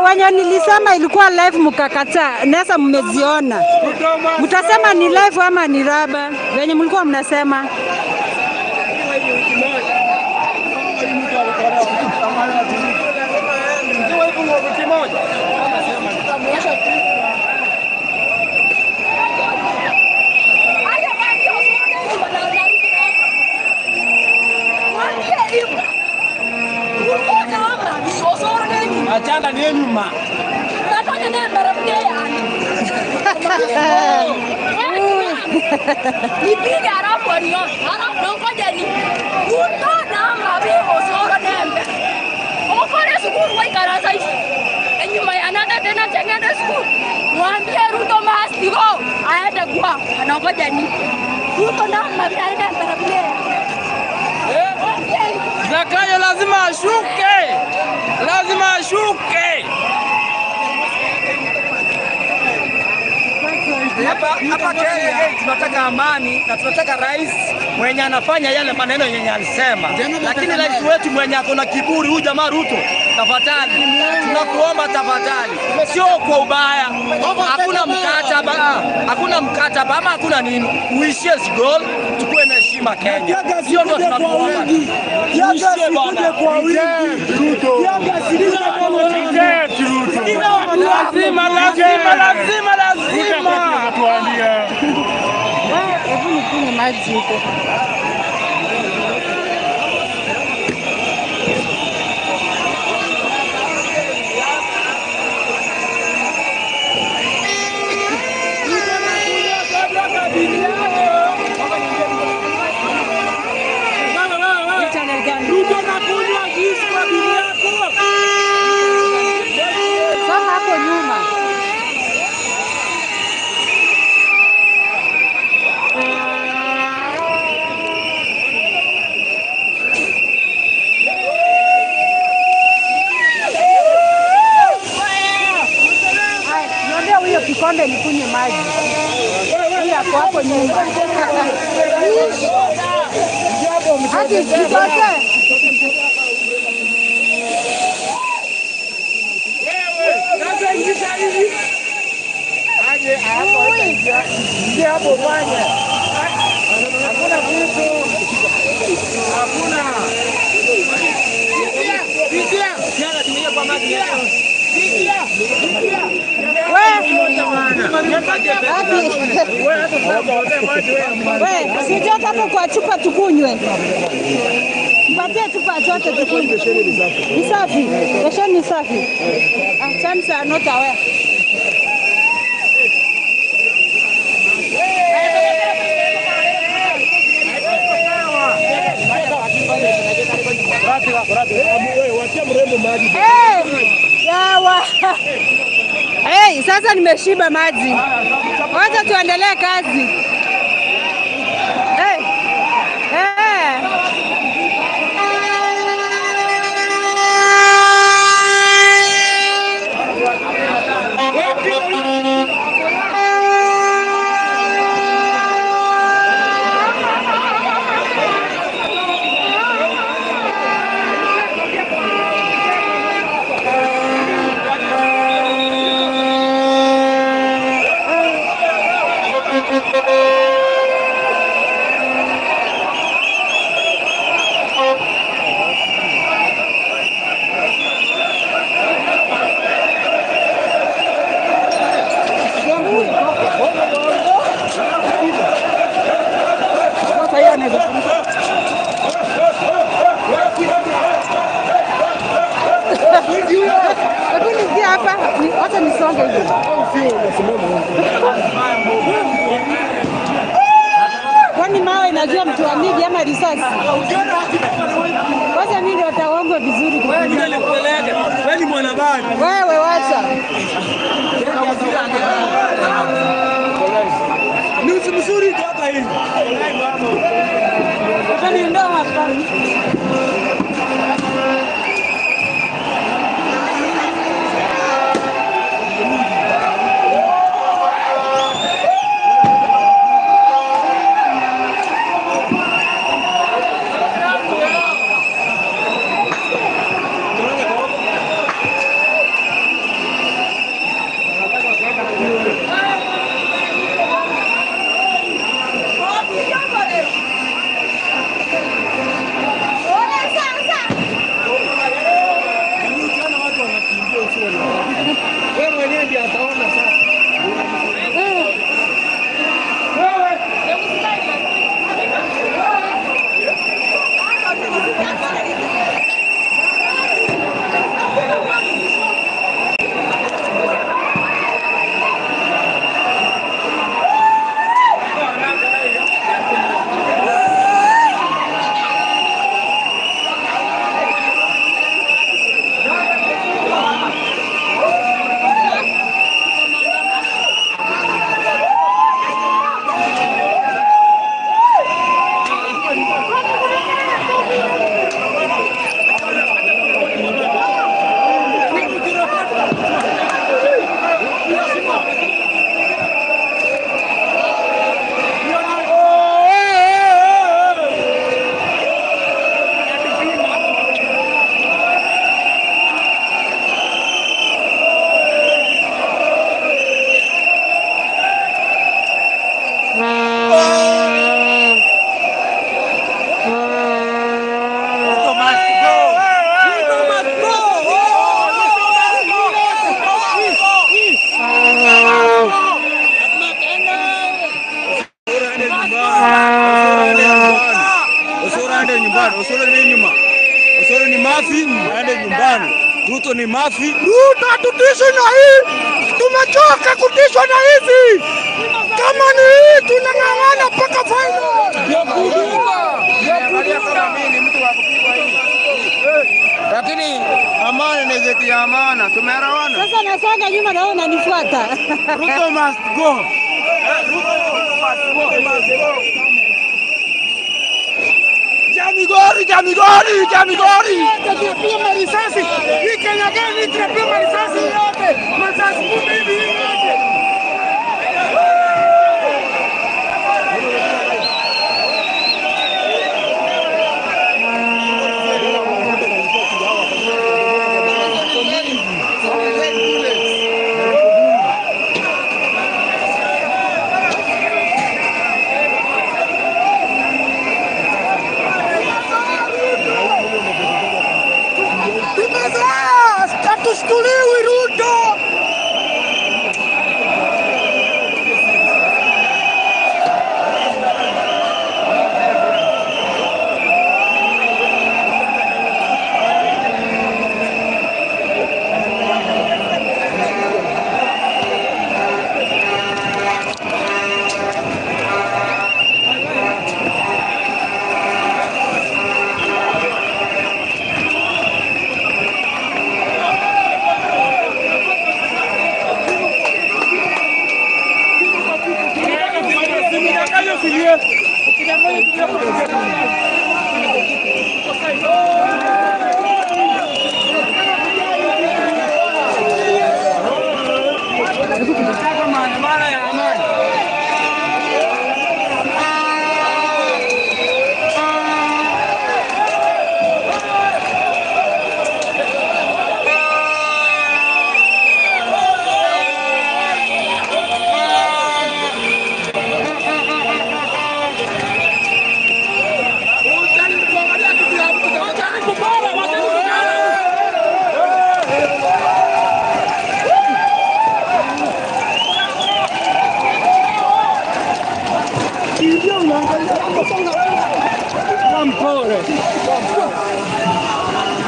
A: Wenye nilisema ilikuwa live mkakataa, nasa mmeziona. Mtasema ni live ama ni raba? Wenye mlikuwa mnasema.
C: Achana ni nyuma.
F: Nipige halafu anione. Halafu ngoja ni Ruto na Mabi Osoro nembe. Okore sukuru waikaraza ici. Enyuma ya nanda tena chengende sukuru. Mwambie Ruto must go. Aende kwa. Anangoja ni Ruto na Mabi aende mbele.
E: Lazima ashuke. Lazima ashuke. Hapa Kenya tunataka amani na tunataka rais mwenye anafanya yale maneno yenye alisema. Lakini rais wetu mwenye ako na kiburi huyu jamaa Ruto, tafadhali tunakuomba tafadhali, sio kwa ubaya. Hakuna mkataba, hakuna mkataba ama hakuna nini. Uishie goal, tukue na heshima Kenya. Sio ndio tunakuomba. Uishie bwana. Lazima lazima lazima lazima.
A: Hebu nikunywe maji huko. Soma hapo nyuma. Niambia huyo kikombe nikunywe maji. Huyo hapo hapo nyuma. Hadi kikombe.
E: Hapo bwana. Hakuna kitu. Hakuna.
A: Wewe, sijota hapo kwa chupa tukunywe. Mpatie chupa zote tukunywe. Ni safi. Besheni ni safi. Ah, chance are not aware. Yawa. Hey, sasa nimeshiba maji. Wacha tuendelee kazi. Hey. Hey. Hebu niingie hapa, wacha nisonge hivi. Kwani mawe inajua mtu wa migi ama risasi? Kwanza mimi ndio wataongwa vizuri.
E: Wewe ni mwanabani.
A: Wewe wacha.
E: Ni mzuri toka hivi.
A: Ndio hapa.
G: nyumbani. Osoro ni nyuma. Osoro ni mafi, aende nyumbani. Ruto ni mafi.
D: Ruto hatutishwi na hii. Tumechoka kutishwa na hizi. Kama ni hii tunang'ang'ana mpaka final.
E: Ya kudunga. Ya kudunga. Mimi ni mtu wa kupigwa hivi. Lakini amani ni zetu ya amana. Tumeelewana.
A: Sasa nasonga nyuma na wewe unanifuata.
E: Ruto must go. Ruto must go.
D: Jamigori, Jamigori, Jamigori.
C: Tunapiga marisasi. Hii Kenya gani tunapiga marisasi yote? Marisasi 10 hivi yote.
D: Tumezoea, hatushtuliwi Ruto.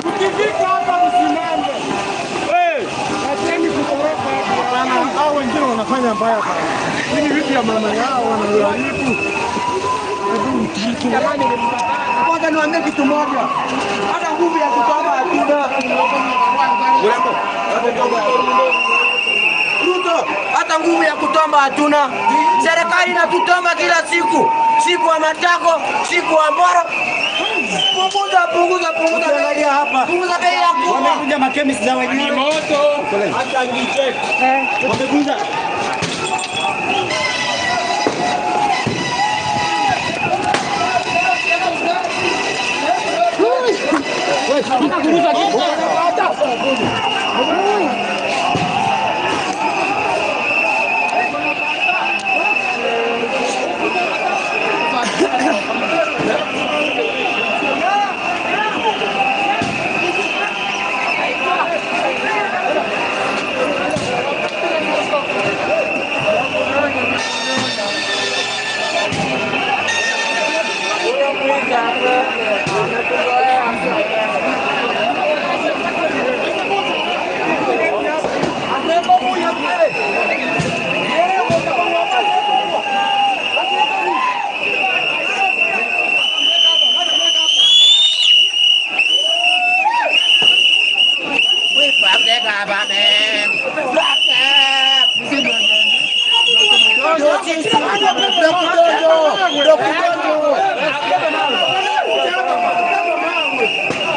C: Ukifika hapa msimame. Acheni kutoroka hapa.
D: Hao wengine wanafanya mbaya sana. Hii ni vitu ya mama yao wanaharibu.
E: Jamani, kwanza niwaambie kitu moja. Hata nguvu ya kutoka hatuna. Ruto, hata nguvu ya kutomba hatuna. Serikali inatutomba kila siku, siku wa matako, siku wa mboro. Punguza, punguza, punguza bei
G: hapa.
E: Punguza bei ya kuku.
G: Wamekuja makemisi za wenyewe.
B: Moto. Hata ngicheck.
G: Wamekuja.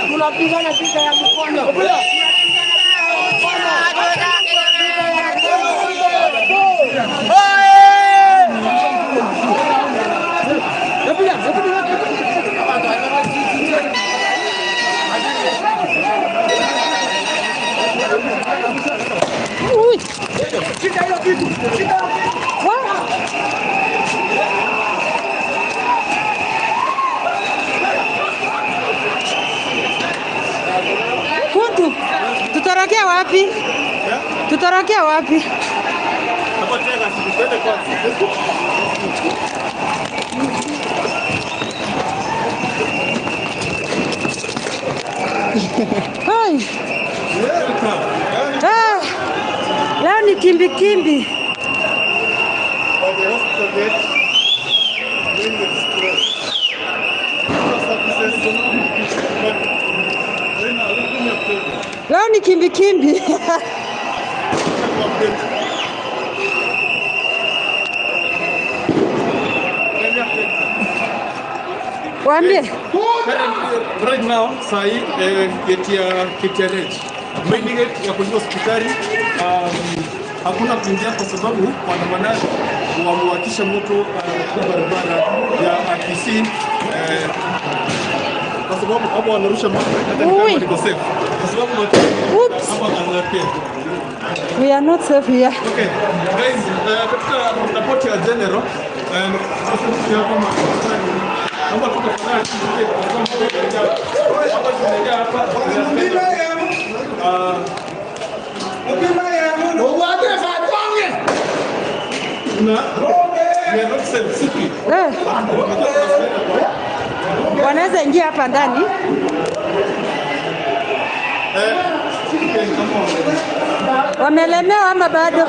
E: Tunapigana vita ya mkono.
A: Kuntu, tutorokea wapi? Tutorokea wapi? kimbi kimbi. Leo ni kimbi kimbi. Waambie.
H: Right now, sahi gate ya KTRH. Main gate ya kuingia hospitali hakuna kuingia kwa sababu waandamanaji wamewakisha moto kwa barabara ya Kisii kwa sababu hapo wanarusha moto hata kama niko safe. Kwa sababu hapa anapia.
A: We are not safe here.
H: Okay, guys, katika report ya general kama
A: Wanaweza ingia hapa ndani. Wamelemewa ama bado?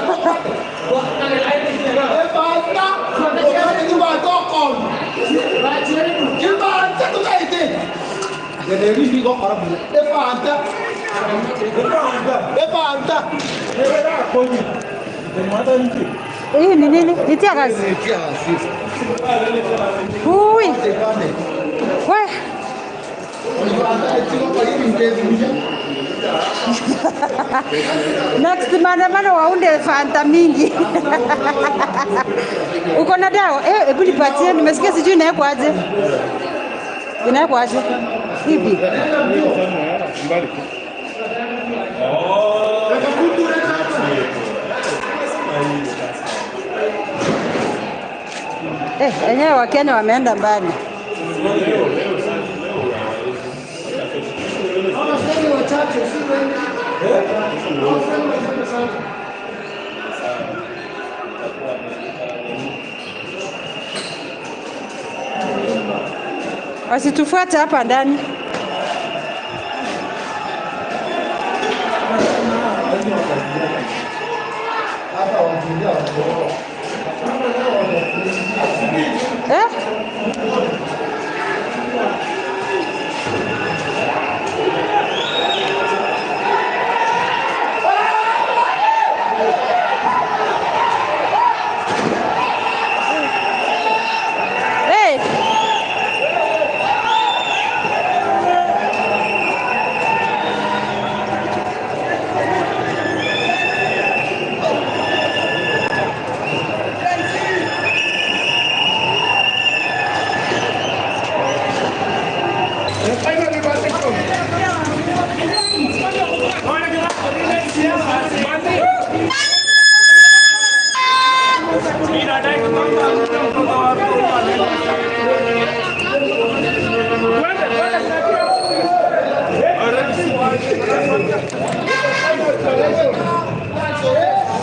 A: Hii ni nini? Ni tear gas. Ui. We. Next maandamano waunde Fanta mingi. Uko na dawa? Hebu nipatie, nimesikia sijui inawekwa aje. Inawekwa aje? Hivi. Enyewe Wakenya wameenda mbali. Wasitufuate hapa ndani. Hey.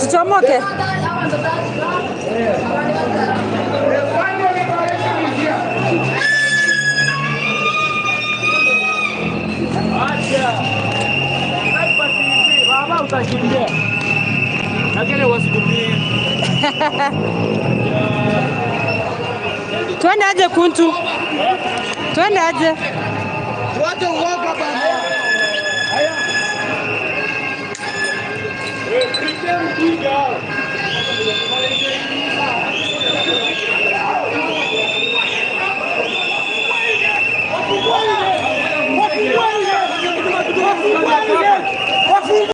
A: Tuchomoke. Twende aje Kuntu? Twende aje?
E: Tuache uoga bana. Haya. Wafungwe.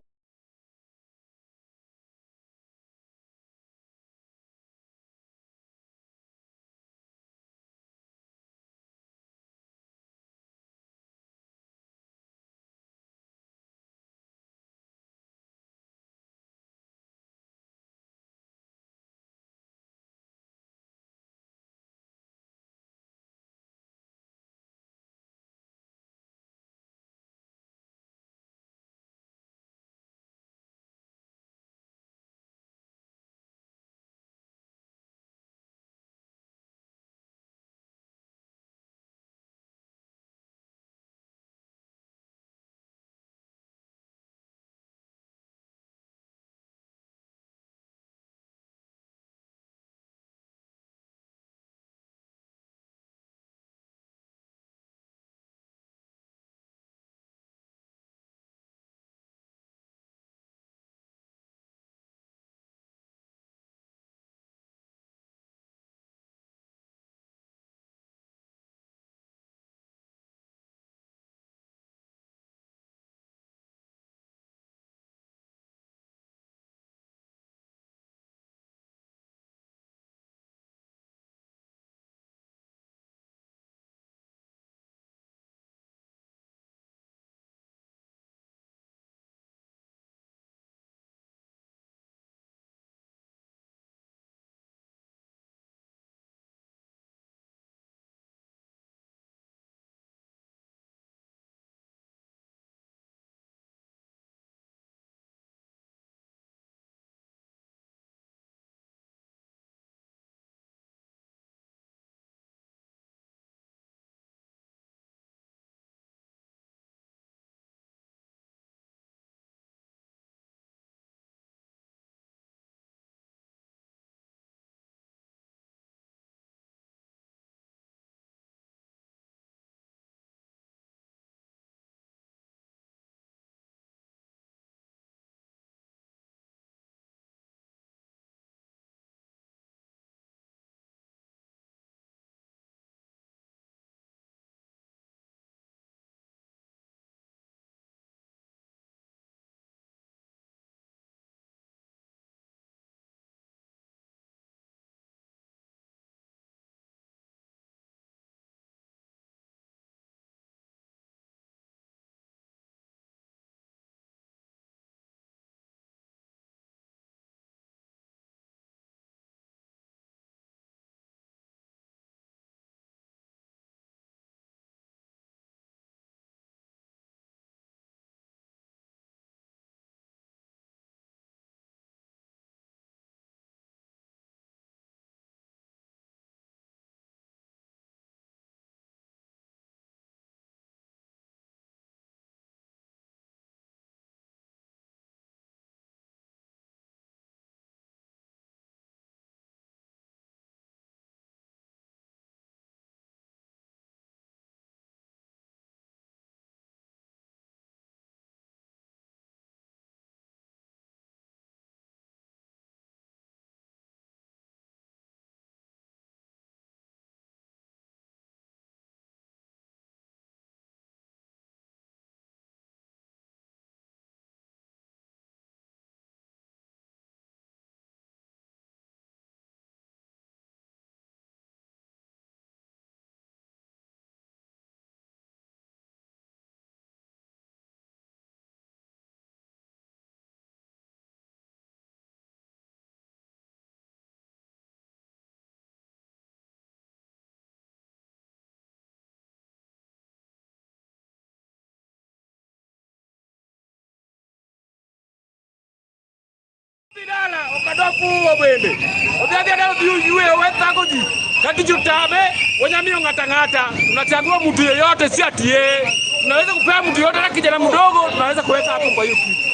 D: Tunachagua mtu yeyote, si ati yeye. Tunaweza kupea mtu yeyote, hata kijana mdogo tunaweza kuweka hapo kwa hiyo kitu.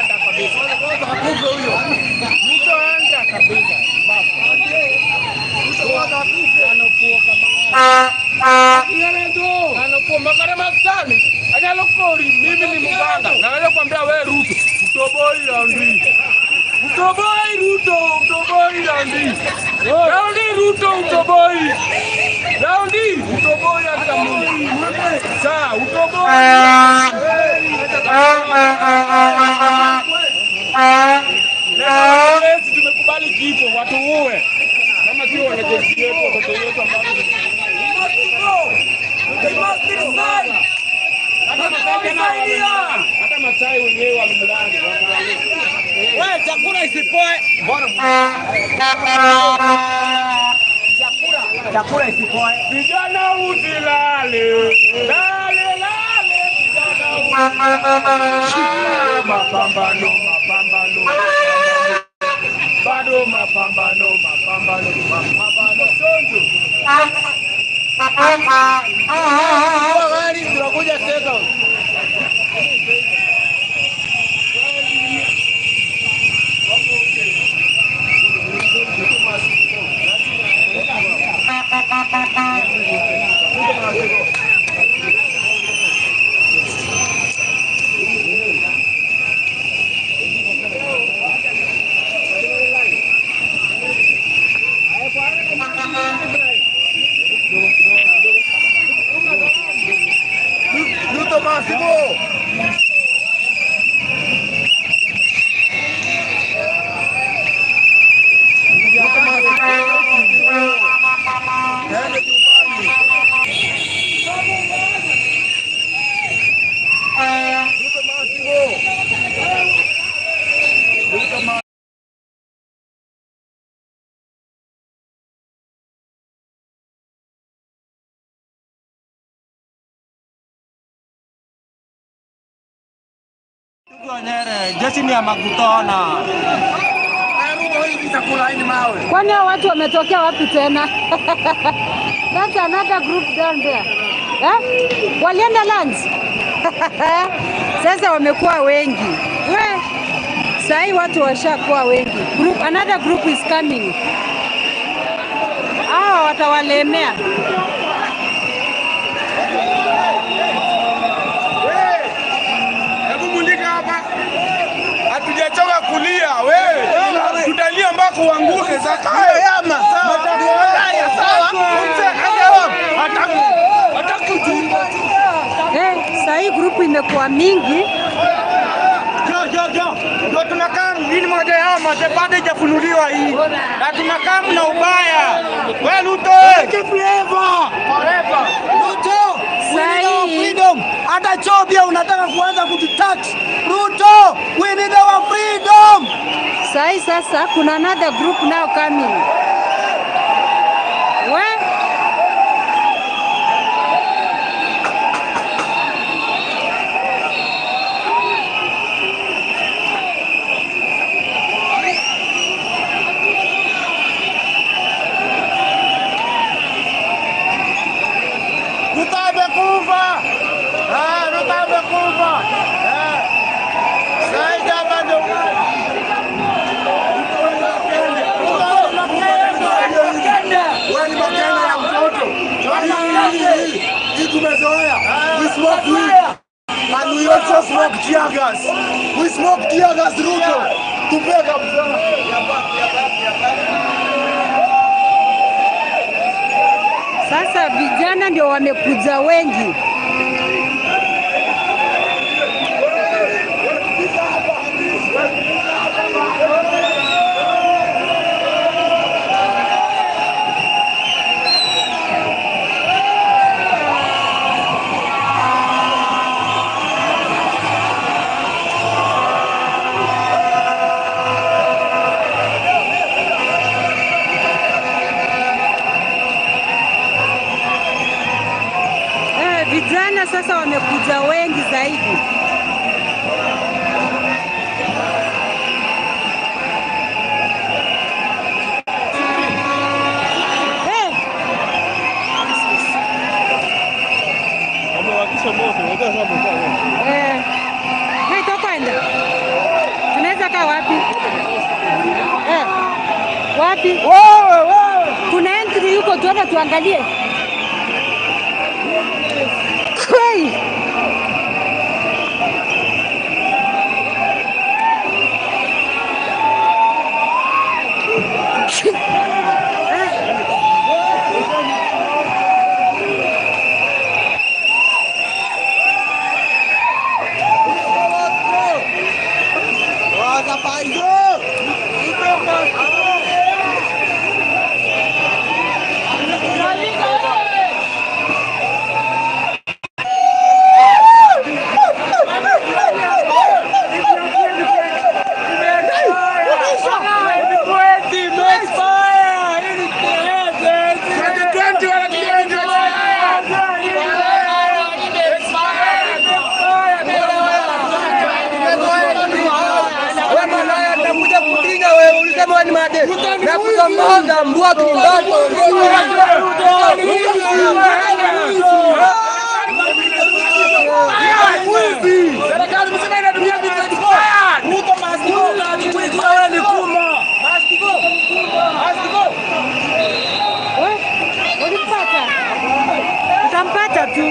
D: Enda kabisa. Mtu enda kabisa. Mimi ni mganga. Naweza kuambia wewe Ruto, utoboi raundi. Utoboi Ruto, utoboi raundi. Raundi Ruto, utoboi. Raundi, utoboi hata Mungu. Sawa, utoboi. Na tumekubali kifo, watu uwe. Kama sio wanajeshi wetu, watoto wetu ambao hata Masai wenyewe wamemlani.
E: Wewe chakula isipoe. Chakula isipoe.
D: Vijana usilale. Lale lale vijana usilale. Mapambano, mapambano. Bado mapambano, mapambano, mapambano. Sonjo.
E: Gari tunakuja sasa.
B: Ruto must go. Ruto must go. Ruto must
E: Jeshi ni ya Magutona.
A: Kwani hao watu wametokea wapi tena? That's another group down there. Eh? Walienda lunch. Sasa wamekuwa wengi. We, sahi watu washakuwa wengi. Group, another group is coming. Hawa watawalemea.
D: Hebu mulika hapa. Hatujachoka kulia wewe. Tutalia mpaka uanguke Zakayo.
A: Sahi group imekuwa mingi.
E: Ndio tunakaa mjini moja yao moja bado haijafunuliwa hii. Na tunakaa na ubaya. Wewe Ruto. Forever. Forever. Ruto. We need our freedom. Hata chobia unataka kuanza kututax. Ruto, we need our freedom.
A: Sahi sasa kuna another group now coming. We
B: Ruto amekufa. Ruto amekufa. Sasa hapa ndio
D: Wewe ni makenda ya mtoto. Hii tumezoea. We smoke weed. And we also smoke tear gas. We smoke tear gas, Ruto. Tupe kabisa.
A: Sasa vijana ndio wamekuja wengi. Vijana sasa wamekuja wengi zaidi. Wapi?
E: Wewe wewe.
A: Kuna entry huko, tuende tuangalie. Hey! Utampata tu.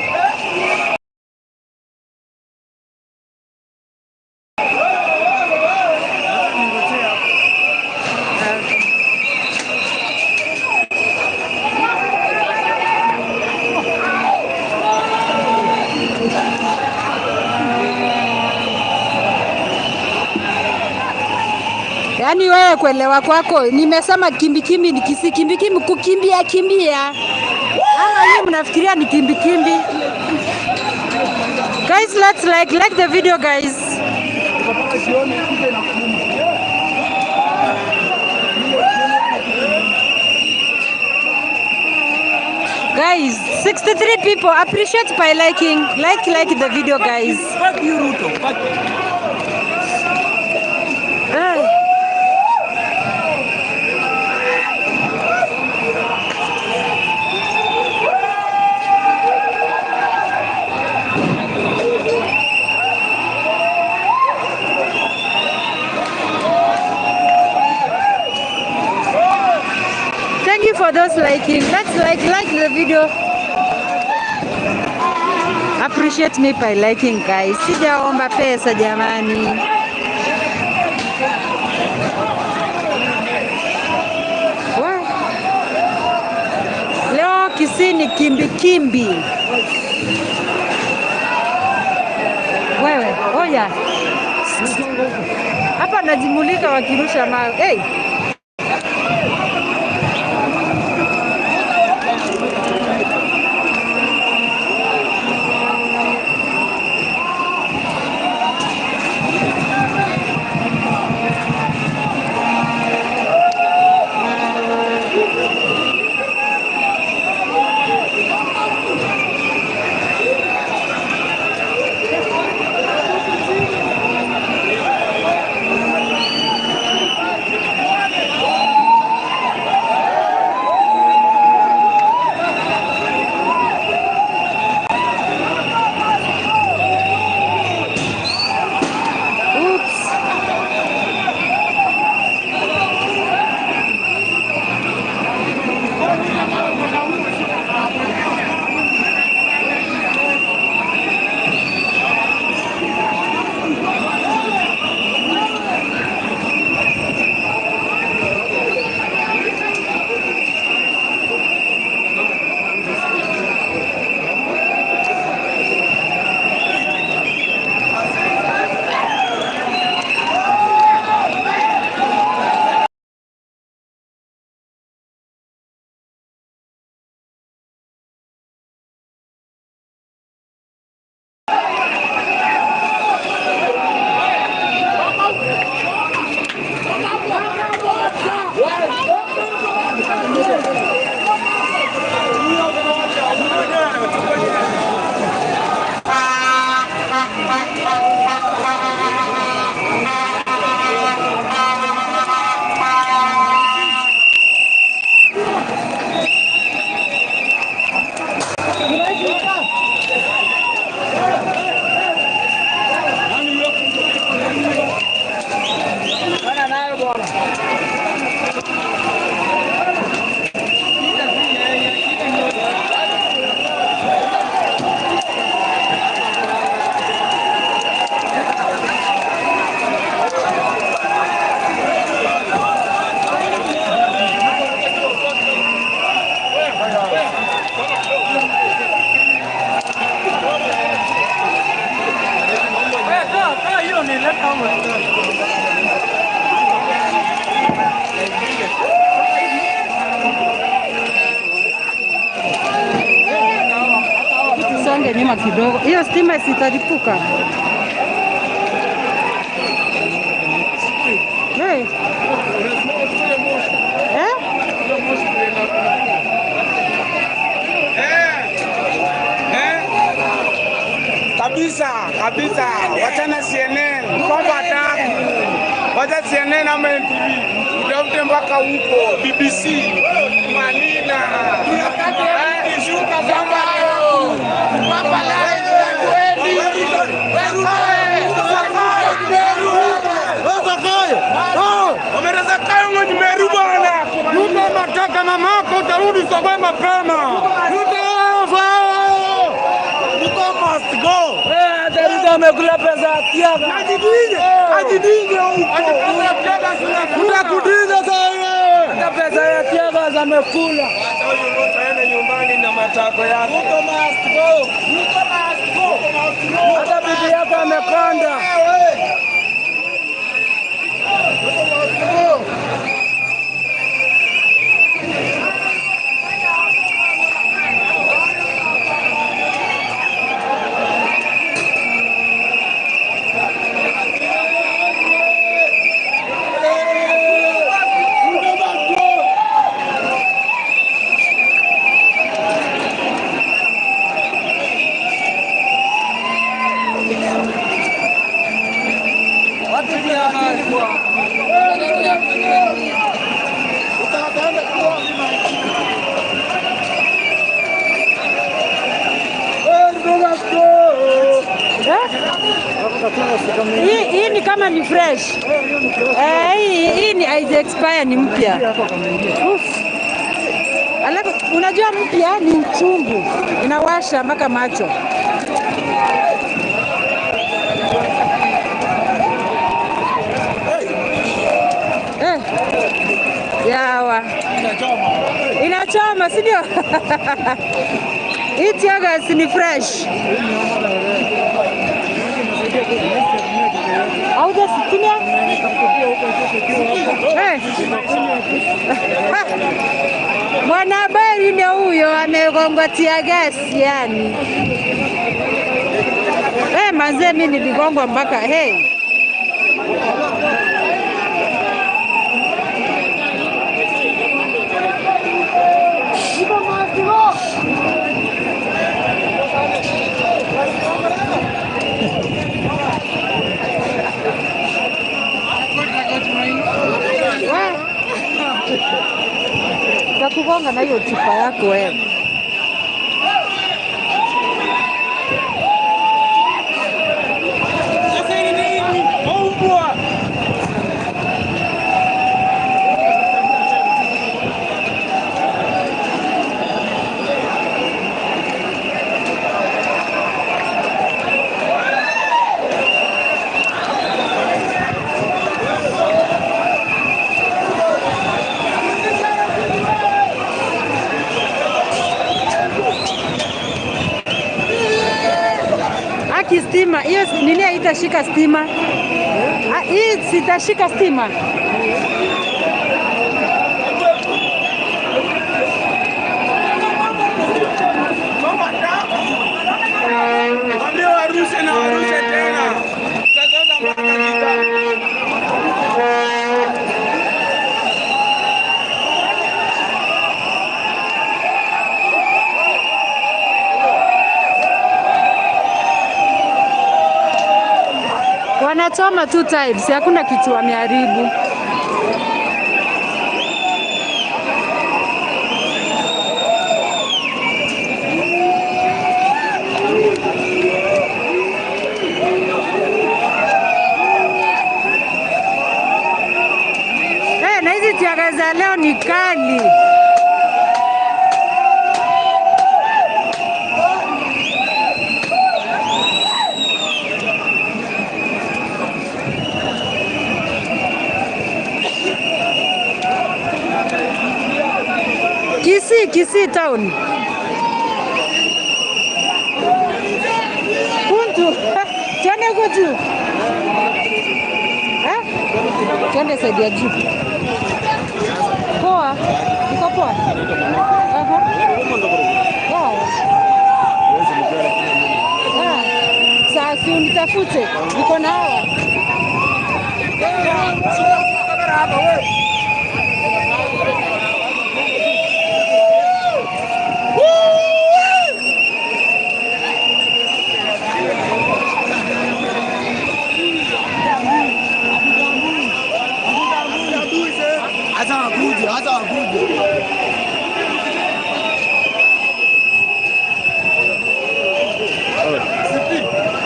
A: Yaani wewe kuelewa kwako, nimesema kimbikimbi ni kisi kimbikimbi, kukimbia kimbia. Ama hiyo mnafikiria ni kimbikimbi? Guys, let's like the video guys. Guys, 63 people, appreciate by liking. Like the video guys.
E: Fuck you Ruto. Fuck you.
A: Thank you for those liking. Let's like the video. Appreciate me by liking guys. Sijaomba pesa jamani. Leo Kisii ni kimbi kimbi. Wewe, oya. Hapa najimulika wakirusha mawe. Hey. nyuma kidogo. Hiyo stima sitaripuka. Hey. Eh?
E: Kabisa, kabisa. Wachana CNN, kwamba taku. Wacha CNN ama NTV. Utafute mpaka huko BBC, Manila. Tunataka kwamba leo. Kwamba leo
D: Mataka mamako utarudi Sokwe mapema. Ruto must go.
G: Hata Ruto amekula pesa ya Tiaga.
D: Ajidinge, ajidinge huko. Tutakudinga sasa wewe.
G: Hata pesa ya Tiaga amekula.
E: Ruto aende nyumbani na matako yake.
G: Ruto must go.
E: Ruto must go.
G: Hata bibi yako amekonda.
E: Ruto must go.
A: Hii ni kama ni fresh. Hii ni haija expire, ni mpya. Alafu unajua mpya ni uchungu, inawasha mpaka macho. Yawa. Inachoma, si ndio? Hii tear ni fresh. Haujasikia? Mwanahabari ndio huyo amegongwa tear gas yani. Manze mimi niligongwa mpaka hey. Takugonga na hiyo chupa yako wewe. Stima hiyo nini haitashika stima? Hii sitashika stima.
E: Ambia warushe na warushe tena. Tutazoza mpaka kita.
A: Wanachoma 2 times, hakuna kitu wameharibu. Na hizi tiaga za leo ni kali. Kisii town. Kuntu. Tuende huko juu. Eh? Tuende side ya juu. Poa. Iko poa? Aha. Poa. Unitafute. Niko na hawa.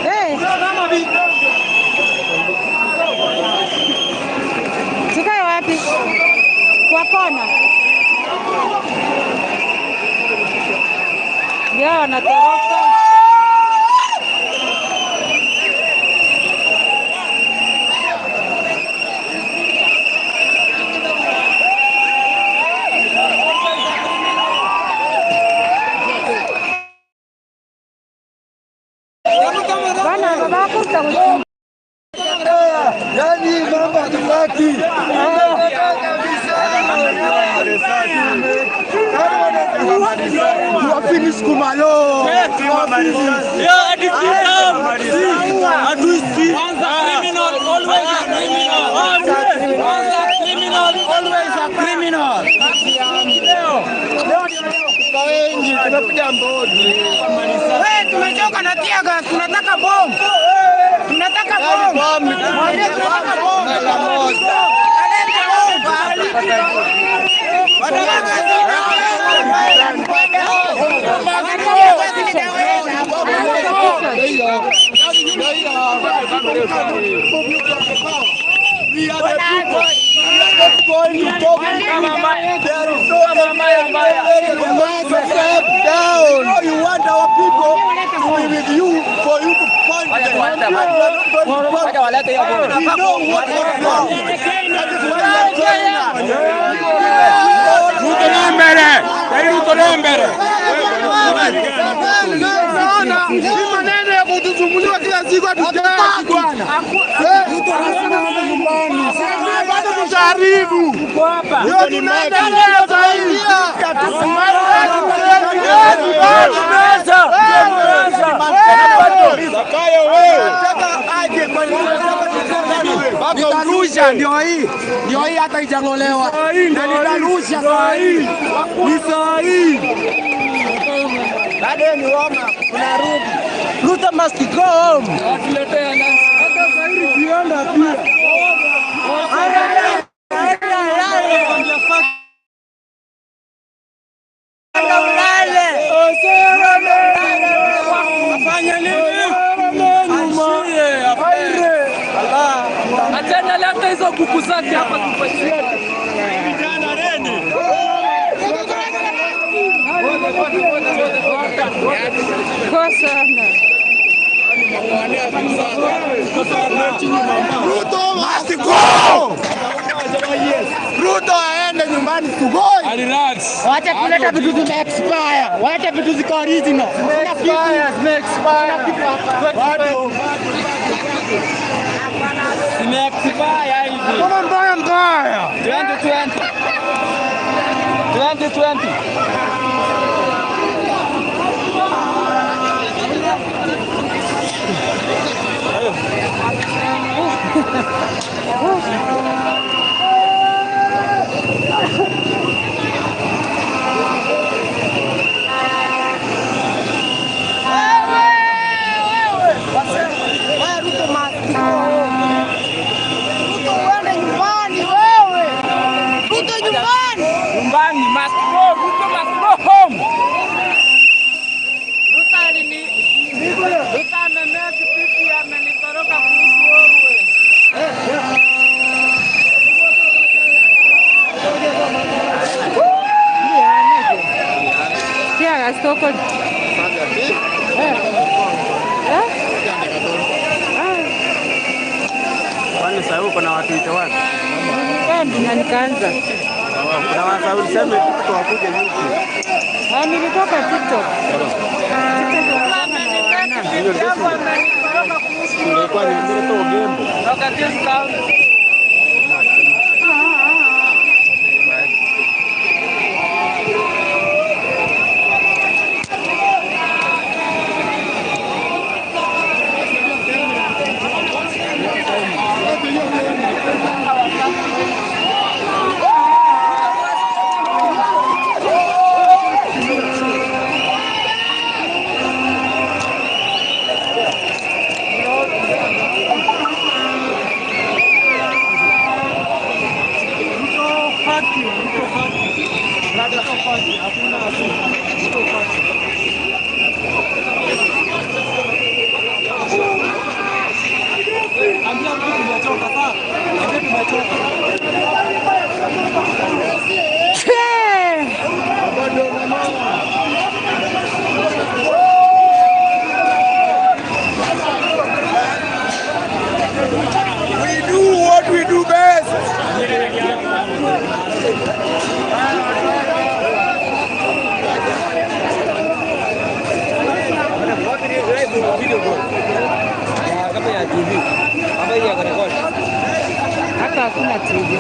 A: Hey. Tukae wapi? Kwa kona. Ya wanatoroka. Bana babako utakuchunga.
E: Yani mambo hatutaki. Tuwafinish kumalo.
G: Criminal, always a criminal. Once a criminal, always a criminal.
E: Wengi tunapiga mbodi.
C: Wewe tumechoka na tear gas, tunataka bomu. Tunataka bomu. Mwambie tunataka bomu. Alete bomu.
E: We are the people. We are not going to talk. There is no step down. No, you want our people to be with you for you to find them. We know what is wrong. That is why we are trying.
D: Ruto na mbele. Ruto na mbele.
E: Naona hii maneno ya kutuzungumzia kila siku hatutaki bwana. Bado tutaharibu. Leo tunaenda leo zaidi.
G: Nitarusha ndio hii. Ndio hii hata haijang'olewa. Na nitarusha saa hii. Ni saa hii. Bado ni Roma, tunarudi. Ruto must go home.
D: Hata saa hii tukienda pia.
I: Achana leta hizo kuku zake hapa tupatie.
A: Kwa sana.
E: Ruto must go. Ruto aende nyumbani sugoi.
D: Relax.
C: Wacha kuleta vitu zime expire. Wacha vitu ziko original.
E: Zime expire. Bado.
I: Zime expire hivi.
E: Kama mbaya mbaya.
I: 2020. 2020.
C: Wewe Ruto must go. Ruto uende nyumbani wewe. Ruto nyumbani.
I: Nyumbani must go. Ruto must go home.
A: Ruto alini Ruto amemeki pipi amenitoroka kuhusu wewe. Kia stoko.
G: Kwani sasa huko na watu ita wapi?
A: Nilienda na nikaanza.
G: Na wasa ulisema TikTok wakuje YouTube.
A: Ah, nilitoka TikTok.
G: Nilikuwa nimetoka Ogembo.
I: Toka discount.
E: We do what we do best.
A: Hata hakuna TV.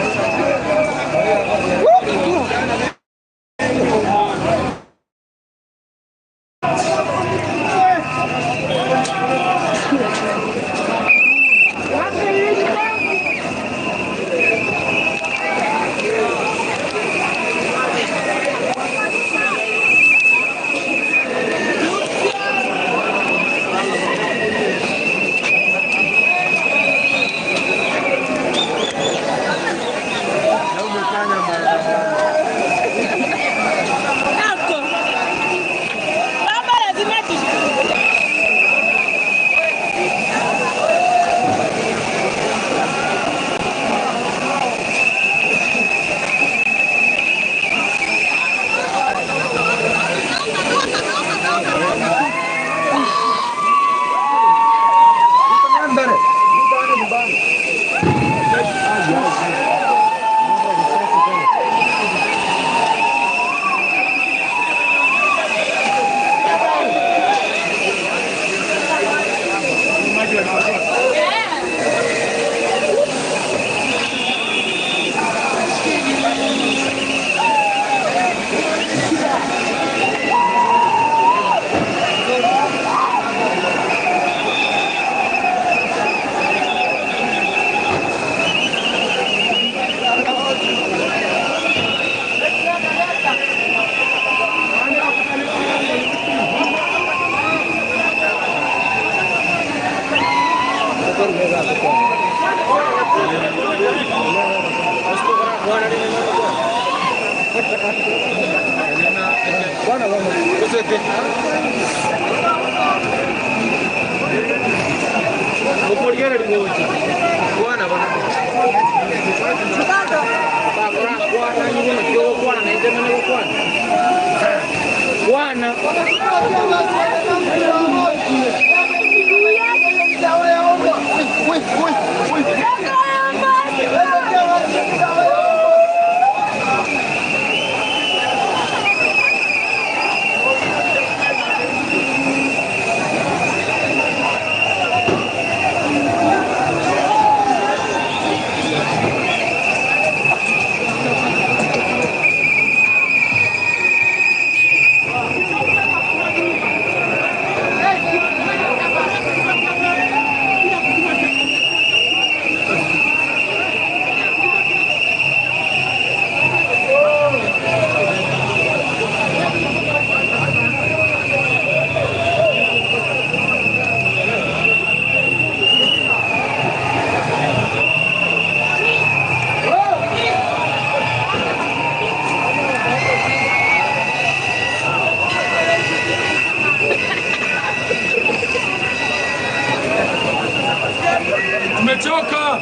I: Tumechoka.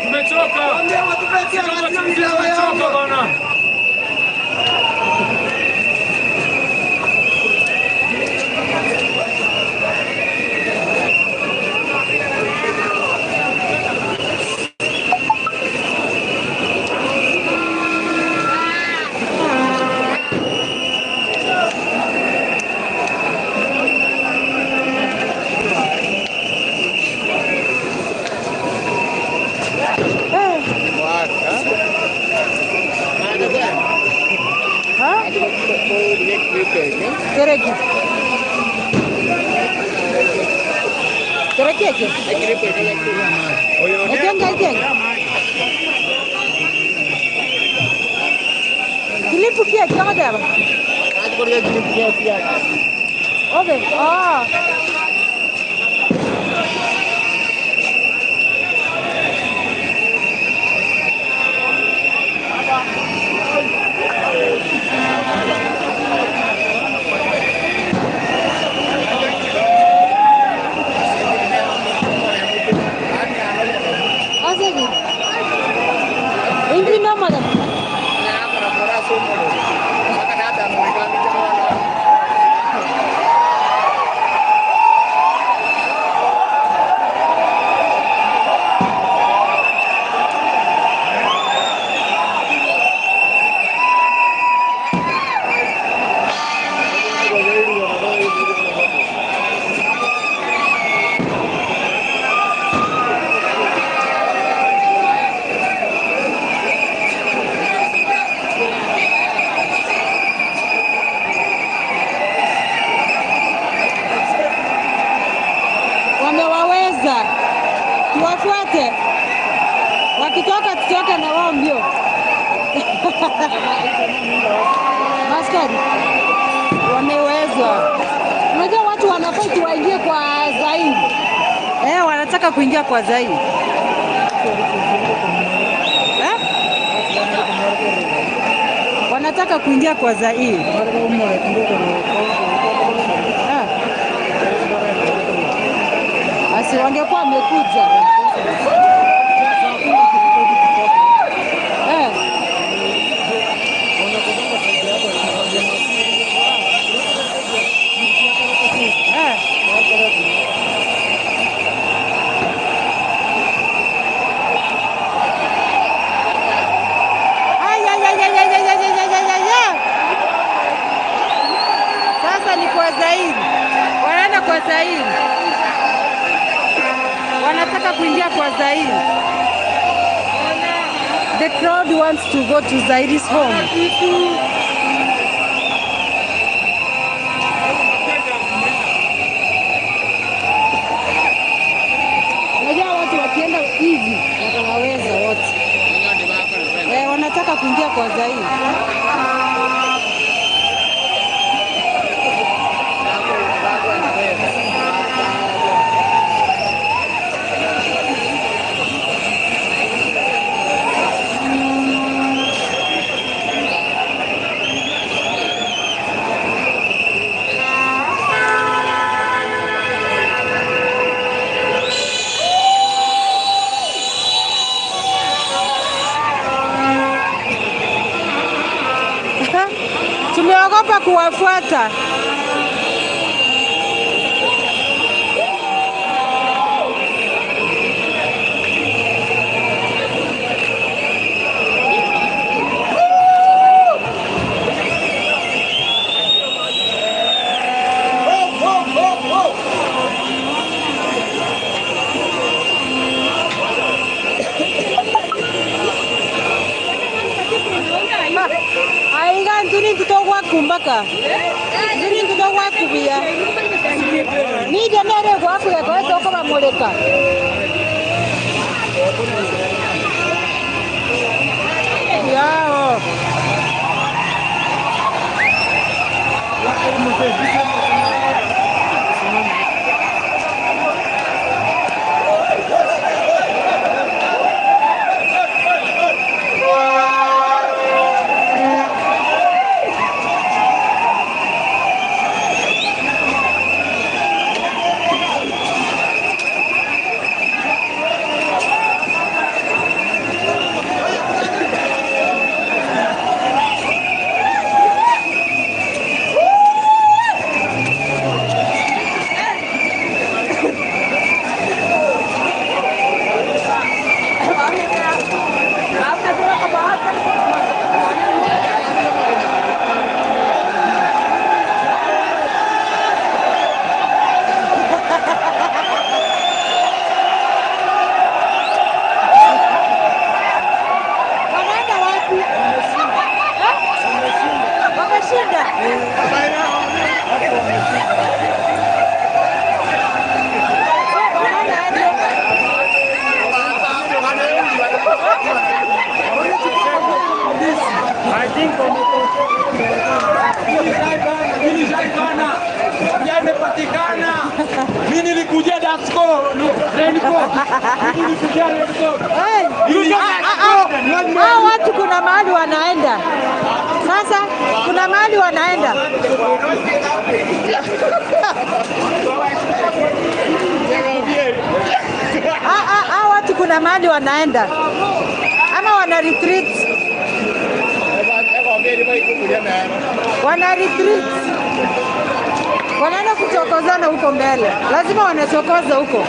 I: Tumechoka. Tumechoka bana.
A: Okay. Ah. Maskari wamewezwa. Unajua watu wanafight waingie kwa Zaidi. Wanataka kuingia kwa Zaidi. Wanataka kuingia kwa Zaidi. Asi wangekuwa wamekuja. Sasa ni kwa Zaidi. Wanaenda kwa Zaidi. Wanataka kuingia kwa Zaidi. The crowd wants to go to Zaidi's home. Unajua watu wakienda hivi watawaweza wote. Wanataka kuingia kwa Zaidi. Tumeogopa kuwafuata. Aiga nduni tutogwa kumbaka. Nduni tutogwa kubia. Ni denere kwa kuya kwa toko bamoleka. Yao.
D: Mimi nilikujia Dasco, Raincoat. Mimi nilikujia Raincoat.
A: Hao watu kuna mahali wanaenda. Sasa kuna mahali wanaenda. Hao watu kuna mahali wanaenda. Ama wana retreat. Wana retreat. Wanaenda kuchokozana huko mbele. Lazima wanachokoza huko.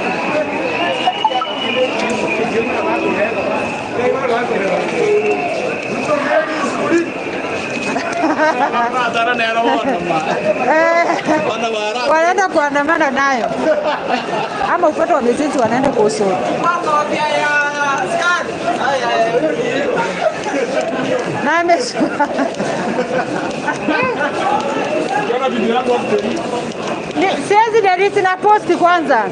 A: Wanaenda kuandamana nayo. Ama upande wa mizizi wanaenda kwa usoro. Na ameshuka. Siwezi delete na posti kwanza.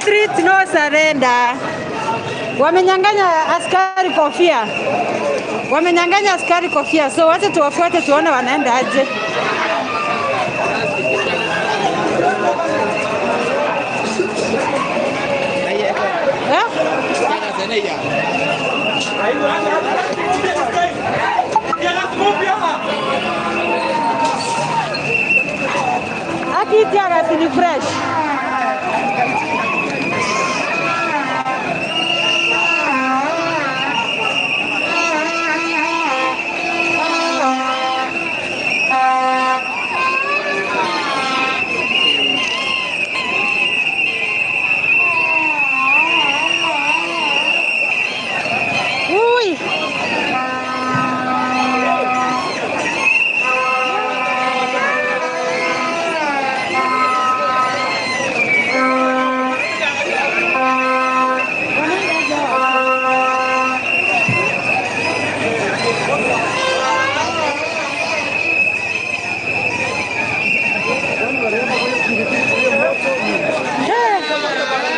A: retreat, no surrender. Wamenyang'anya askari kofia. Wamenyang'anya askari kofia. So wacha tuwafuate tuone wanaenda aje. Eh? Aki tear ni fresh. Uy.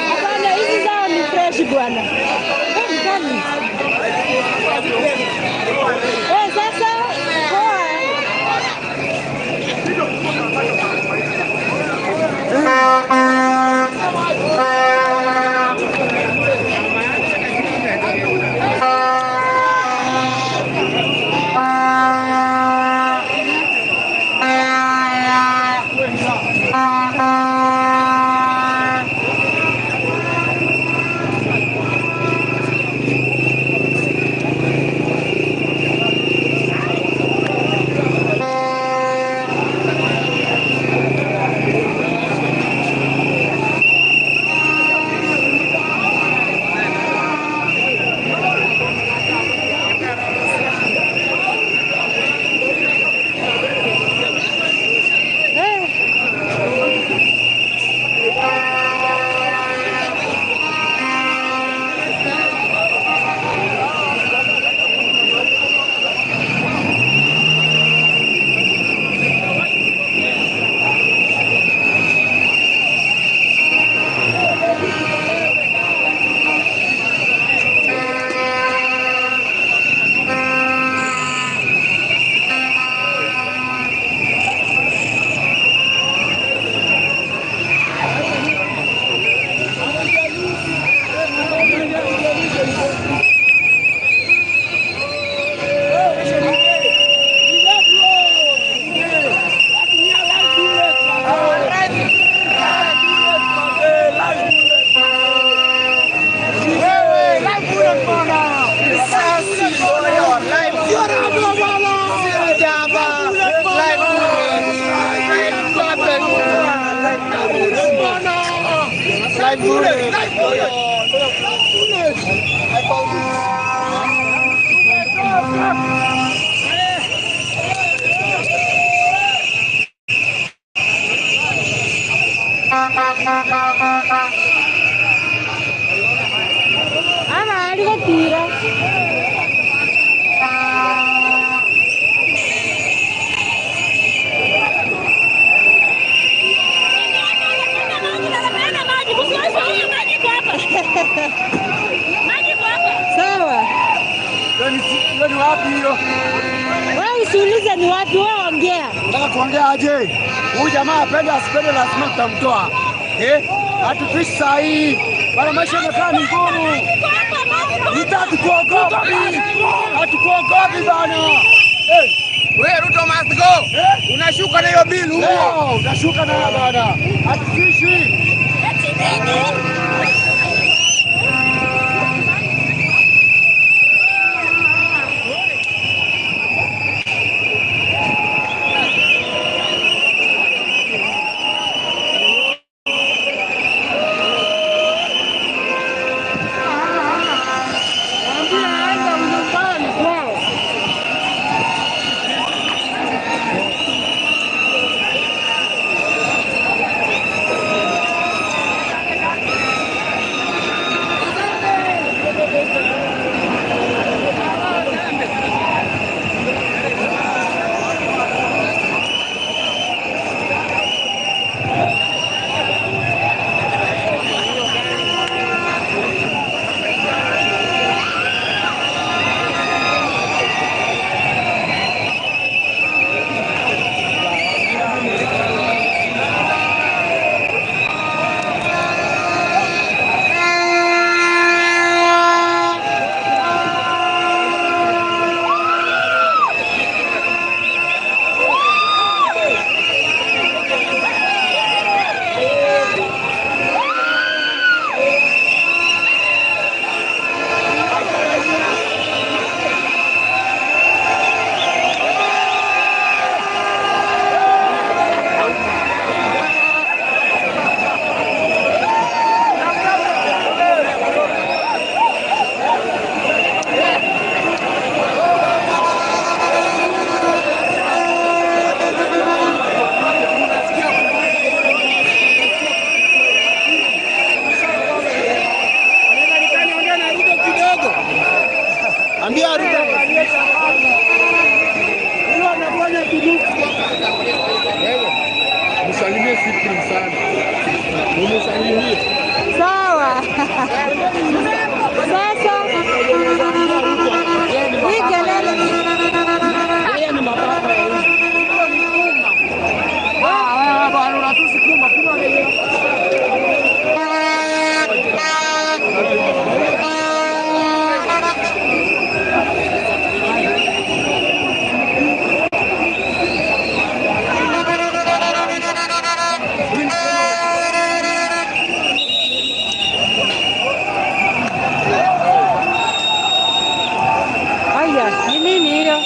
A: Hapana, hizi zao ni fresh bwana. Ni kali. Sasa poa. Ama alikotira. Sawa.
E: Ni wapi hiyo?
A: Wewe usiulize ni wapi, wewe ongea.
E: Nataka kuongea aje? Huyu jamaa apende asipende lazima tutamtoa. Hatufishi saa hii. Bana, maisha yamekaa ni ngumu. Hatukuogopi. Hatukuogopi bana.
C: Wewe Ruto must go. Unashuka na hiyo bill huko.
E: Unashuka na bana. Hatufishi.
A: Wow.
H: Usalimie Cyprian sana. Unisalimie.
A: Sawa. Sasa hii kelele
H: Yeye ni mababa ya huyu. Ah, bwana unatusi kuma kuma.
A: Aya, ni nini hiyo?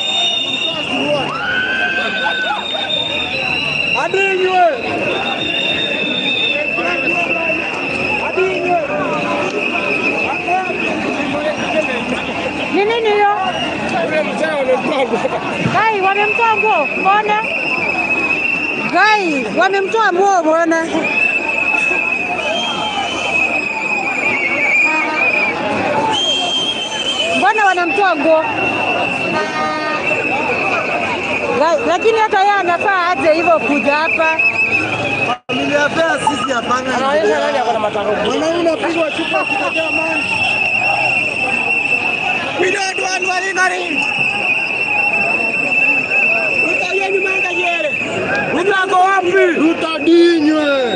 A: Ni nini hiyo? Gai, wamemtoa nguo, mbona? Gai, wamemtoa nguo mbona? Mbona wanamtoa nguo? Lakini hata yeye anafaa aje hivyo kuja hapa.
G: Familia pea sisi hapana.
C: Anaonyesha nani ako na mataro.
G: Mwanaume unapigwa chupa kutetea amani.
C: We don't want Waringari. Ruto yenu manga yere. Ruto ako wapi?
H: Ruto dinywe.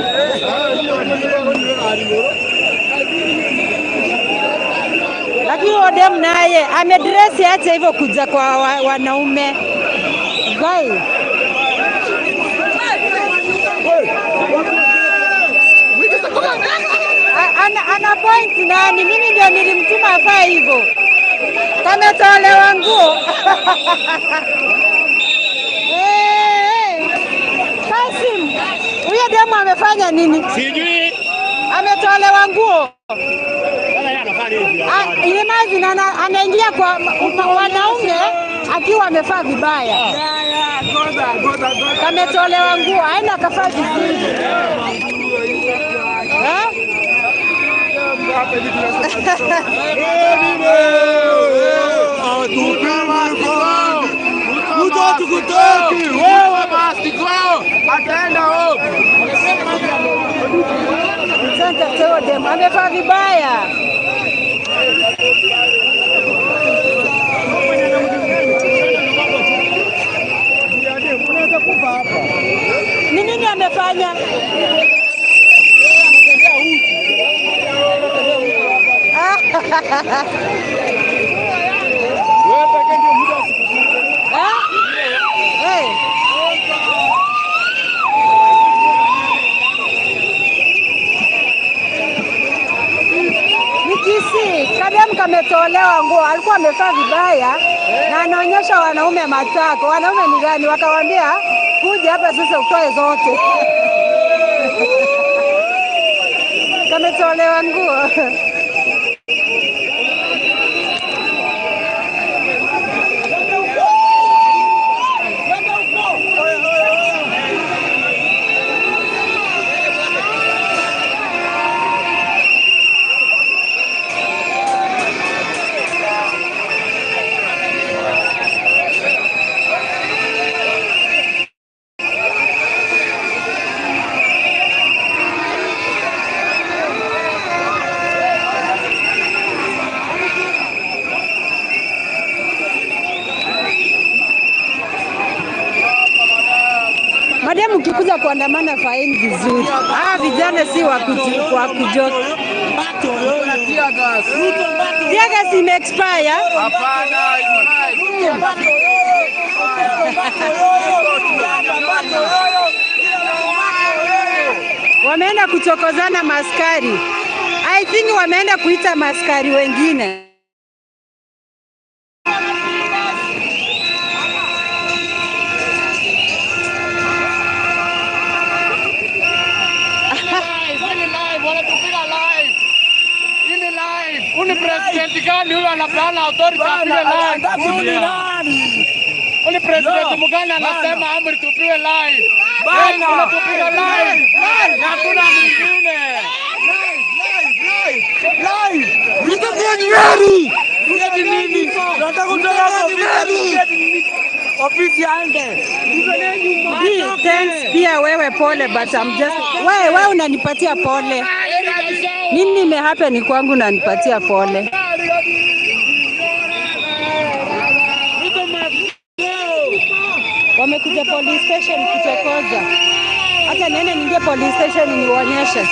A: Lakini Odem naye amedress aje hivyo kuja kwa wanaume. Gai. Ana point nani? Mimi ndio nilimtuma afaa hivyo. Kametolewa nguo. Kasim, huyo demu amefanya nini?
C: Sijui.
A: Ametolewa nguo.
C: Imagine
A: anaingia kwa wanaume akiwa amefaa vibaya. Kametolewa nguo, aenda akafaa vizuri. Amefaa vibaya. Ni nini amefanya? Nikisi Kadem kametolewa nguo, alikuwa amefaa vibaya na anaonyesha wanaume matako. Wanaume ni gani? Wakawaambia kuja hapa sasa utoe zote. Kametolewa nguo. Madam, ukikuja kuandamana faini vizuri. Vijana si wa kujoki. Tear gas ime expire.
E: Hapana.
A: Wameenda kuchokozana maskari. I think wameenda kuita maskari wengine.
I: President gani huyo anapeana authority apige live? Ule president mgani anasema amri tupiwe live? Bana, tunatupiga live. Na hakuna mwingine.
G: Live. Ruto ni nini? Tunataka kutoka hapo. Ofisi aende.
A: Thanks pia wewe pole, but I'm just wewe unanipatia pole. Nini imehappen kwangu unanipatia pole? Wamekuja police station kuchokoza. Hata niende niingie police station niwaonyeshe.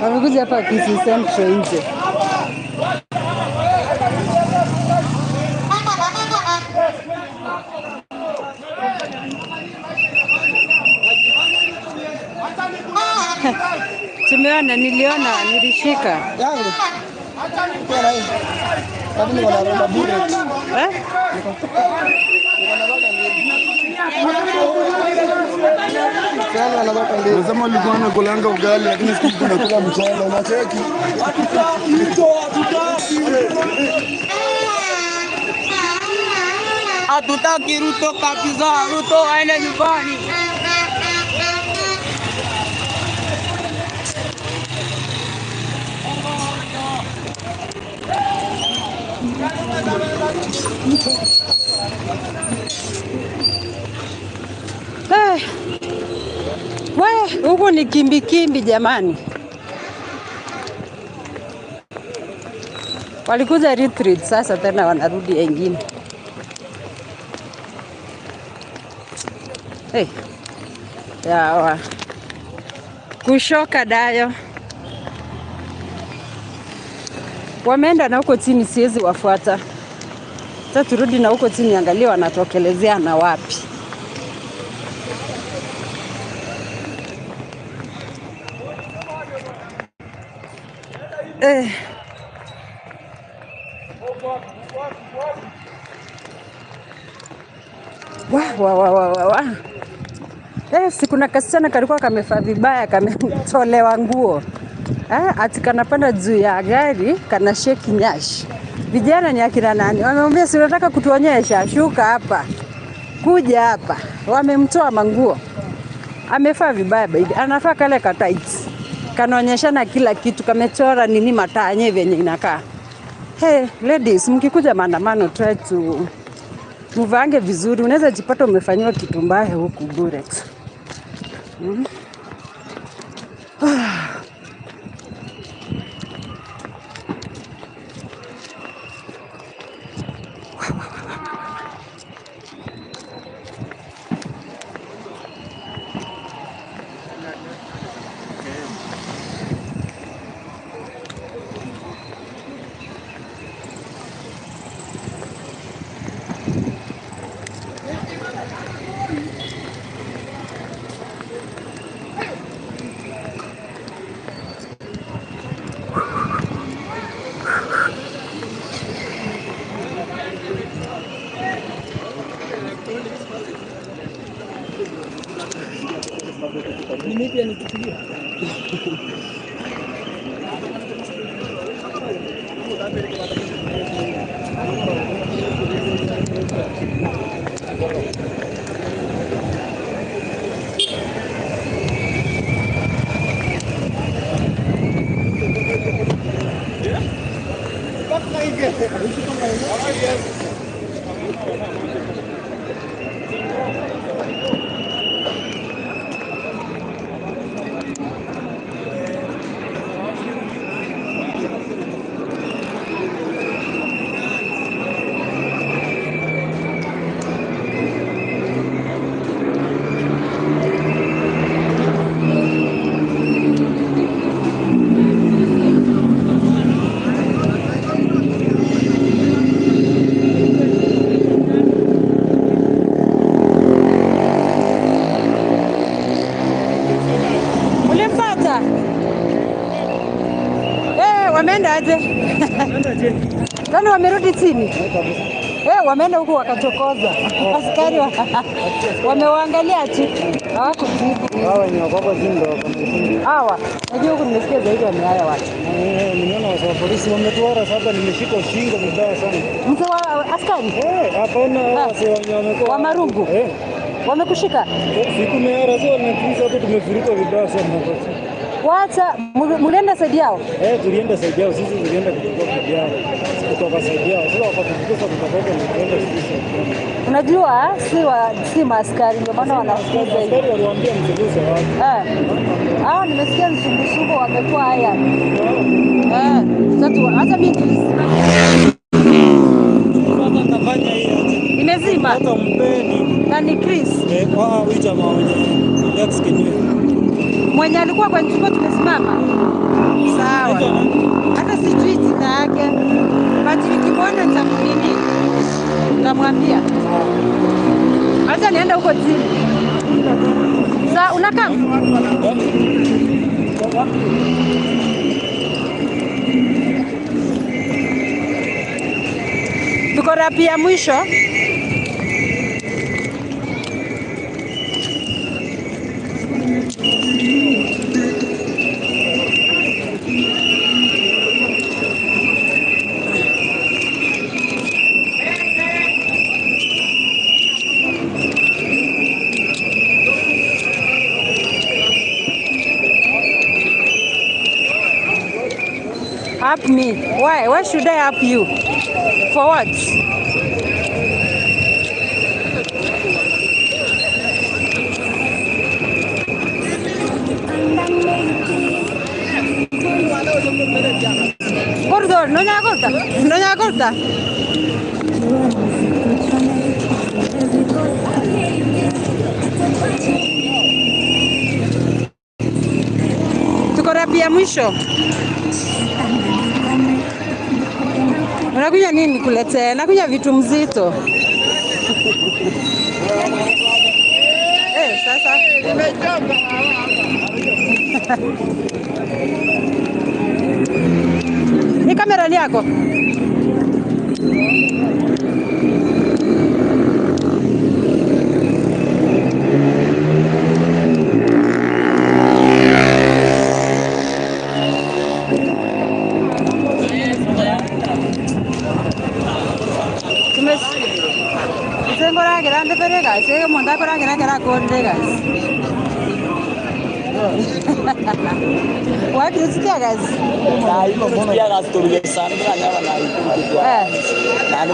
A: Wamekuja hapa Kisii Central nje. Tumeona, niliona, nilishika.
E: Yangu. Lakini wanaromba bure.
A: Eh?
D: Unasema ulikuwa unakulanga ugali lakini siku hizi unakula mchele, unacheki.
G: Hatutaki Ruto kabisa, Ruto aende nyumbani.
A: Eh. We, huku ni kimbi kimbi jamani. Walikuja retreat sasa tena wanarudi wengine. Hey. Yawa. Kushoka dayo. Wameenda na huko chini, siwezi wafuata. Sasa turudi na huko chini, angalia wanatokelezea na wapi. Eh. Wa wa wa wa wa, wa. Si kuna kasichana kalikuwa kamefaa vibaya, kametolewa nguo. Ati kanapanda juu ya gari, kana sheki nyash. Vijana ni akina nani? Wamemwambia si unataka kutuonyesha, shuka hapa. Kuja hapa wamemtoa manguo, amefaa vibaya baidi, anafaa kale ka tights kanaonyeshana kila kitu, kamechora nini matanye vyenye inakaa. Hey, ladies, mkikuja maandamano try to mvange vizuri, unaweza jipata umefanyiwa kitu mbaya huku bure tu. Ulimpata? Wameenda aje? Kwani wamerudi chini? Wameenda huku wakachokoza. Askari wamewaangalia tu. Hawakujibu.
J: Hawa ni wako zingo wamefungwa.
A: Hawa, najua huku nimesikia zaidi wameaya watu.
J: Nimeona wa polisi wametuara sasa, nimeshika shingo vibaya sana.
A: Mzee wa askari?
J: Hapana, wase wenye wamekuwa
A: wa marungu. Wamekushika?
J: Siku meara sio na hapo tumefurika vibaya sana.
A: Wacha mlienda saidi yao?
J: Tulienda saidi yao, sisi tulienda kuchukua bibi yao. Kutoka saidi yao. Sasa wakatufukuza kutoka huko na tukaenda sisi.
A: Unajua si maaskari ndio maana wanafukuza hivi.
J: Askari waliwaambia mfukuze watu.
A: Hao nimesikia msungusungu wamekuwa haya. Sasa hata mimi imezima.
J: Hata mpeni.
A: Na ni Chris.
J: Kwa huyu jamaa mwenye Lex Kinyue.
A: Mwenye alikuwa kwenye chumba tumesimama. Sawa. Hata sijui jina yake. But nikimwona nitamnini? Nitamwambia. Acha niende huko chini. Sawa, unakaa? Tuko rapi ya mwisho. Help me. Why? Why should I help you? For what? Gordo, no ya gorda. No ya gorda. Tuko rapi ya mwisho. Unakunywa nini nikuletee? Nakunywa vitu mzito. Sasa nimechoka. Ni kamera ni yako? Mara konde guys. Wapi usikia guys?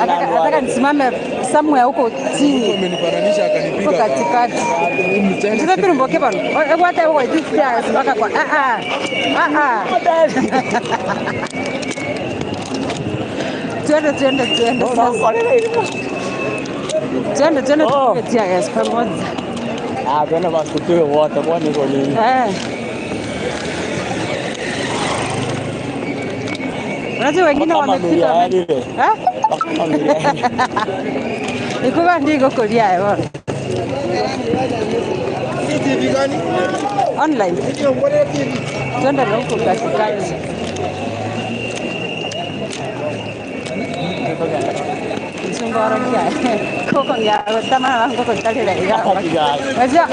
A: Nataka nisimame somewhere huko chini.
K: Amenifananisha akanipiga
A: katikati. Sasa turumboke bana. Hata huko usikia mpaka kwa Twende twende twende sasa. Twende twende tupitie guys pamoja.
I: Ah, twende basi tuwe wote kwani kwa nini?
A: Eh. Unajua wengine wamefika. Eh? Ikuwa ndiko kulia bwana.
E: TV gani?
A: Online. Twende na huko katikati.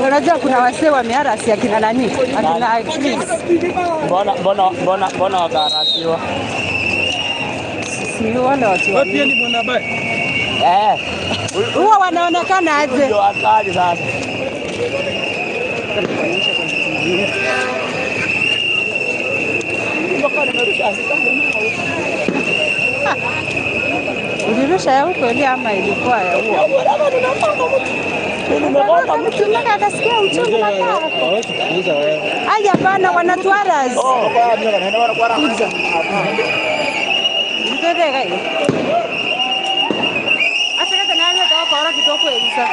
A: Unajua kuna wasee wamearasi akina nani? Akina Chris.
I: Mbona wakaarasiwa?
A: Si wale watu.
H: Wewe pia ni mwanahabari?
I: Eh.
A: Huwa wanaonekana aje?
I: Ndio hatari sasa.
A: Ulirusha ya huko ile ama ilikuwa ya huo? Mtu mpaka akasikia uchungu mpaka. Aya bana wanatuaras. Ndio gai. Asa kata nani kwa para kitoko elisa.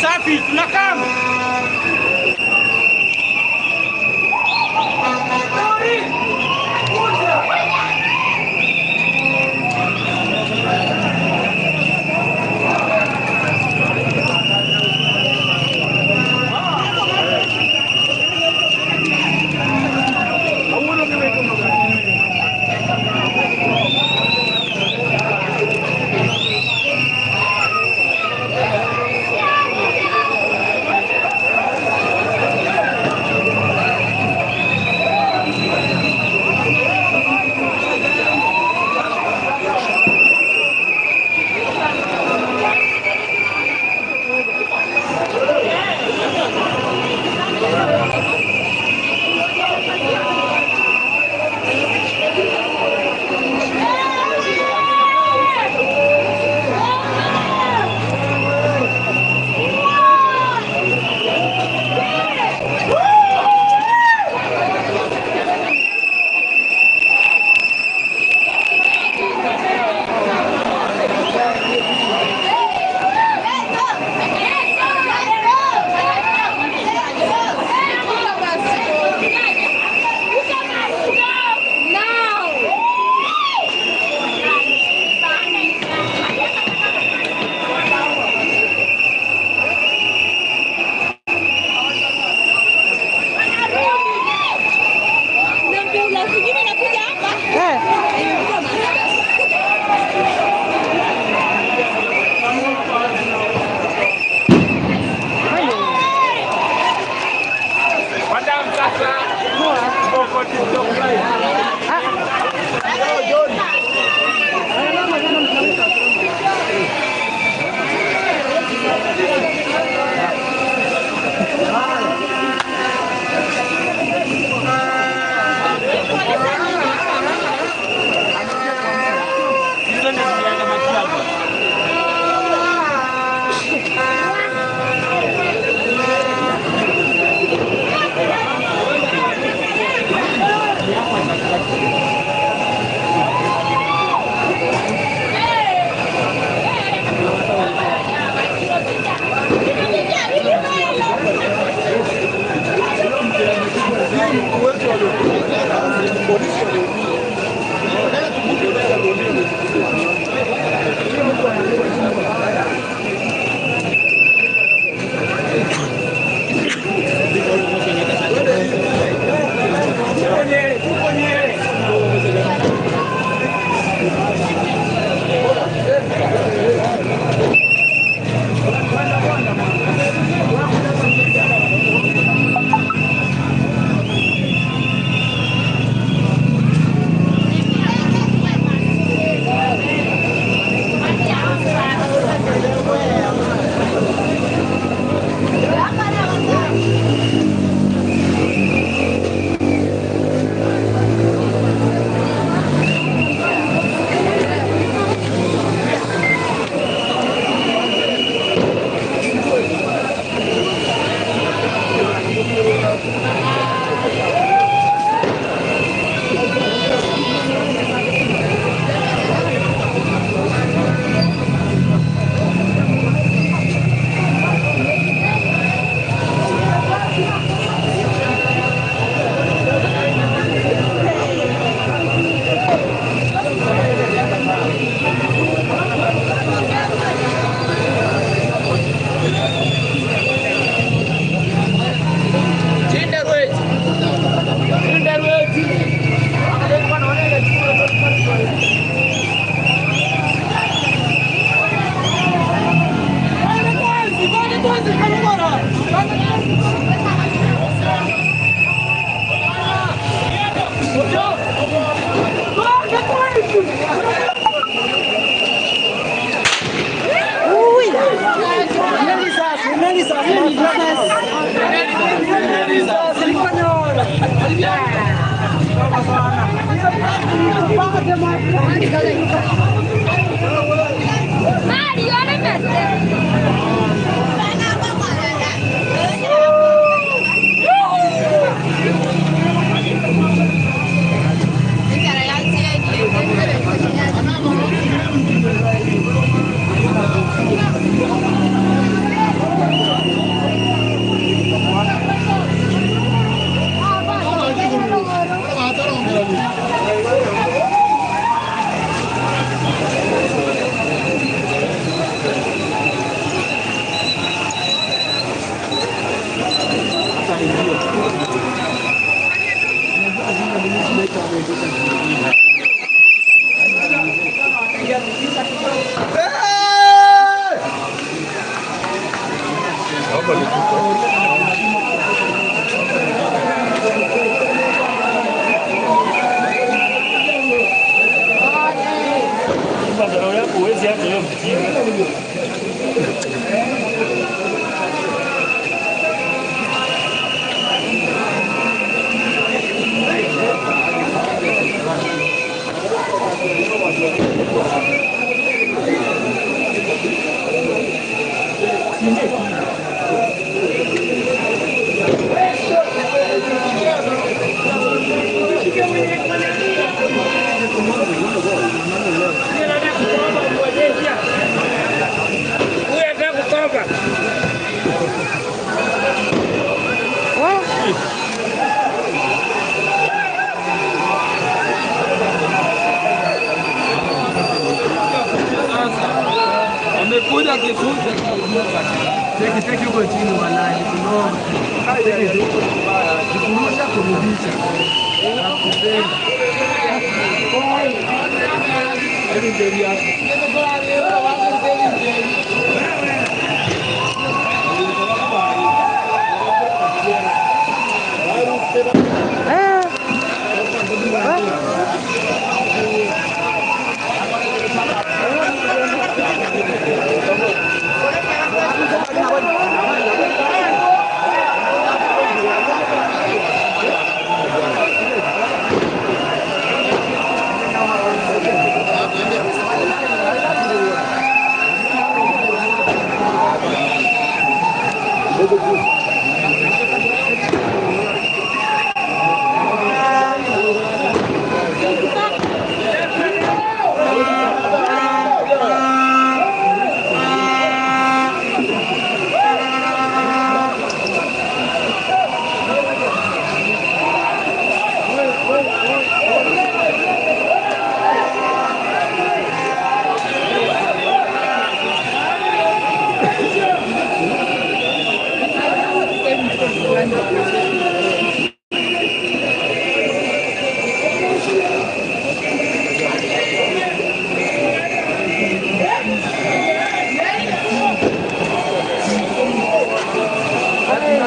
C: Safi, tunakam.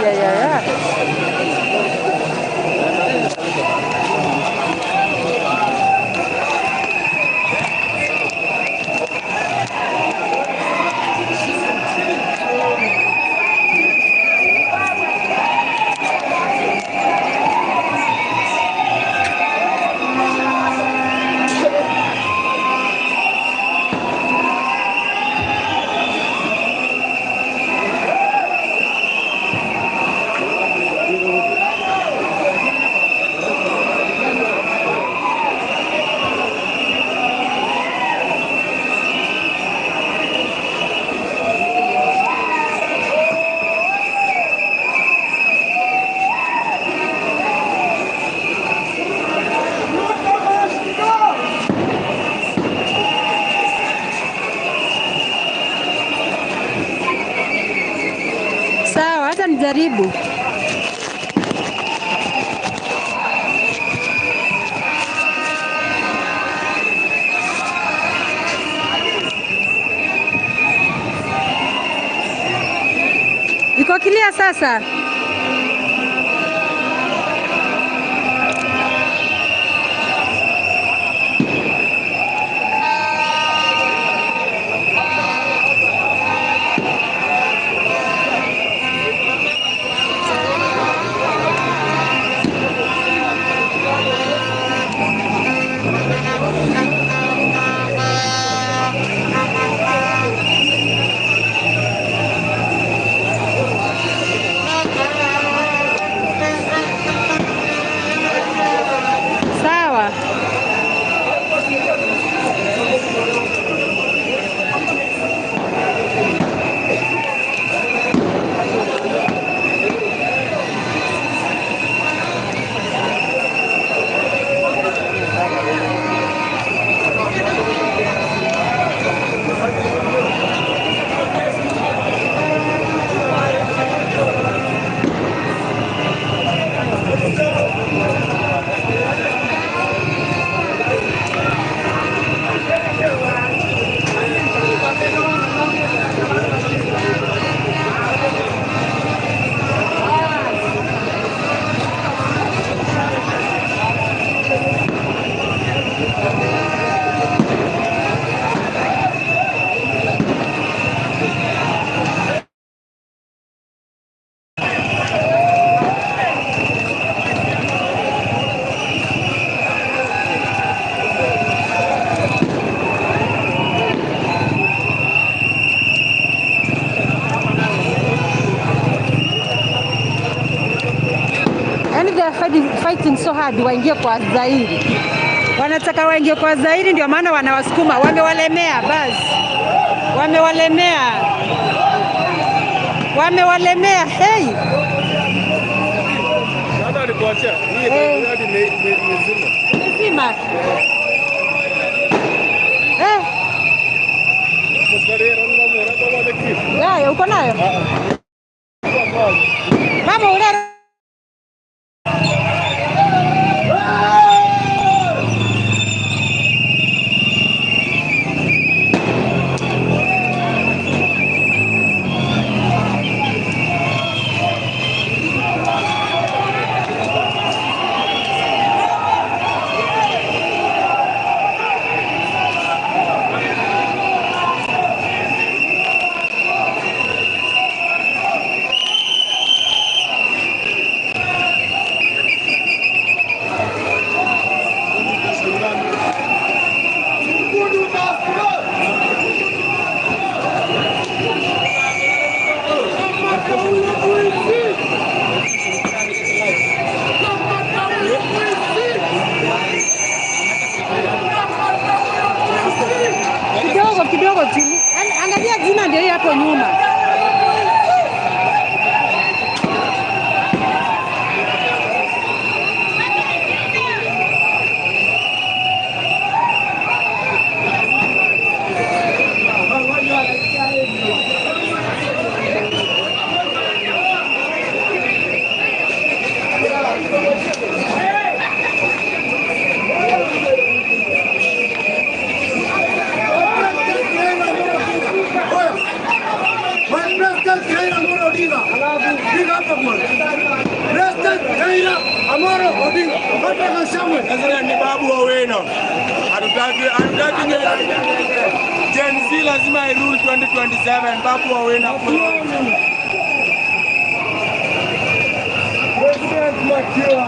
A: Ay, ay, ay. Sawa, hata nijaribu. Iko clear sasa? Sawa. Fighting so hard waingie kwa Zairi. Wanataka waingie kwa Zairi, ndio maana wanawasukuma. Wamewalemea basi. Wamewalemea. Wamewalemea. Hey.
H: Hata alikuachia. Hii hadi imezima.
A: Imezima. Eh. Ya, uko nayo? Mama una kidogo tu. Angalia jina ndio hapo nyuma.
E: Piga hapa bwana. President Raila Amolo Odinga. Hapa na Samuel.
D: Sasa ni Babu Owino. Hatutaki Gen Z lazima irule 2027. Babu Owino.
E: President Makiwa.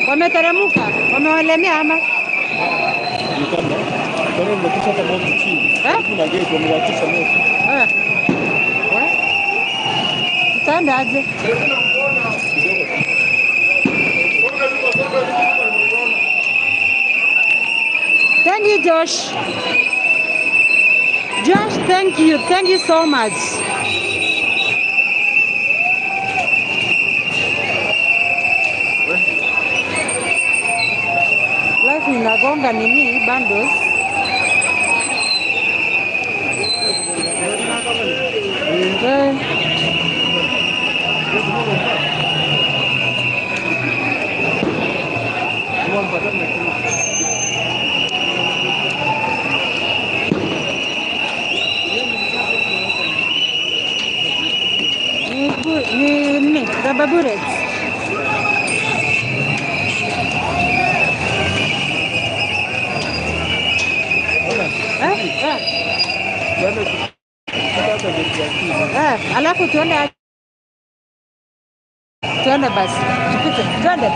A: Wameteremka, wamewalemea ama? Tutaenda aje? Thank you, Josh. Josh, thank you. Thank you so much. Life inagonga nini bundles. Ni rubber bullets. Alafu tuende basi. Tupite, tuende.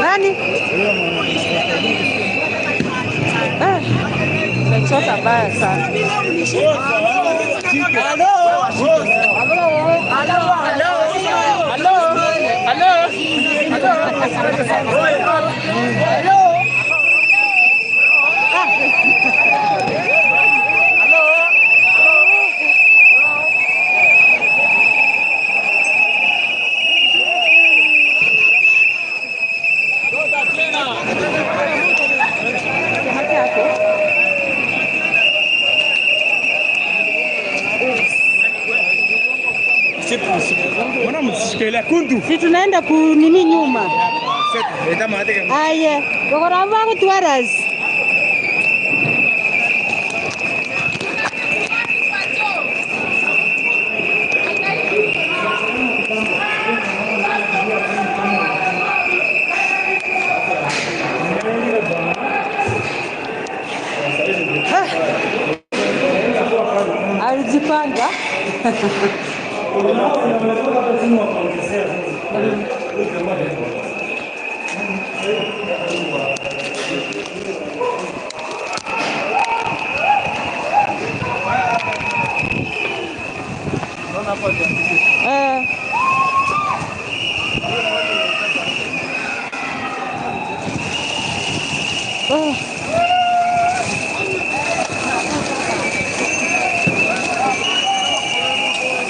A: Nani? Nimechoka baya sana. Hello. Si tunaenda kunini nyuma. Aye, gogora wangu tuaras. Alijipanga.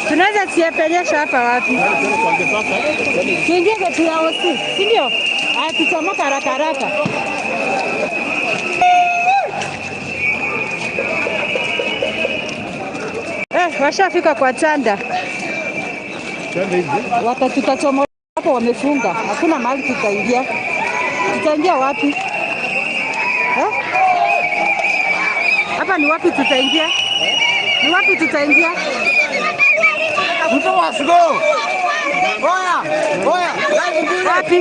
A: Tunaweza siepelesha hapa wapi? Tuingie geti ya OC, si ndio? Haya, tuchomoka haraka haraka. Washafika kwa chanda. Tutachoma hapo, wamefunga. Hakuna mahali tutaingia. Tutaingia wapi? Hapa ni wapi tutaingia? Ni wapi tutaingia?
G: Ruto must go. Oya, oya,
A: Wapi?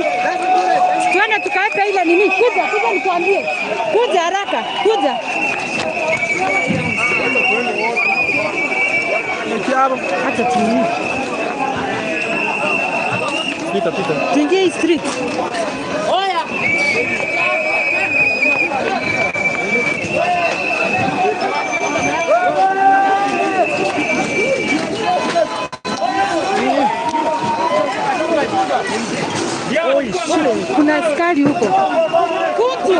A: Twende tukaepe ile nini? Kuja, kuja nikuambie. Kuja haraka, kuja. Acha tuingie.
H: Pita, pita.
A: Tuingie hii street.
G: Oya.
A: Kuna askari huko. Kutu.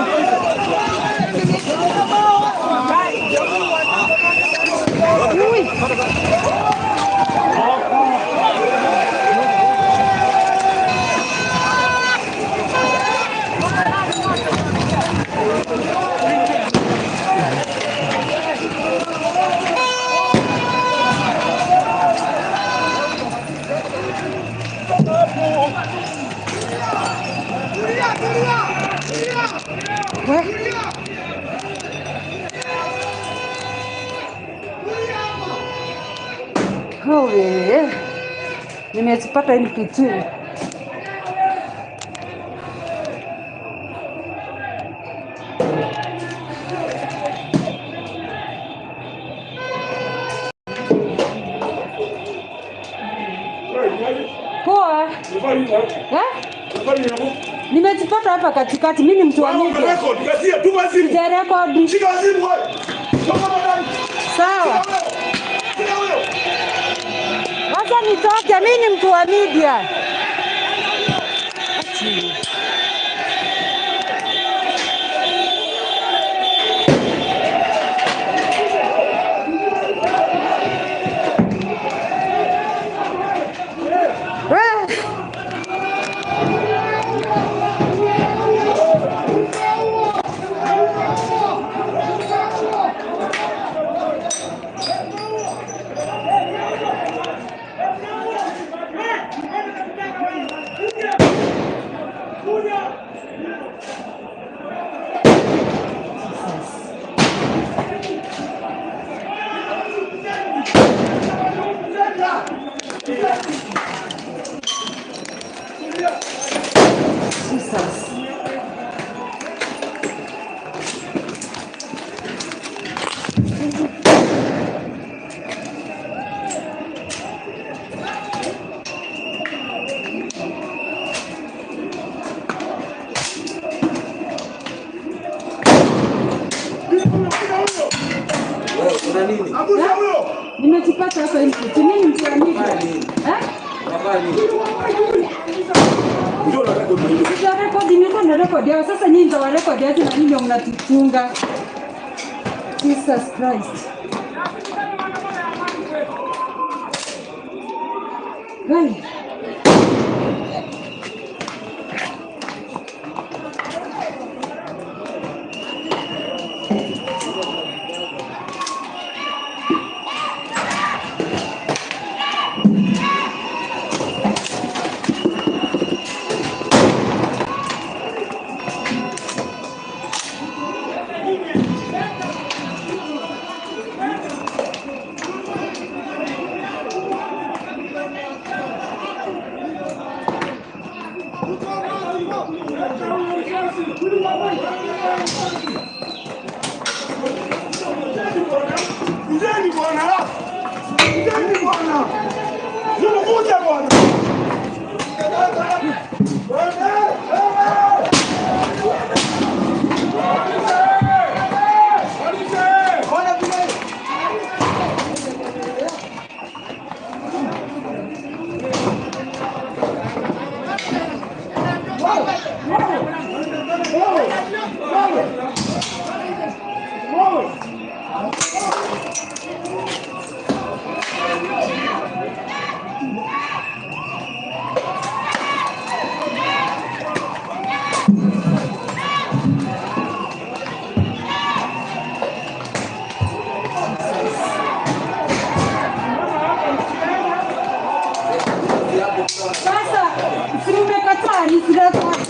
A: Ui. Owe. Nimezipata hili kitu. Poa. Eh? Nimejipata hapa katikati. Mimi ni mtu wa media. Sijarekodi. Sawa. Wacha nitoke, mimi ni mtu wa media. Jesus. Nimejipata hapa hivi. Mimi ni mtu wa media. Eh? Sijarekodi, nilikuwa na rekodi yao. Sasa nyinyi ndio warekodi yetu na nyinyi ndio mnatuchunga. Jesus Christ. Hey.
D: Kujeni bwana. Kujeni bwana. Zungumza bwana.
A: Sasa si nimekataa nisirekodi.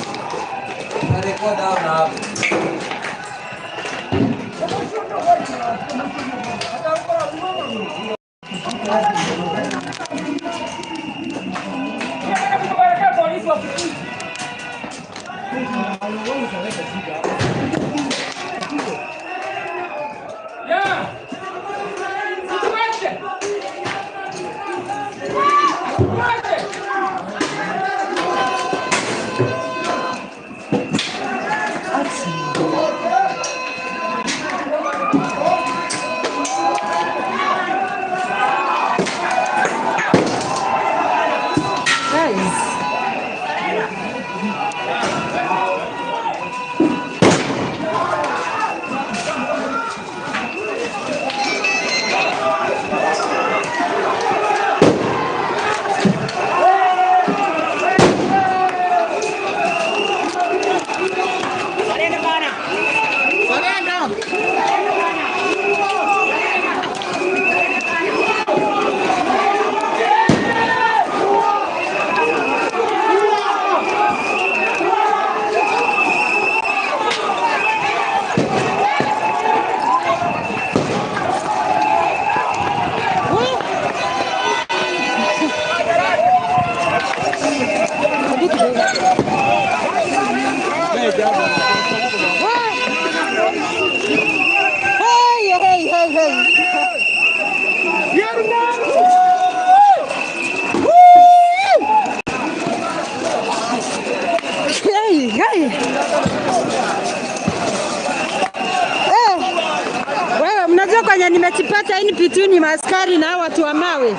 A: venye nimejipata in between maaskari na watu wa mawe.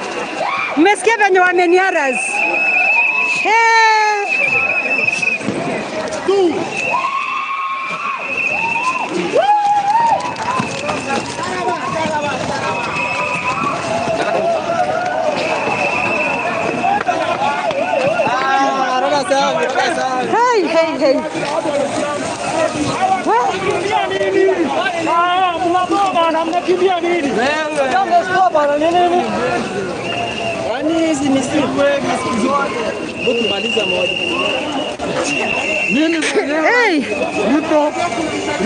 A: Mmesikia venye wameniharas. Hey! Hey, hey, hey. Hey.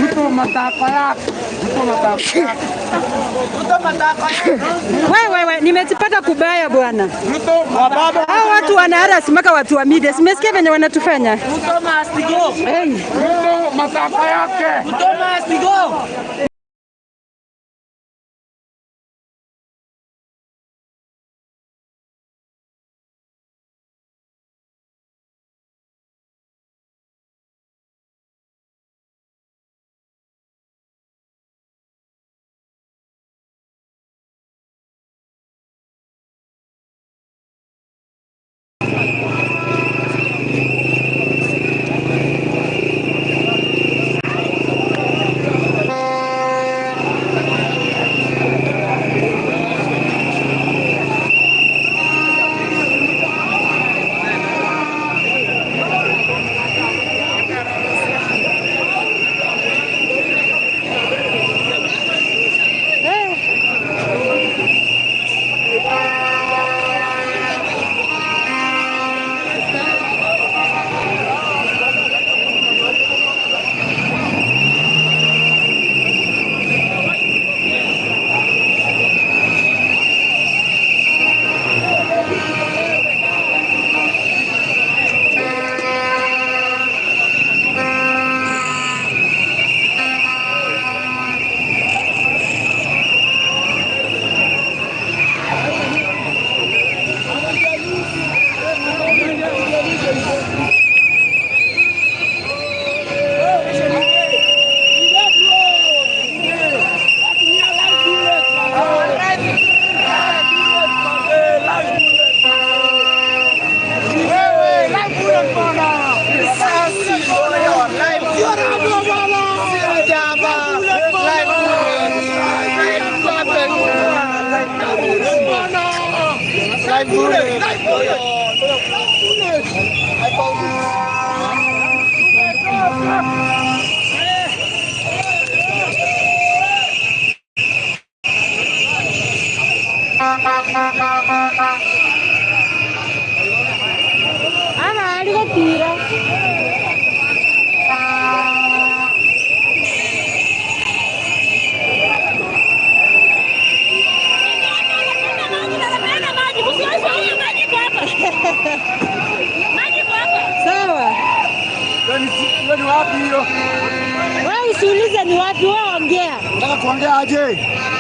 I: Ruto matakwa yako. Ruto matakwa yako. Ruto matakwa yako.
A: Wewe nimejipata kubaya bwana.
I: Ruto baba.
A: Hao watu wanaharas mpaka watu wa media. Simesikia venye wanatufanya.
G: Ruto must go.
A: Hey.
I: Ruto matakwa yake.
G: Ruto must go.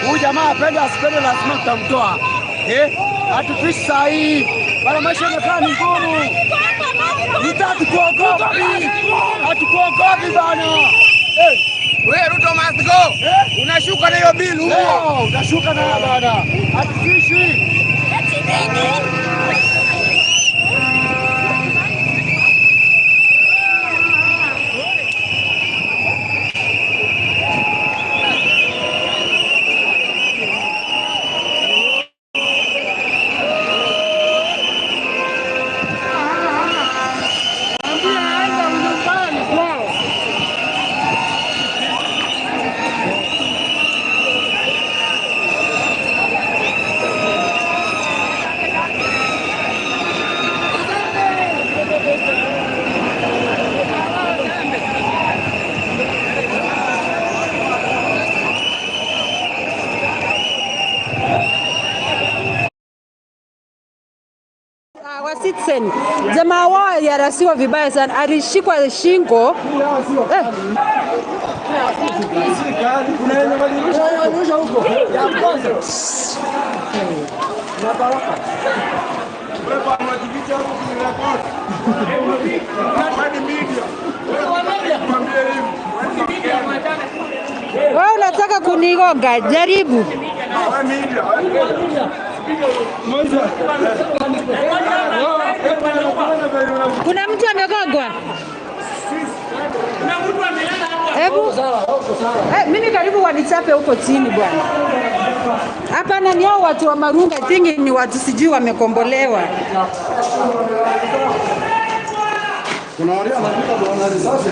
I: Huyu jamaa apende asipende lazima tutamtoa. Hatufishi saa hii. Bana maisha yamekaa ni ngumu. Hatukuogopi. Hatukuogopi bana.
E: Wewe Ruto must go. Unashuka na hiyo bill huko.
I: Unashuka na bana. Hatufishi.
A: Citizen jamaa wao aliarasiwa vibaya sana, alishikwa shingo. Wewe unataka kunigonga, jaribu. Kuna mtu amegongwa? Hebu mimi karibu wanichape huko chini bwana. Hapana, ni hao watu wa Marunga, I think ni watu sijui wamekombolewa.
D: Kuna wale wanapika bwana risasi.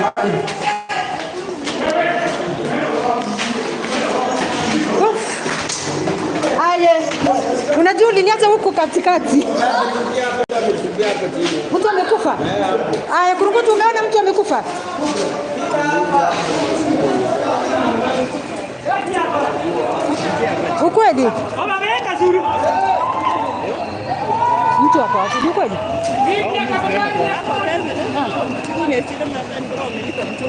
A: Aye, unajua uliniacha huko katikati. Mtu amekufa? Aye, kurukutu umeona mtu amekufa? Ukweli? Mtu hapa, ni kweli?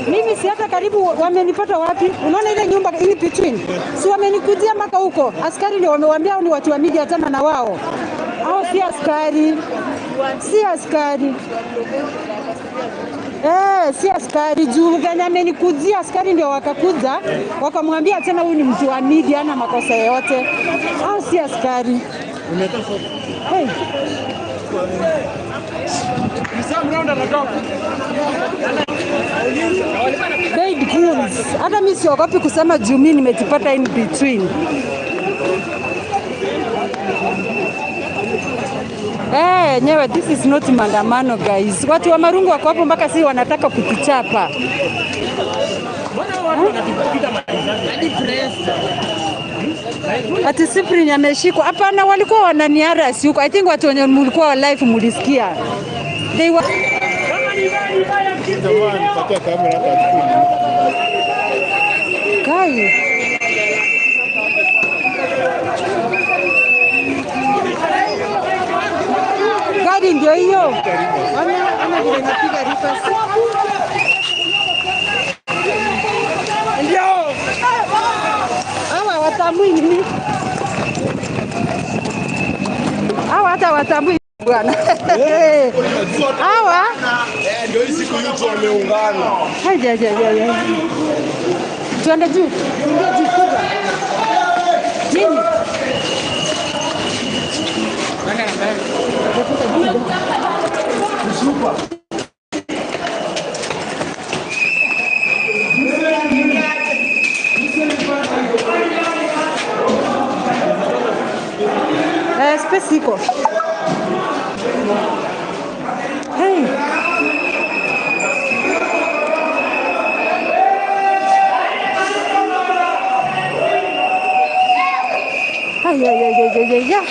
A: Mimi si hata karibu wamenipata wapi? Unaona ile nyumba hii between. Si wamenikujia mpaka huko. Askari ndio wamewaambia ni watu wa media tena na wao. Hao si askari. Si askari. Si askari juu venye amenikujia askari ndio wakakuja wakamwambia tena huyu ni mtu wa media hana makosa yote. Hao si askari. Hey. Paid goons. Hata mimi siogopi kusema juu mimi nimejipata in between. Nyewe this is not maandamano guys. Watu wa Marungu wako hapo mpaka si wanataka kutuchapa. Ati Cyprian ameshikwa. Hapana, walikuwa wananiarasi huko. I think watu wenye mlikuwa live mulisikia. They were Kai. Gari ndio hiyo. Ana vile inapiga rifasi. Ndio. Hawa watambui nini? Hawa hata watambui bwana. Hawa
D: ndio hii siku yetu wameungana.
A: Haja. Tuende juu. Ndio juu kubwa. Nini? Space iko. Hey. Ay, ay, ay, ay, ay, ay.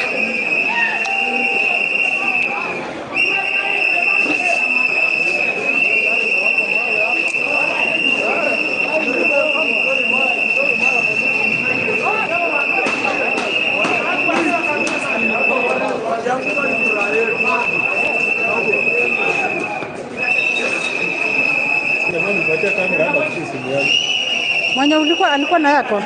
A: Mwenye ulikuwa alikuwa na yako?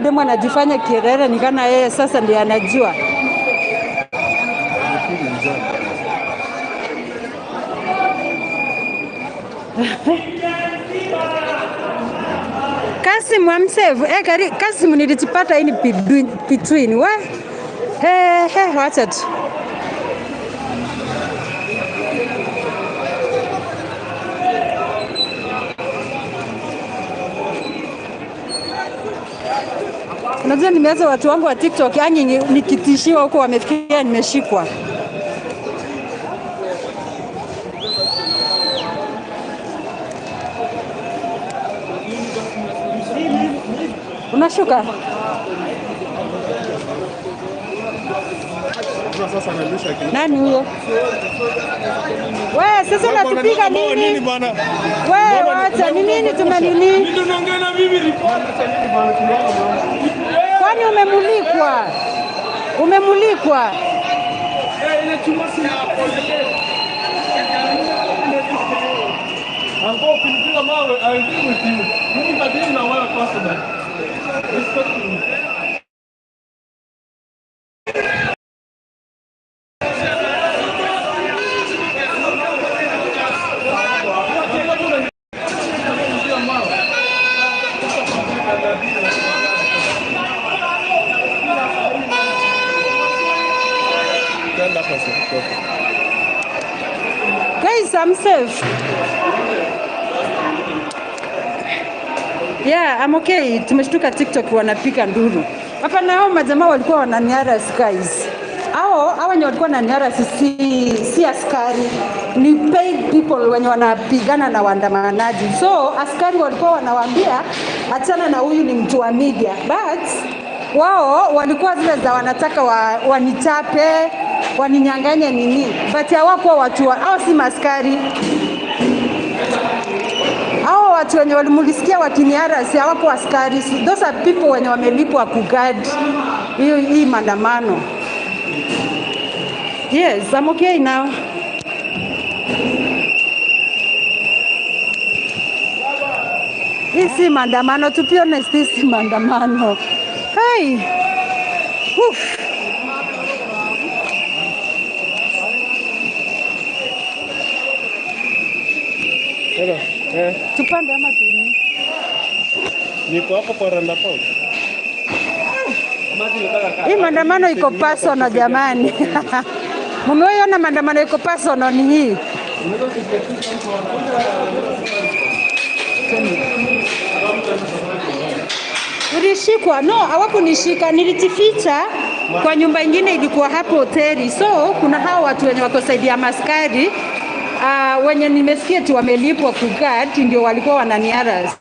A: Demo anajifanya kierere ni kana yeye sasa ndiye anajua. Kasim amsave. Kasim nilitipata ini between. We? Hey, wacha tu. Unajua nimeanza watu wangu wa TikTok, yani nikitishiwa huko wamefikiria nimeshikwa. Tunashuka. Nani huyo? Wewe sasa unatupiga nini? Wewe acha ni nini tumenini?
H: Mimi tunaongea na mimi report.
A: Kwani umemulikwa? Umemulikwa?
H: Ango kunipiga mawe, I agree with you. Mimi kadiri na wewe personally. Respect you.
A: Guys, I'm safe. Yeah, I'm okay. Tumeshtuka TikTok wanapiga nduru. Hapa na hao majamaa walikuwa wananiara guys. Hao wenye walikuwa wananiara si askari, ni paid people wenye wanapigana na waandamanaji. So askari walikuwa wanawaambia achana na huyu ni mtu wa media. But wao walikuwa zile za wanataka wanichape, waninyang'anye nini. But hawakuwa watu hao si maskari. Hao watu wenye walimulisikia wakiniara si hawakuwa askari. Those are people wenye wamelipwa kuguard hii maandamano. Yes, I'm okay now. Hii si maandamano, to be honest, hii si maandamano. Hey. Oof.
H: Hello.
A: Tupande ama tuni?
H: Niko hapo kwa roundabout.
A: Hii maandamano iko personal jamani. Mmeona maandamano iko personal ni hii. Ulishikwa? No, hawakunishika, nilijificha kwa nyumba ingine ilikuwa hapo hoteli. So kuna hao watu wenye wako saidia maskari wenye nimesikia tu wamelipwa kuguard ndio walikuwa wananiaras.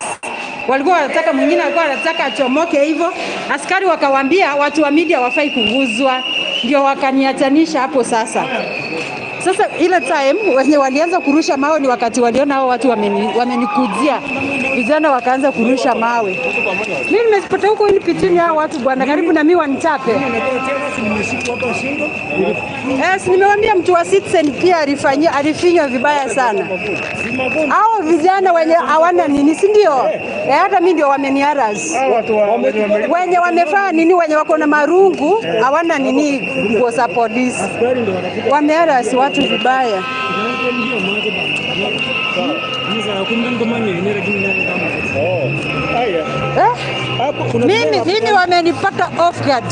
A: Walikuwa wanataka, mwingine alikuwa anataka achomoke hivyo. Askari wakawaambia watu wa media wafai kuguzwa, ndio wakaniachanisha hapo sasa. Sasa ile time wenye walianza kurusha mawe ni wakati waliona hao watu wamenikujia. Vijana wakaanza kurusha mawe. Mimi nimezipata huko ili pitini hao watu bwana, karibu na mimi wanichape. Yes, nimewaambia mtu wa Citizen pia alifinywa vibaya sana. Hao vijana wenye hawana nini, si ndio? Hata mimi ndio wameniaras. Wenye wamefanya nini, wenye wako na marungu, hawana nini nguo za polisi. Wamearas watu vibaya. Mimi wamenipata off guard.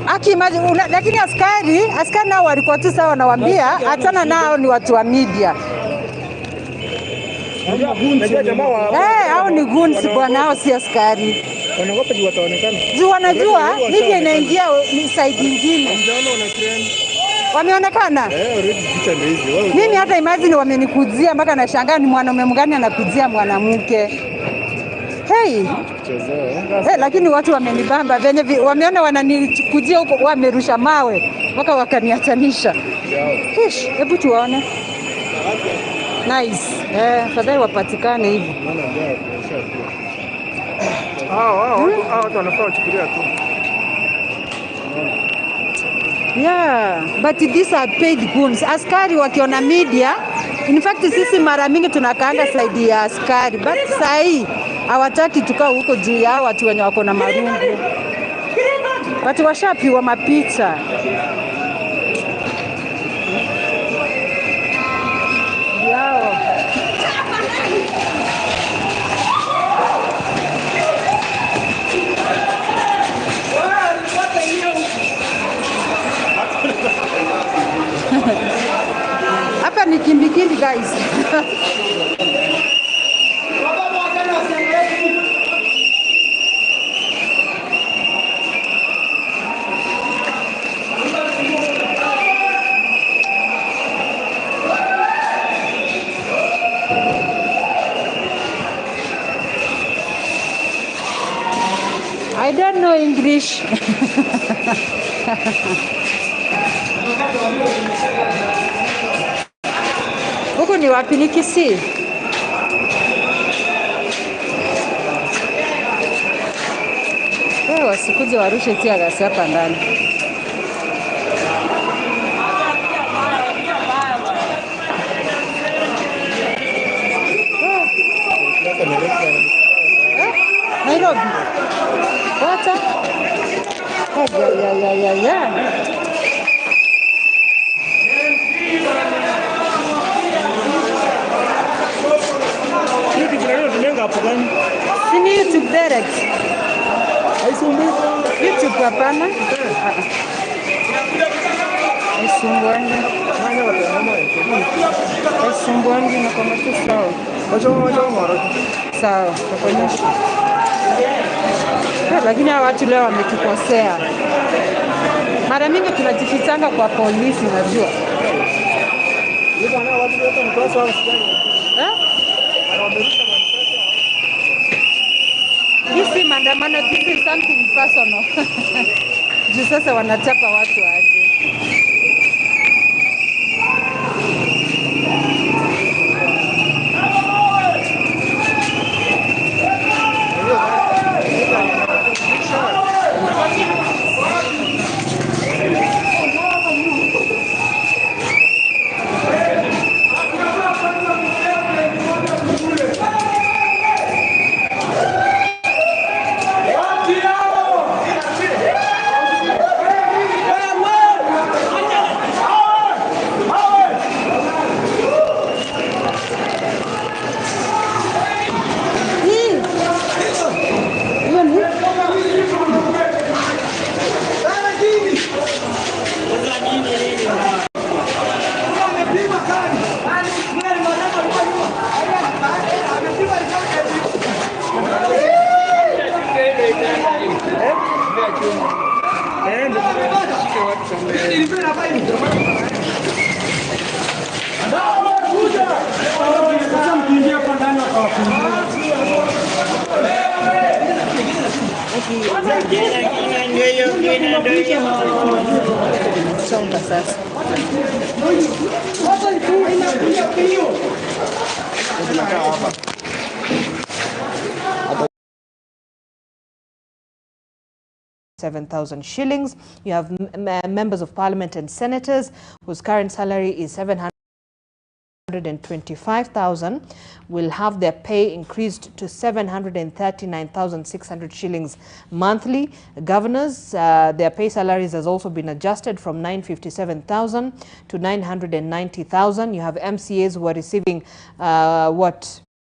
A: Aki imagine, lakini askari nao walikuwa tu sawa, nawaambia achana nao ni watu wa media. Hao ni goons bwana, hao si askari.
H: Wanaogopa juu wataonekana.
A: Juu wanajua media inaingia side nyingine. Wameonekana? Mimi hata imagine wamenikujia mpaka nashangaa ni mwanaume mgani anakujia mwanamke. Hey. Hey, lakini watu wamenibamba venye wameona wananikujia huko wamerusha mawe mpaka wakaniachanisha. Ish, hebu tuone. Nice. Fadhali wapatikane hivi.
H: Hao watu wanafaa wachukulia tu.
A: Yeah, but these are paid goons. Askari wakiona media, in fact sisi mara mingi tunakaanga side ya askari, but sahi hawataki tukao huko juu ya watu wenye wako na marungu. Watu washapiwa mapicha. Yao. Hapa ni kimbikimbi guys. I don't know English. Huku ni wapi? Ni Kisii? Wasikuje warushe tear gas hapa ndani. Nairobi. Wacha. Ya. Si ni YouTube direct. YouTube hapana. Haisumbuangi. Haisumbuangi na kama tu sawa. Sawa, tutakuonyesha. Lakini hawa watu leo wametukosea. Mara mingi tunajifichanga kwa polisi, unajua. This is maandamano, this is something personal. Juu sasa wanachapa watu aje. Songa sasa.
K: $7,000 shillings. You have members of parliament and senators whose current salary is 725,000 will have their pay increased to 739,600 shillings monthly. Governors, their pay salaries has also been adjusted from 957,000 to 990,000. You have MCAs who are receiving what?